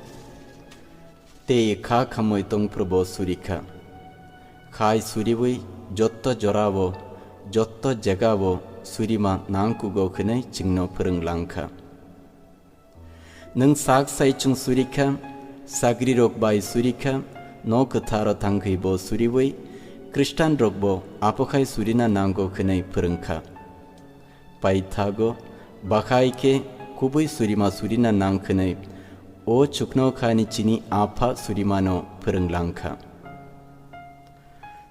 tei kha khamwi tongphrubo surikha. Khai suriwi jotto jorao, jotto jagao surima nangkugo hwnwi chwngno phwrwng langkha. Nwng sak sai chwng surikha, sagrirok bai surikha, nok kwtharo thangkhwibo suriwi Khristanrokbo apokhai surina nango hwnwi phwrwngkha. Paithago, bahai khe kubui surima surina nang hwnwi o chuknokhani chini Apha surimano phwrwng langkha.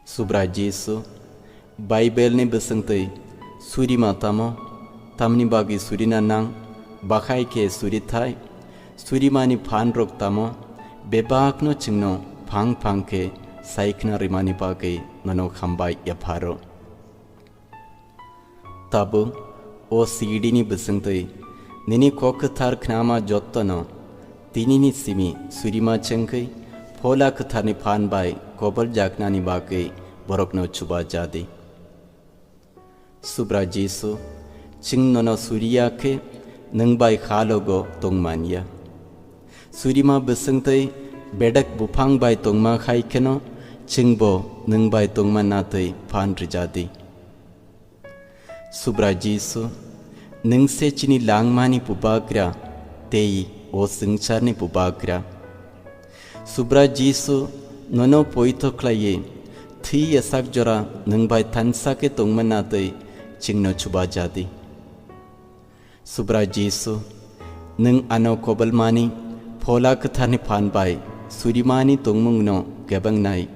Subrai Jisu, Baibelni bwswngtwi surima tamo, tamni bagwi surina nang, bahai khe surithai, surimani phanrok tamo, bebakno chwngno phang phang khe saikhna rimani bagwi nono hambai yapharo. Tabuk o C D ni bwswngtwi nini kok kwthar khnama jottono tinini simi surima chengkhwi Phola Kwtharni phan bai koboljaknani bagwi borokno chuba jadi. Subra Jisu, chwng nono suriya khe nwng bai halogo tongmanya. Surima bwswngtwi bedek buphang bai tongma hai kheno chwngbo nwng bai tongma natwi phan rijadi. Subra Jisu, nwng se chini langmani bubagra tei o swngcharni bubagra. Subra Jisu, nono poito khlaiwi thwi yasak jora nwng bai thansa khe tongma natwi chwngno chuba jadi. Subra Jisu, nwng ano kobolmani Phola Kwtharni phan bai surimani tongmungno kebengnai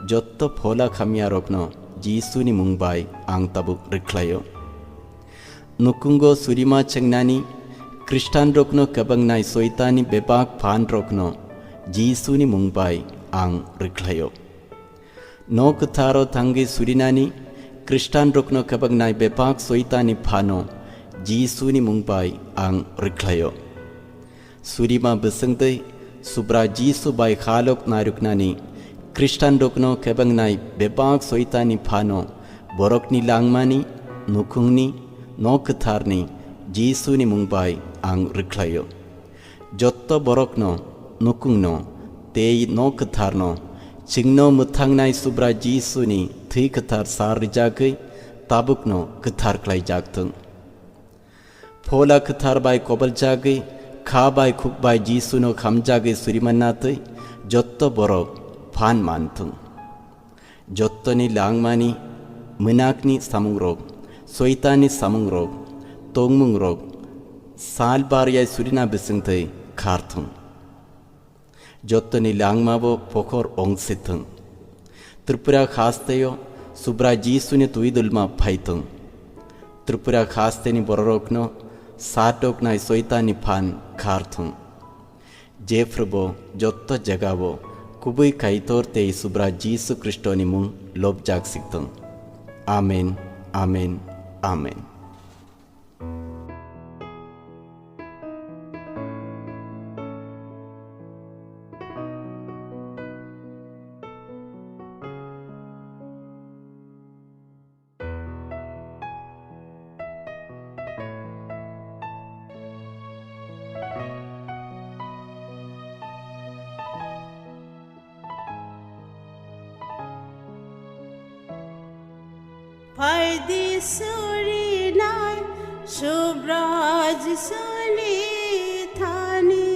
jotto phola khamyarokno Jisuni mung bai ang tabuk rwkhlaio. Nukhungo surima chengnani Khristanrokno kebengnai Soitani bebak phanrokno Jisuni mung bai ang rwkhlaio. Nok kwtharo thangwi surinani Khristanrokno kebengnai bebak Soitani phano Jisuni mung bai ang rwkhlaio. Surima bwswngtwi Subra Jisu bai halok narwknani Khristanrokno kebengnai bebak Soitani phano borokni langmani, nukhungni, nok kwtharni Jisuni mung bai ang rwkhlaio. Jotto borokno, nukhungno tei nok kwtharno chwngno mwthangnai Subra Jisuni thwi kwthar sar rijagwi tabukno kwthar khlaijak thung. Phola Kwthar bai koboljagwi, kha bai khuk bai Jisuno khamjagwi surima natwi jotto borok phan man thung. Jottoni langmani, mwnakni samungrok, Soitani samungrok, tongmungrok, sal baryai surina bwswngtwi khar thung. Jottoni langmabo pokhor ong se thung. Tripura hasteo Subra Jisuni twidulma phai thung. Tripura hasteni bororokno satoknai Soitani phan khar thung. Jephrubo jotto jagao kubui Kaitor tei Subra Jisu Khristoni mung lobjak sik thung. Amen, amen, amen. Surinai Subrai Jisuni thani.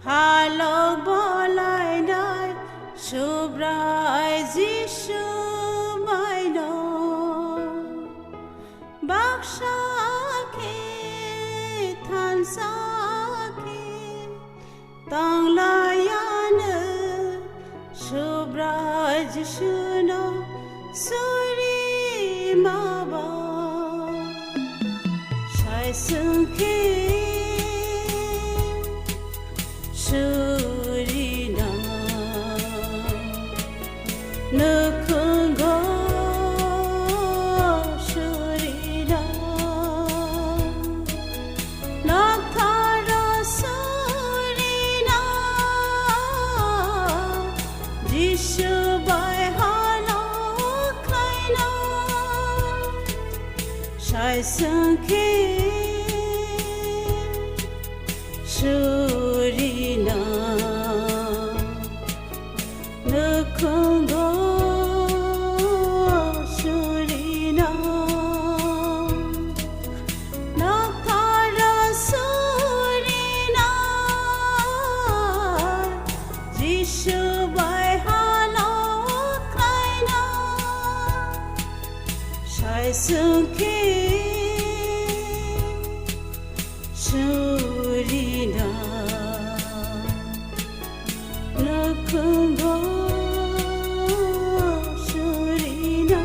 Halok bolainai Subrai Jisu baino. Baksa khe thansa khe tanglaiano Subrai Jisuno suri maba. Sai swngkhe surina, nukhungo surina, noktharo surina, Jisu bai hano khlaina. Sai swngkhe surina, nukhungo surina, noktharo surina, Jisu bai hano khlaina. Sai swngkhe surina, nukhungo surina.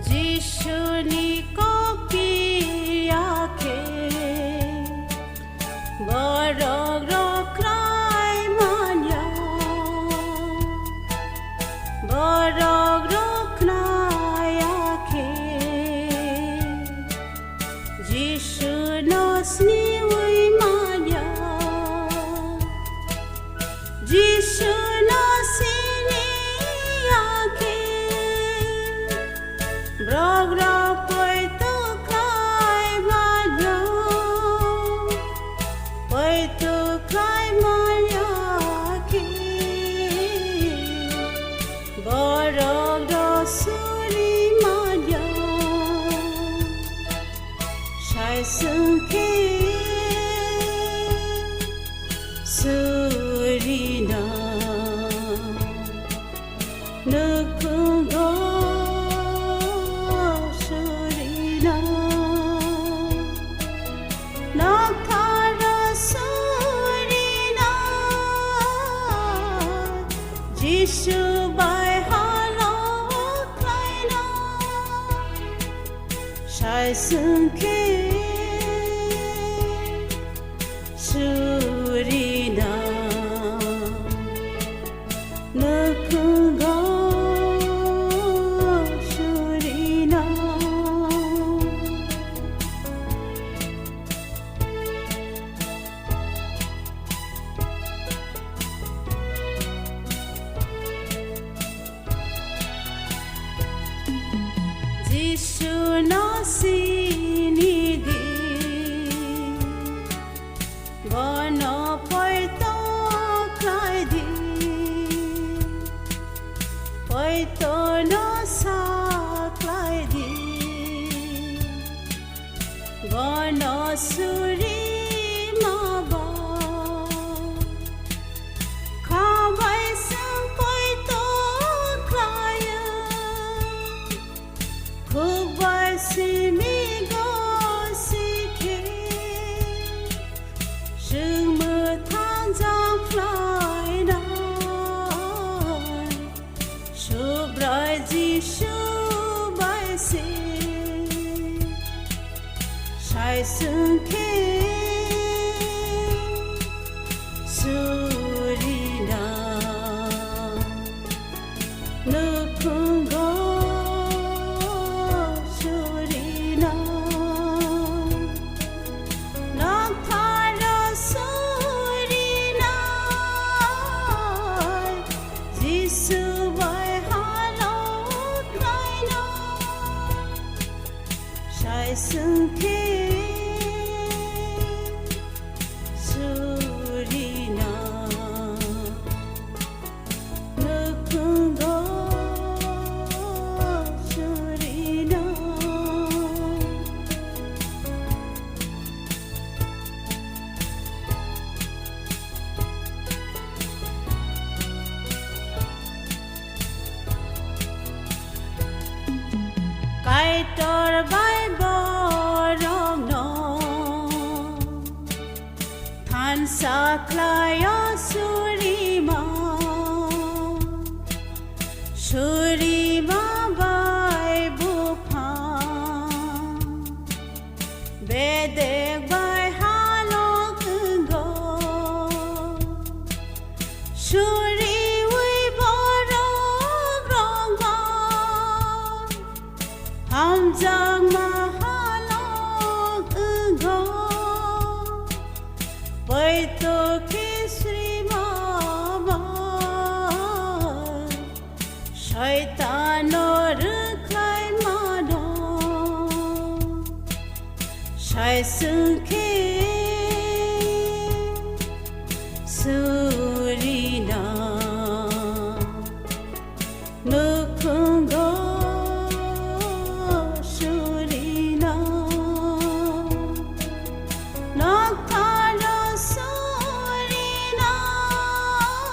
Jisuni kok piya khe borok rok khlai manya, borok rok khnaya khe Jisu no siniwi manya. Jisu no siniya khe borok rok poito khlai manya, poito khlai manya khe borok rok suri manya. Sai swngkhe surina, nukhungo surina, noktharo surina, Jisu bai hano khlaina. Sai swngkhe surina, nukhungo surina. Jisu no sini di, bono poito khlai di, poito no sa khlai di. Bono suri maba, khabai swng poito khlaio, khukbai simi gosikhe, swng mwthang jang khlainai. Subrai Jisu bai se, sai swngkhe surina, nukhungo surina. Sai swngkhe surina, nukhungo surina. Kaitor bai borokno thansa khlaio surima, surima bai buphang. Bedek bai halok wngo, suriwi borok rok bai hamjakma halok wngo. Poito khe srima bai Soitano rwkhlai mano, sai swngkhe surina, nukhungo surina. Noktharo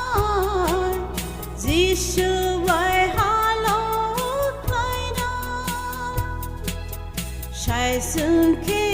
surinai, Jisu bai halok khlainai. Sai swngkhe